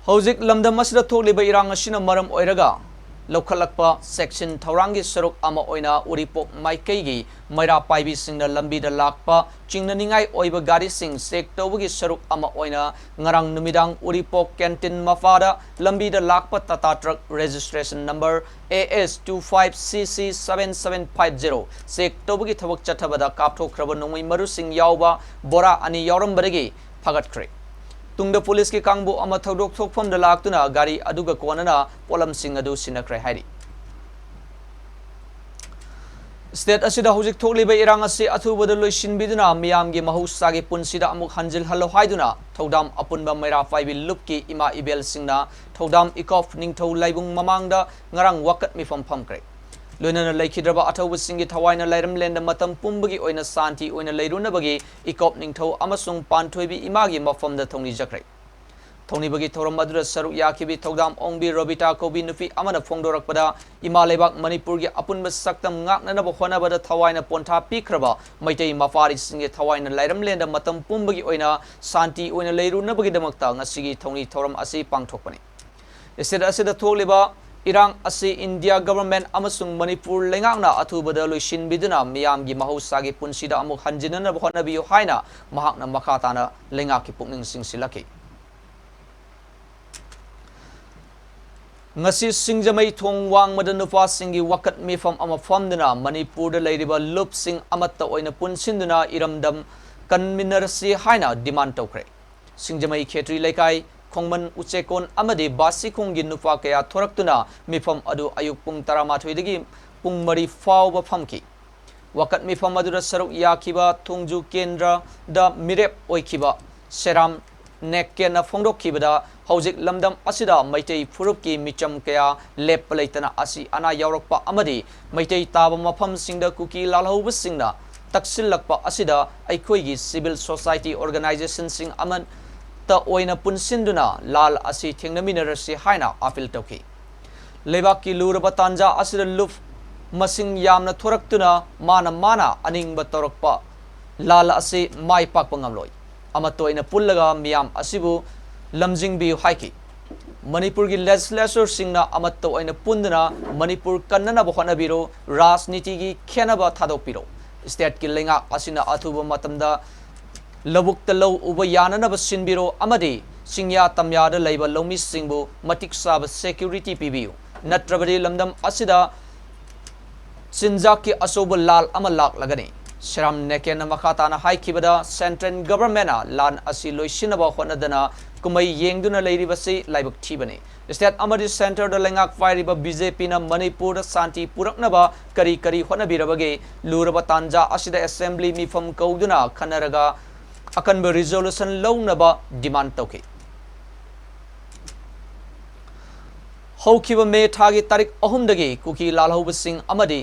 ꯍꯧꯖꯤꯛ ꯂꯝꯗꯝ ꯑꯁꯤꯗ ꯊꯣꯛꯂꯤꯕ ꯏꯔꯥꯡ ꯑꯁꯤꯅ ꯃꯔꯝ ꯑꯣꯏꯔꯒ ꯂꯧꯈꯠꯂꯛꯄ ꯆꯦꯛꯁꯤꯟ ꯊꯧꯔꯥꯡꯒꯤ ꯁꯔꯨꯛ ꯑꯃ ꯑꯣꯏꯅ ꯎꯔꯤꯄꯣꯛ ꯃꯥꯏꯀꯩꯒꯤ ꯃꯩꯔꯥ ꯄꯥꯏꯕꯤꯁꯤꯡꯅ ꯂꯝꯕꯤꯗ ꯂꯥꯛꯄ ꯆꯤꯡꯅꯅꯤꯡꯉꯥꯏ ꯑꯣꯏꯕ ꯒꯥꯔꯤꯁꯤꯡ check ꯇꯧꯕꯒꯤ ꯁꯔꯨꯛ ꯑꯃ ꯑꯣꯏꯅ ꯉꯔꯥꯡ ꯅꯨꯃꯤꯗꯥꯡ ꯎꯔꯤꯄꯣꯛ canteen ꯃꯄꯥꯗ ꯂꯝꯕꯤꯗ ꯂꯥꯛꯄ Tata truck registration number A S two five C C seven seven five zero check ꯇꯧꯕꯒꯤ ꯊꯕꯛ ꯆꯠꯊꯕꯗ ꯀꯥꯞꯊꯣꯛꯈ꯭ꯔꯕ ꯅꯣꯡꯃꯩ ꯃꯔꯨꯁꯤꯡ ꯌꯥꯎꯕ ꯕꯣꯔꯥ ꯑꯅꯤ ꯌꯥꯎꯔꯝꯕꯗꯒꯤ ꯐꯥꯒꯠꯈ꯭ꯔꯦ꯫ ꯇꯨꯡꯗ ꯄꯨꯂꯤꯁꯀꯤ ꯀꯥꯡꯕꯨ ꯑꯃ ꯊꯧꯗꯣꯛ ꯊꯣꯛꯐꯝꯗ ꯂꯥꯛꯇꯨꯅ ꯒꯥꯔꯤ ꯑꯗꯨꯒ ꯀꯣꯟꯅꯅ ꯄꯣꯠꯂꯝꯁꯤꯡ ꯑꯗꯨ ꯁꯤꯟꯅꯈ꯭ꯔꯦ ꯍꯥꯏꯔꯤ꯫ State ꯑꯁꯤꯗ ꯍꯧꯖꯤꯛ ꯊꯣꯛꯂꯤꯕ ꯏꯔꯥꯡ ꯑꯁꯤ ꯑꯊꯨꯕꯗ ꯂꯣꯏꯁꯤꯟꯕꯤꯗꯨꯅ ꯃꯤꯌꯥꯝꯒꯤ ꯃꯍꯧꯁꯥꯒꯤ ꯄꯨꯟꯁꯤꯗ ꯑꯃꯨꯛ ꯍꯟꯖꯤꯜꯍꯜꯂꯣ ꯍꯥꯏꯗꯨꯅ ꯊꯧꯗꯥꯝ ꯑꯄꯨꯟꯕ ꯃꯩꯔꯥ ꯄꯥꯏꯕꯤ ꯂꯨꯞꯀꯤ ꯏꯃꯥ ꯏꯕꯦꯜꯁꯤꯡꯅ ꯊꯧꯗꯥꯝ ꯏꯀꯣꯞ ꯅꯤꯡꯊꯧ ꯂꯥꯏꯕꯨꯡ ꯃꯃꯥꯡꯗ ꯉꯔꯥꯡ ꯋꯥꯀꯠ ꯃꯤꯐꯝ ꯐꯝꯈ꯭ꯔꯦ꯫ ꯂꯣꯏꯅꯅ ꯂꯩꯈꯤꯗ꯭ꯔꯕ ꯑꯊꯧꯕꯁꯤꯡꯒꯤ ꯊꯋꯥꯏꯅ ꯂꯥꯏꯔꯝꯂꯦꯟꯗ ꯃꯇꯝ ꯄꯨꯝꯕꯒꯤ ꯑꯣꯏꯅ ꯁꯥꯟꯇꯤ ꯑꯣꯏꯅ ꯂꯩꯔꯨꯅꯕꯒꯤ ꯏꯀꯣꯞ ꯅꯤꯡꯊꯧ ꯑꯃꯁꯨꯡ ꯄꯥꯟꯊꯣꯏꯕꯤ ꯏꯃꯥꯒꯤ ꯃꯐꯝꯗ ꯊꯧꯅꯤꯖꯈ꯭ꯔꯦ꯫ ꯊꯧꯅꯤꯕꯒꯤ ꯊꯧꯔꯝ ꯑꯗꯨꯗ ꯁꯔꯨꯛ ꯌꯥꯈꯤꯕꯤ ꯊꯧꯗꯥꯝ ꯑꯣꯡꯕꯤ ꯔꯣꯕꯤꯇꯥ ꯀꯧꯕꯤ ꯅꯨꯄꯤ ꯑꯃꯅ ꯐꯣꯡꯗꯣꯔꯛꯄꯗ, ꯏꯃꯥ ꯂꯩꯕꯥꯛ ꯃꯅꯤꯄꯨꯔꯒꯤ ꯑꯄꯨꯟꯕ ꯁꯛꯇꯝ ꯉꯥꯛꯅꯅꯕ ꯍꯣꯠꯅꯕꯗ ꯊꯋꯥꯏꯅ ꯄꯣꯟꯊꯥ ꯄꯤꯈ꯭ꯔꯕ ꯃꯩꯇꯩ ꯃꯄꯥꯔꯤꯁꯤꯡꯒꯤ ꯊꯋꯥꯏꯅ ꯂꯥꯏꯔꯝꯂꯦꯟꯗ ꯃꯇꯝ ꯄꯨꯝꯕꯒꯤ ꯑꯣꯏꯅ ꯁꯥꯟꯇꯤ ꯑꯣꯏꯅ ꯂꯩꯔꯨꯅꯕꯒꯤꯗꯃꯛꯇ ꯉꯁꯤꯒꯤ ꯊꯧꯅꯤ ꯊꯧꯔꯝ ꯑꯁꯤ ꯄꯥꯡꯊꯣꯛꯄꯅꯤ꯫ State ꯑꯁꯤꯗ ꯊꯣꯛꯂꯤꯕ ꯏꯔꯥꯡ ꯑꯁꯤ ꯏꯟꯗꯤꯌꯥ ꯒꯚꯔꯟꯃꯦꯟꯠ ꯑꯃꯁꯨꯡ ꯃꯅꯤꯄꯨꯔ ꯂꯩꯉꯥꯛꯅ ꯑꯊꯨꯕꯗ ꯂꯣꯏꯁꯤꯟꯕꯤꯗꯨꯅ ꯃꯤꯌꯥꯝꯒꯤ ꯃꯍꯧꯁꯥꯒꯤ ꯄꯨꯟꯁꯤꯗ ꯑꯃꯨꯛ ꯍꯟꯖꯤꯟꯅꯅꯕ ꯍꯣꯠꯅꯕꯤꯌꯨ ꯍꯥꯏꯅ ꯃꯍꯥꯛꯅ ꯃꯈꯥ ꯇꯥꯅ ꯂꯩꯉꯥꯛꯀꯤ ꯄꯨꯛꯅꯤꯡ ꯆꯤꯡꯁꯤꯜꯂꯛꯈꯤ꯫ ꯉꯁꯤ ꯁꯤꯡꯖꯃꯩ ꯊꯣꯡ ꯋꯥꯡꯃꯗ ꯅꯨꯄꯥꯁꯤꯡꯒꯤ ꯋꯥꯀꯠ ꯃꯤꯐꯝ ꯑꯃ ꯐꯝꯗꯨꯅ ꯃꯅꯤꯄꯨꯔꯗ ꯂꯩꯔꯤꯕ ꯂꯨꯞꯁꯤꯡ ꯑꯃꯠꯇ ꯑꯣꯏꯅ ꯄꯨꯟꯁꯤꯟꯗꯨꯅ ꯏꯔꯝꯗꯝ ꯀꯟꯃꯤꯟꯅꯔꯁꯤ ꯍꯥꯏꯅ demand ꯇꯧꯈ꯭ꯔꯦ꯫ ꯁꯤꯡꯖꯃꯩ ꯈꯦꯇ꯭ꯔꯤ ꯂꯩꯀꯥꯏ, ꯈꯣꯡꯃꯟ ꯎꯆꯦꯀꯣꯟ ꯑꯃꯗꯤ ꯕꯥꯁꯤꯈꯣꯡꯒꯤ ꯅꯨꯄꯥ ꯀꯌꯥ ꯊꯣꯔꯛꯇꯨꯅ ꯃꯤꯐꯝ ꯑꯗꯨ ꯑꯌꯨꯛ ꯄꯨꯡ ꯇꯔꯥꯃꯥꯊꯣꯏꯗꯒꯤ ꯄꯨꯡ ꯃꯔꯤ ꯐꯥꯎꯕ ꯐꯝꯈꯤ꯫ ꯋꯥꯀꯠ ꯃꯤꯐꯝ ꯑꯗꯨꯗ ꯁꯔꯨꯛ ꯌꯥꯈꯤꯕ ꯊꯣꯡꯖꯨ ꯀꯦꯟꯗ꯭ꯔꯗ ꯃꯤꯔꯦꯞ ꯑꯣꯏꯈꯤꯕ ꯁꯦꯔꯥꯝ ꯅꯦꯛꯀꯦꯟꯅ ꯐꯣꯡꯗꯣꯛꯈꯤꯕꯗ, ꯍꯧꯖꯤꯛ ꯂꯝꯗꯝ ꯑꯁꯤꯗ ꯃꯩꯇꯩ ꯐꯨꯔꯨꯞꯀꯤ ꯃꯤꯆꯝ ꯀꯌꯥ ꯂꯦꯞꯄ ꯂꯩꯇꯅ ꯑꯁꯤ ꯑꯅꯥ ꯌꯥꯎꯔꯛꯄ ꯑꯃꯗꯤ ꯃꯩꯇꯩ ꯇꯥꯕ ꯃꯐꯝꯁꯤꯡꯗ ꯀꯨꯀꯤ ꯂꯥꯜꯍꯧꯕꯁꯤꯡꯅ ꯇꯛꯁꯤꯜꯂꯛꯄ ꯑꯁꯤꯗ ꯑꯩꯈꯣꯏꯒꯤ civil society organizationꯁꯤꯡ ꯑꯃꯠꯇ ꯑꯣꯏꯅ ꯄꯨꯟꯁꯤꯟꯗꯨꯅ ꯂꯥꯜ ꯑꯁꯤ ꯊꯦꯡꯅꯃꯤꯟꯅꯔꯁꯤ ꯍꯥꯏꯅ appeal ꯇꯧꯈꯤ꯫ ꯂꯩꯕꯥꯛꯀꯤ ꯂꯨꯔꯕ ꯇꯥꯟꯖꯥ ꯑꯁꯤꯗ ꯂꯨꯞ ꯃꯁꯤꯡ ꯌꯥꯝꯅ ꯊꯣꯔꯛꯇꯨꯅ ꯃꯥꯅ ꯃꯥꯅ ꯑꯅꯤꯡꯕ ꯇꯧꯔꯛꯄ ꯂꯥꯜ ꯑꯁꯤ ꯃꯥꯏ ꯄꯥꯛꯄ ꯉꯝꯂꯣꯏ꯫ ꯑꯃꯠꯇ ꯑꯣꯏꯅ ꯄꯨꯜꯂꯒ ꯃꯤꯌꯥꯝ ꯑꯁꯤꯕꯨ ꯂꯝꯖꯤꯡꯕꯤꯌꯨ ꯍꯥꯏꯈꯤ꯫ ꯃꯅꯤꯄꯨꯔꯒꯤ legislatorꯁꯤꯡꯅ ꯑꯃꯠꯇ ꯑꯣꯏꯅ ꯄꯨꯟꯗꯨꯅ ꯃꯅꯤꯄꯨꯔ ꯀꯟꯅꯅꯕ ꯍꯣꯠꯅꯕꯤꯔꯣ, ꯔꯥꯖꯅꯤꯇꯤꯒꯤ ꯈꯦꯟꯅꯕ ꯊꯥꯗꯣꯛꯄꯤꯔꯣ꯫ Stateꯀꯤ ꯂꯩꯉꯥꯛ ꯑꯁꯤꯅ ꯑꯊꯨꯕ ꯃꯇꯝꯗ ꯂꯧꯕꯨꯛꯇ ꯂꯧ ꯎꯕ ꯌꯥꯅꯅꯕ ꯁꯤꯟꯕꯤꯔꯣ ꯑꯃꯗꯤ ꯆꯤꯡꯌꯥ ꯇꯝꯌꯥꯗ ꯂꯩꯕ ꯂꯧꯃꯤꯁꯤꯡꯕꯨ ꯃꯇꯤꯛ ꯆꯥꯕ security ꯄꯤꯕꯤꯌꯨ, ꯅꯠꯇ꯭ꯔꯕꯗꯤ ꯂꯝꯗꯝ ꯑꯁꯤꯗ ꯆꯤꯟꯖꯥꯛꯀꯤ ꯑꯆꯧꯕ ꯂꯥꯜ ꯑꯃ ꯂꯥꯛꯂꯒꯅꯤ꯫ ꯁꯤꯔꯥꯝ ꯅꯦꯀꯦꯟꯅ ꯃꯈꯥ ꯇꯥꯅ ꯍꯥꯏꯈꯤꯕꯗ, central governmentꯅ ꯂꯥꯟ ꯑꯁꯤ ꯂꯣꯏꯁꯤꯟꯅꯕ ꯍꯣꯠꯅꯗꯅ ꯀꯨꯝꯍꯩ ꯌꯦꯡꯗꯨꯅ ꯂꯩꯔꯤꯕꯁꯤ ꯂꯥꯏꯕꯛ ꯊꯤꯕꯅꯤ꯫ State ꯑꯃꯗꯤ centreꯗ ꯂꯩꯉꯥꯛ ꯄꯥꯏꯔꯤꯕ BJPꯅ ꯃꯅꯤꯄꯨꯔꯗ ꯁꯥꯟꯇꯤ ꯄꯨꯔꯛꯅꯕ ꯀꯔꯤ ꯀꯔꯤ ꯍꯣꯠꯅꯕꯤꯔꯕꯒꯦ? ꯂꯨꯔꯕ ꯇꯥꯟꯖꯥ ꯑꯁꯤꯗ assembly ꯃꯤꯐꯝ ꯀꯧꯗꯨꯅ ꯈꯟꯅꯔꯒ ꯑꯀꯟꯕ resolution ꯂꯧꯅꯕ demand ꯇꯧꯈꯤ꯫ ꯍꯧꯈꯤꯕ ꯃꯦ ꯊꯥꯒꯤ ꯇꯥꯔꯤꯛ ꯑꯍꯨꯝꯗꯒꯤ ꯀꯨꯀꯤ ꯂꯥꯜꯍꯧꯕꯁꯤꯡ ꯑꯃꯗꯤ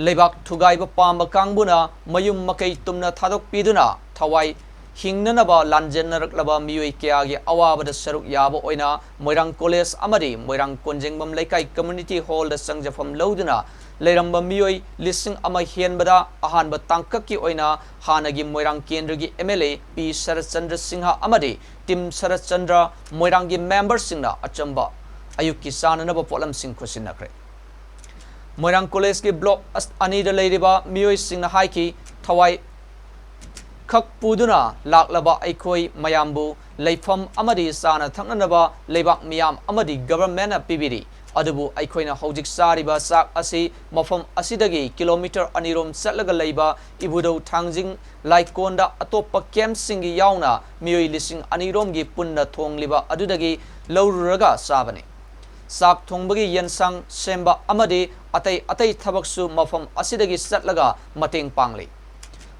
ꯂꯩꯕꯥꯛ ꯊꯨꯒꯥꯏꯕ ꯄꯥꯝꯕ ꯀꯥꯡꯕꯨꯅ ꯃꯌꯨꯝ ꯃꯀꯩ ꯇꯨꯝꯅ ꯊꯥꯗꯣꯛꯄꯤꯗꯨꯅ ꯊꯋꯥꯏ ꯍꯤꯡꯅꯅꯕ ꯂꯥꯟꯖꯦꯟꯅꯔꯛꯂꯕ ꯃꯤꯑꯣꯏ ꯀꯌꯥꯒꯤ ꯑꯋꯥꯕꯗ ꯁꯔꯨꯛ ꯌꯥꯕ ꯑꯣꯏꯅ ꯃꯣꯏꯔꯥꯡ ꯀꯣꯂꯦꯖ ꯑꯃꯗꯤ ꯃꯣꯏꯔꯥꯡ ꯀꯣꯟꯖꯦꯡꯕꯝ ꯂꯩꯀꯥꯏ community hallꯗ ꯆꯪꯖꯐꯝ ꯂꯧꯗꯨꯅ ꯂꯩꯔꯝꯕ ꯃꯤꯑꯣꯏ ꯂꯤꯁꯤꯡ ꯑꯃ ꯍꯦꯟꯕꯗ ꯑꯍꯥꯟꯕ ꯇꯥꯡꯀꯛꯀꯤ ꯑꯣꯏꯅ ꯍꯥꯟꯅꯒꯤ ꯃꯣꯏꯔꯥꯡ ꯀꯦꯟꯗ꯭ꯔꯒꯤ MLA ꯄꯤ ꯁꯔꯠꯆꯟꯗ꯭ꯔ ꯁꯤꯡꯍ ꯑꯃꯗꯤ Team ꯁꯔꯠꯆꯟꯗ꯭ꯔ ꯃꯣꯏꯔꯥꯡꯒꯤ memberꯁꯤꯡꯅ ꯑꯆꯝꯕ ꯑꯌꯨꯛꯀꯤ ꯆꯥꯅꯅꯕ ꯄꯣꯠꯂꯝꯁꯤꯡ ꯈꯨꯠꯁꯤꯟꯅꯈ꯭ꯔꯦ꯫ ꯃꯣꯏꯔꯥꯡ ꯀꯣꯂꯦꯖꯀꯤ block ꯑꯁ-, ꯑꯅꯤꯗ ꯂꯩꯔꯤꯕ ꯃꯤꯑꯣꯏꯁꯤꯡꯅ ꯍꯥꯏꯈꯤ, ꯊꯋꯥꯏ ꯈꯛ ꯄꯨꯗꯨꯅ ꯂꯥꯛꯂꯕ ꯑꯩꯈꯣꯏ ꯃꯌꯥꯝꯕꯨ ꯂꯩꯐꯝ ꯑꯃꯗꯤ ꯆꯥꯅ ꯊꯛꯅꯅꯕ ꯂꯩꯕꯥꯛ ꯃꯤꯌꯥꯝ ꯑꯃꯗꯤ governmentꯅ ꯄꯤꯕꯤꯔꯤ꯫ ꯑꯗꯨꯕꯨ ꯑꯩꯈꯣꯏꯅ ꯍꯧꯖꯤꯛ ꯆꯥꯔꯤꯕ ꯆꯥꯛ ꯑꯁꯤ ꯃꯐꯝ ꯑꯁꯤꯗꯒꯤ kilometre ꯑꯅꯤꯔꯣꯝ ꯆꯠꯂꯒ ꯂꯩꯕ ꯏꯕꯨꯙꯧ ꯊꯥꯡꯖꯤꯡ ꯂꯥꯏꯀꯣꯟꯗ ꯑꯇꯣꯞꯄ campꯁꯤꯡꯒꯤ ꯌꯥꯎꯅ ꯃꯤꯑꯣꯏ ꯂꯤꯁꯤꯡ ꯑꯅꯤꯔꯣꯝꯒꯤ ꯄꯨꯟꯅ ꯊꯣꯡꯂꯤꯕ ꯑꯗꯨꯗꯒꯤ ꯂꯧꯔꯨꯔꯒ ꯆꯥꯕꯅꯤ꯫ ꯆꯥꯛ ꯊꯣꯡꯕꯒꯤ ꯌꯦꯟꯁꯥꯡ ꯁꯦꯝꯕ ꯑꯃꯗꯤ ꯑꯇꯩ ꯑꯇꯩ ꯊꯕꯛꯁꯨ ꯃꯐꯝ ꯑꯁꯤꯗꯒꯤ ꯆꯠꯂꯒ ꯃꯇꯦꯡ ꯄꯥꯡꯂꯤ꯫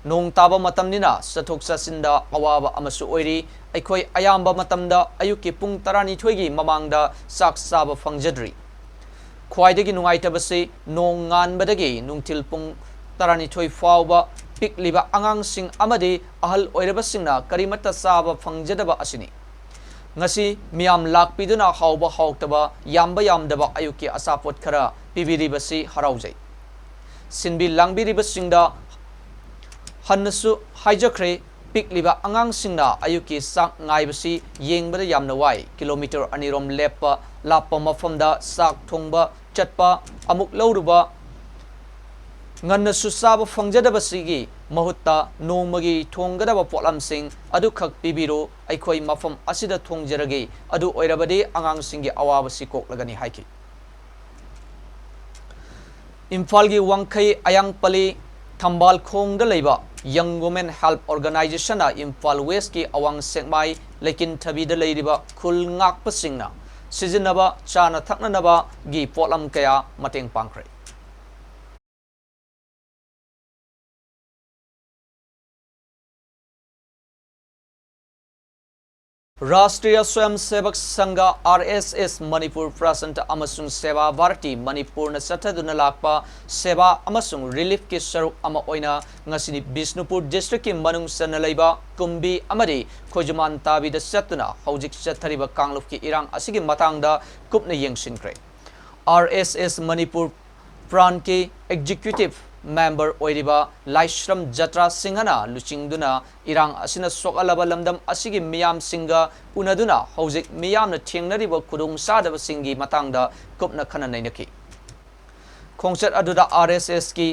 ꯅꯣꯡ ꯇꯥꯕ ꯃꯇꯝꯅꯤꯅ ꯆꯠꯊꯣꯛ ꯆꯠꯁꯤꯟꯗ ꯑꯋꯥꯕ ꯑꯃꯁꯨ ꯑꯣꯏꯔꯤ꯫ ꯑꯩꯈꯣꯏ ꯑꯌꯥꯝꯕ ꯃꯇꯝꯗ ꯑꯌꯨꯛꯀꯤ ꯄꯨꯡ ꯇꯔꯥꯅꯤꯊꯣꯏꯒꯤ ꯃꯃꯥꯡꯗ ꯆꯥꯛ ꯆꯥꯕ ꯐꯪꯖꯗ꯭ꯔꯤ꯫ ꯈ꯭ꯋꯥꯏꯗꯒꯤ ꯅꯨꯡꯉꯥꯏꯇꯕꯁꯤ ꯅꯣꯡ ꯉꯥꯟꯕꯗꯒꯤ ꯅꯨꯡꯊꯤꯜ ꯄꯨꯡ ꯇꯔꯥꯅꯤꯊꯣꯏ ꯐꯥꯎꯕ ꯄꯤꯛꯂꯤꯕ ꯑꯉꯥꯡꯁꯤꯡ ꯑꯃꯗꯤ ꯑꯍꯜ ꯑꯣꯏꯔꯕꯁꯤꯡꯅ ꯀꯔꯤꯃꯠꯇ ꯆꯥꯕ ꯐꯪꯖꯗꯕ ꯑꯁꯤꯅꯤ꯫ ꯉꯁꯤ ꯃꯤꯌꯥꯝ ꯂꯥꯛꯄꯤꯗꯨꯅ ꯍꯥꯎꯕ ꯍꯥꯎꯇꯕ, ꯌꯥꯝꯕ ꯌꯥꯝꯗꯕ ꯑꯌꯨꯛꯀꯤ ꯑꯆꯥꯄꯣꯠ ꯈꯔ ꯄꯤꯕꯤꯔꯤꯕꯁꯤ ꯍꯔꯥꯎꯖꯩ꯫ ꯁꯤꯟꯕꯤ ꯂꯥꯡꯕꯤꯔꯤꯕꯁꯤꯡꯗ ꯍꯟꯅꯁꯨ ꯍꯥꯏꯖꯈ꯭ꯔꯦ, ꯄꯤꯛꯂꯤꯕ ꯑꯉꯥꯡꯁꯤꯡꯅ ꯑꯌꯨꯛꯀꯤ ꯆꯥꯛ ꯉꯥꯏꯕꯁꯤ ꯌꯦꯡꯕꯗ ꯌꯥꯝꯅ ꯋꯥꯏ꯫ Kilometre ꯑꯅꯤꯔꯣꯝ ꯂꯦꯞꯄ ꯂꯥꯞꯄ ꯃꯐꯝꯗ ꯆꯥꯛ ꯊꯣꯡꯕ ꯆꯠꯄ, ꯑꯃꯨꯛ ꯂꯧꯔꯨꯕ, ꯉꯟꯅꯁꯨ ꯆꯥꯕ ꯐꯪꯖꯗꯕꯁꯤꯒꯤ ꯃꯍꯨꯠꯇ ꯅꯣꯡꯃꯒꯤ ꯊꯣꯡꯒꯗꯕ ꯄꯣꯠꯂꯝꯁꯤꯡ ꯑꯗꯨꯈꯛ ꯄꯤꯕꯤꯔꯣ, ꯑꯩꯈꯣꯏ ꯃꯐꯝ ꯑꯁꯤꯗ ꯊꯣꯡꯖꯔꯒꯦ, ꯑꯗꯨ ꯑꯣꯏꯔꯕꯗꯤ ꯑꯉꯥꯡꯁꯤꯡꯒꯤ ꯑꯋꯥꯕꯁꯤ ꯀꯣꯛꯂꯒꯅꯤ ꯍꯥꯏꯈꯤ꯫ ꯏꯝꯐꯥꯜꯒꯤ ꯋꯥꯡꯈꯩ ꯑꯌꯥꯡꯄꯜꯂꯤ ꯊꯝꯕꯥꯜ ꯈꯣꯡꯗ ꯂꯩꯕ Young Women Help Organizationꯅ ꯏꯝꯐꯥꯜ ꯋꯦꯁꯀꯤ ꯑꯋꯥꯡ ꯁꯦꯛꯃꯥꯏ ꯂꯩꯀꯤꯟꯊꯕꯤꯗ ꯂꯩꯔꯤꯕ ꯈꯨꯜ ꯉꯥꯛꯄꯁꯤꯡꯅ ꯁꯤꯖꯤꯟꯅꯕ ꯆꯥꯅ ꯊꯛꯅꯅꯕꯒꯤ ꯄꯣꯠꯂꯝ ꯀꯌꯥ ꯃꯇꯦꯡ ꯄꯥꯡꯈ꯭ꯔꯦ꯫ ꯔꯥꯁꯇ꯭ꯔꯤꯌꯥ ꯁ꯭ꯋꯌꯝ ꯁꯦꯕꯛ ꯁꯪꯘ, R S S, ꯃꯅꯤꯄꯨꯔ ꯄ꯭ꯔꯁꯟꯇ ꯑꯃꯁꯨꯡ ꯁꯦꯕꯥ ꯚꯥꯔꯇꯤ ꯃꯅꯤꯄꯨꯔꯅ ꯆꯠꯊꯗꯨꯅ ꯂꯥꯛꯄ ꯁꯦꯕꯥ ꯑꯃꯁꯨꯡ ꯔꯤꯂꯤꯐꯀꯤ ꯁꯔꯨꯛ ꯑꯃ ꯑꯣꯏꯅ ꯉꯁꯤꯅꯤ ꯕꯤꯁꯅꯨꯄꯨꯔ ꯗꯤꯁꯇ꯭ꯔꯤꯛꯀꯤ ꯃꯅꯨꯡ ꯆꯟꯅ ꯂꯩꯕ ꯀꯨꯝꯕꯤ ꯑꯃꯗꯤ ꯈꯣꯏꯖꯨꯃꯥꯟ ꯇꯥꯕꯤꯗ ꯆꯠꯇꯨꯅ ꯍꯧꯖꯤꯛ ꯆꯠꯊꯔꯤꯕ ꯀꯥꯡꯂꯨꯞꯀꯤ ꯏꯔꯥꯡ ꯑꯁꯤꯒꯤ ꯃꯇꯥꯡꯗ ꯀꯨꯞꯅ ꯌꯦꯡꯁꯤꯟꯈ꯭ꯔꯦ꯫ R S S Manipur ꯄ꯭ꯔꯥꯟꯀꯤ executive member ꯑꯣꯏꯔꯤꯕ ꯂꯥꯏꯁ꯭ꯔꯝ ꯖꯇ꯭ꯔꯥ ꯁꯤꯡꯍꯅ ꯂꯨꯆꯤꯡꯗꯨꯅ ꯏꯔꯥꯡ ꯑꯁꯤꯅ ꯁꯣꯛꯍꯜꯂꯕ ꯂꯝꯗꯝ ꯑꯁꯤꯒꯤ ꯃꯤꯌꯥꯝꯁꯤꯡꯒ ꯎꯅꯗꯨꯅ ꯍꯧꯖꯤꯛ ꯃꯤꯌꯥꯝꯅ ꯊꯦꯡꯅꯔꯤꯕ ꯈꯨꯗꯣꯡꯆꯥꯗꯕꯁꯤꯡꯒꯤ ꯃꯇꯥꯡꯗ ꯀꯨꯞꯅ ꯈꯟꯅ ꯅꯩꯅꯈꯤ꯫ ꯈꯣꯡꯆꯠ ꯑꯗꯨꯗ R S S ꯀꯤ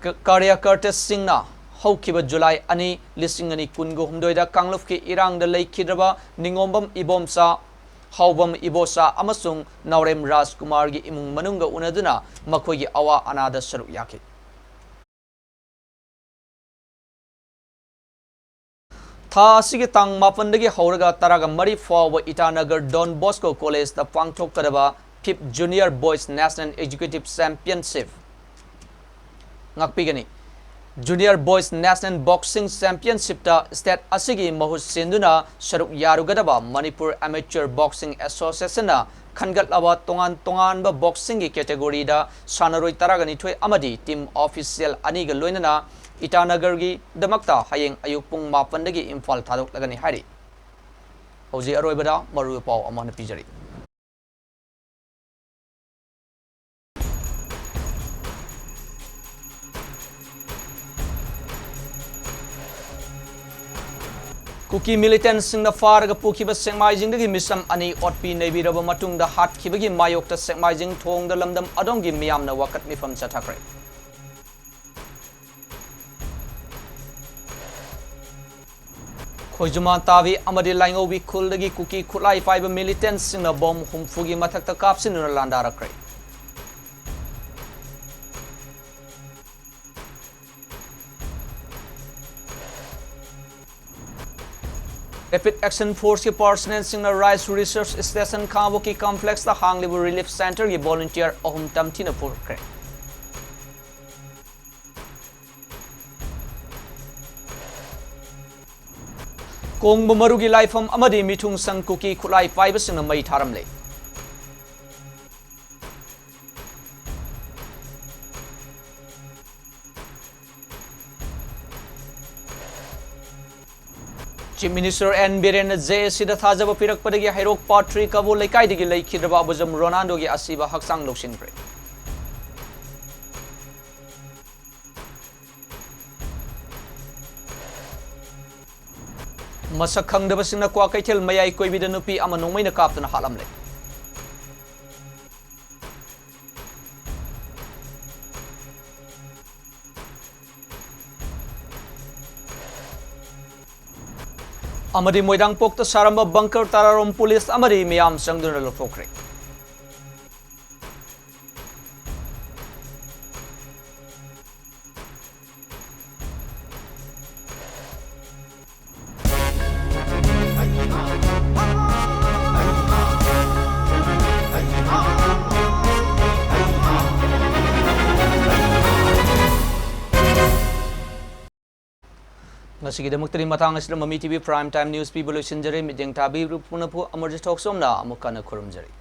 ꯀ-, ꯀꯥꯔꯌꯀꯔꯇꯥꯁꯤꯡꯅ ꯍꯧꯈꯤꯕ ꯖꯨꯂꯥꯏ ꯑꯅꯤ, ꯂꯤꯁꯤꯡ ꯑꯅꯤ ꯀꯨꯟꯒ ꯍꯨꯝꯗꯣꯏꯗ ꯀꯥꯡꯂꯨꯞꯀꯤ ꯏꯔꯥꯡꯗ ꯂꯩꯈꯤꯗ꯭ꯔꯕ ꯅꯤꯉꯣꯝꯕꯝ ꯏꯕꯣꯝꯆꯥ, ꯍꯥꯎꯕꯝ ꯏꯕꯣꯆꯥ ꯑꯃꯁꯨꯡ ꯅꯥꯎꯔꯦꯝ ꯔꯥꯖꯀꯨꯃꯥꯔꯒꯤ ꯏꯃꯨꯡ ꯃꯅꯨꯡꯒ ꯎꯅꯗꯨꯅ ꯃꯈꯣꯏꯒꯤ ꯑꯋꯥ ꯑꯅꯥꯗ ꯁꯔꯨꯛ ꯌꯥꯈꯤ꯫ ꯊꯥ ꯑꯁꯤꯒꯤ ꯇꯥꯡ ꯃꯥꯄꯟꯗꯒꯤ ꯍꯧꯔꯒ ꯇꯔꯥꯒ ꯃꯔꯤ ꯐꯥꯎꯕ ꯏꯇꯥꯅꯒꯔ ꯗꯣꯟ ꯕꯣꯁꯀꯣ ꯀꯣꯂꯦꯖꯇ ꯄꯥꯡꯊꯣꯛꯀꯗꯕ Fifth Junior Boys National Executive Championship ꯉꯥꯛꯄꯤꯒꯅꯤ꯫ Junior Boys National Boxing Championshipꯇ state ꯑꯁꯤꯒꯤ ꯃꯍꯨꯠ ꯁꯤꯟꯗꯨꯅ ꯁꯔꯨꯛ ꯌꯥꯔꯨꯒꯗꯕ ꯃꯅꯤꯄꯨꯔ Amateur Boxing Associationꯅ ꯈꯟꯒꯠꯂꯕ ꯇꯣꯉꯥꯟ ꯇꯣꯉꯥꯟꯕ boxingꯒꯤ categoryꯗ ꯁꯥꯟꯅꯔꯣꯏ ꯇꯔꯥꯒ ꯅꯤꯊꯣꯏ ꯑꯃꯗꯤ team official ꯑꯅꯤꯒ ꯂꯣꯏꯅꯅ ꯏꯇꯥꯅꯒꯔꯒꯤꯗꯃꯛꯇ ꯍꯌꯦꯡ ꯑꯌꯨꯛ ꯄꯨꯡ ꯃꯥꯄꯟꯗꯒꯤ ꯏꯝꯐꯥꯜ ꯊꯥꯗꯣꯛꯂꯒꯅꯤ ꯍꯥꯏꯔꯤ꯫ ꯍꯧꯖꯤꯛ ꯑꯔꯣꯏꯕꯗ ꯃꯔꯨꯑꯣꯏꯕ ꯄꯥꯎ ꯑꯃ ꯍꯥꯟꯅ ꯄꯤꯖꯔꯤ꯫ ꯀꯨꯀꯤ militantꯁꯤꯡꯅ ꯐꯥꯔꯒ ꯄꯨꯈꯤꯕ ꯁꯦꯛꯃꯥꯏꯖꯤꯡꯗꯒꯤ ꯃꯤꯆꯝ ꯑꯅꯤ ꯑꯣꯠꯄꯤ ꯅꯩꯕꯤꯔꯕ ꯃꯇꯨꯡꯗ ꯍꯥꯠꯈꯤꯕꯒꯤ ꯃꯥꯌꯣꯛꯇ ꯁꯦꯛꯃꯥꯏꯖꯤꯡ ꯊꯣꯡꯗ ꯂꯝꯗꯝ ꯑꯗꯣꯝꯒꯤ ꯃꯤꯌꯥꯝꯅ ꯋꯥꯀꯠ ꯃꯤꯐꯝ ꯆꯠꯊꯈ꯭ꯔꯦ꯫ ꯈꯣꯏꯖꯨꯃꯥꯟ ꯇꯥꯕꯤ ꯑꯃꯗꯤ ꯂꯥꯏꯉꯧꯕꯤ ꯈꯨꯜꯗꯒꯤ ꯀꯨꯀꯤ ꯈꯨꯠꯂꯥꯏ ꯄꯥꯏꯕ militantꯁꯤꯡꯅ bomb ꯍꯨꯝꯐꯨꯒꯤ ꯃꯊꯛꯇ ꯀꯥꯞꯁꯤꯟꯗꯨꯅ ꯂꯥꯟꯗꯥꯔꯛꯈ꯭ꯔꯦ꯫ Rapid Action Force ꯀꯤ personnel ꯁꯤꯡꯅ Rice Research Station ꯈꯥꯉꯕꯣꯛꯀꯤ complex ꯇ ꯍꯥꯡꯂꯤꯕ relief center ꯒꯤ volunteer ꯑꯍꯨꯝ ꯇꯝꯊꯤꯅ ꯄꯨꯈ꯭ꯔꯦ꯫ ꯀꯣꯡꯕ ꯃꯔꯨꯒꯤ ꯂꯥꯏꯐꯝ ꯑꯃꯗꯤ ꯃꯤꯊꯨꯡꯁꯪ ꯀꯨꯀꯤ ꯈꯨꯠꯂꯥꯏ ꯄꯥꯏꯕꯁꯤꯡꯅ ꯃꯩ ꯊꯥꯔꯝꯂꯦ꯫ Chief Minister N ꯕꯤꯔꯦꯟꯅ J A C ꯗ ꯊꯥꯖꯕ ꯄꯤꯔꯛꯄꯗꯒꯤ ꯍꯩꯔꯣꯛ Part three ꯀꯕꯣ ꯂꯩꯀꯥꯏꯗꯒꯤ ꯂꯩꯈꯤꯗ꯭ꯔꯕ ꯑꯕꯨꯖꯝ ꯔꯣꯅꯥꯜꯗꯣꯒꯤ ꯑꯁꯤꯕ ꯍꯛꯆꯥꯡ ꯂꯧꯁꯤꯟꯈ꯭ꯔꯦ꯫ ꯃꯁꯛ ꯈꯪꯗꯕꯁꯤꯡꯅ ꯀ꯭ꯋꯥꯀꯩꯊꯦꯜ ꯃꯌꯥꯏ ꯀꯣꯏꯕꯤꯗ ꯅꯨꯄꯤ ꯑꯃ ꯅꯣꯡꯃꯩꯅ ꯀꯥꯞꯇꯨꯅ ꯍꯥꯠꯂꯝꯂꯦ꯫ ꯑꯃꯗꯤ ꯃꯣꯏꯔꯥꯡꯄꯣꯛꯇ ꯁꯥꯔꯝꯕ bunker ꯇꯔꯥꯔꯣꯝ ꯄꯨꯂꯤꯁ ꯑꯃꯗꯤ ꯃꯤꯌꯥꯝ ꯆꯪꯗꯨꯅ ꯂꯧꯊꯣꯛꯈ꯭ꯔꯦ꯫ ꯉꯁꯤꯒꯤꯗꯃꯛꯇꯗꯤ ꯃꯇꯥꯡ ꯑꯁꯤꯗ ꯃꯃꯤ T V Prime Time News ꯄꯤꯕ ꯂꯣꯏꯁꯤꯟꯖꯔꯦ꯫ ꯃꯤꯠꯌꯦꯡ ꯇꯥꯕꯤꯔꯤꯕ ꯄꯨꯝꯅꯃꯛꯄꯨ ꯑꯃꯔꯖꯤꯠ ꯊꯣꯛꯆꯣꯝꯅ ꯑꯃꯨꯛ ꯍꯟꯅ ꯈꯨꯔꯨꯝꯖꯔꯤ꯫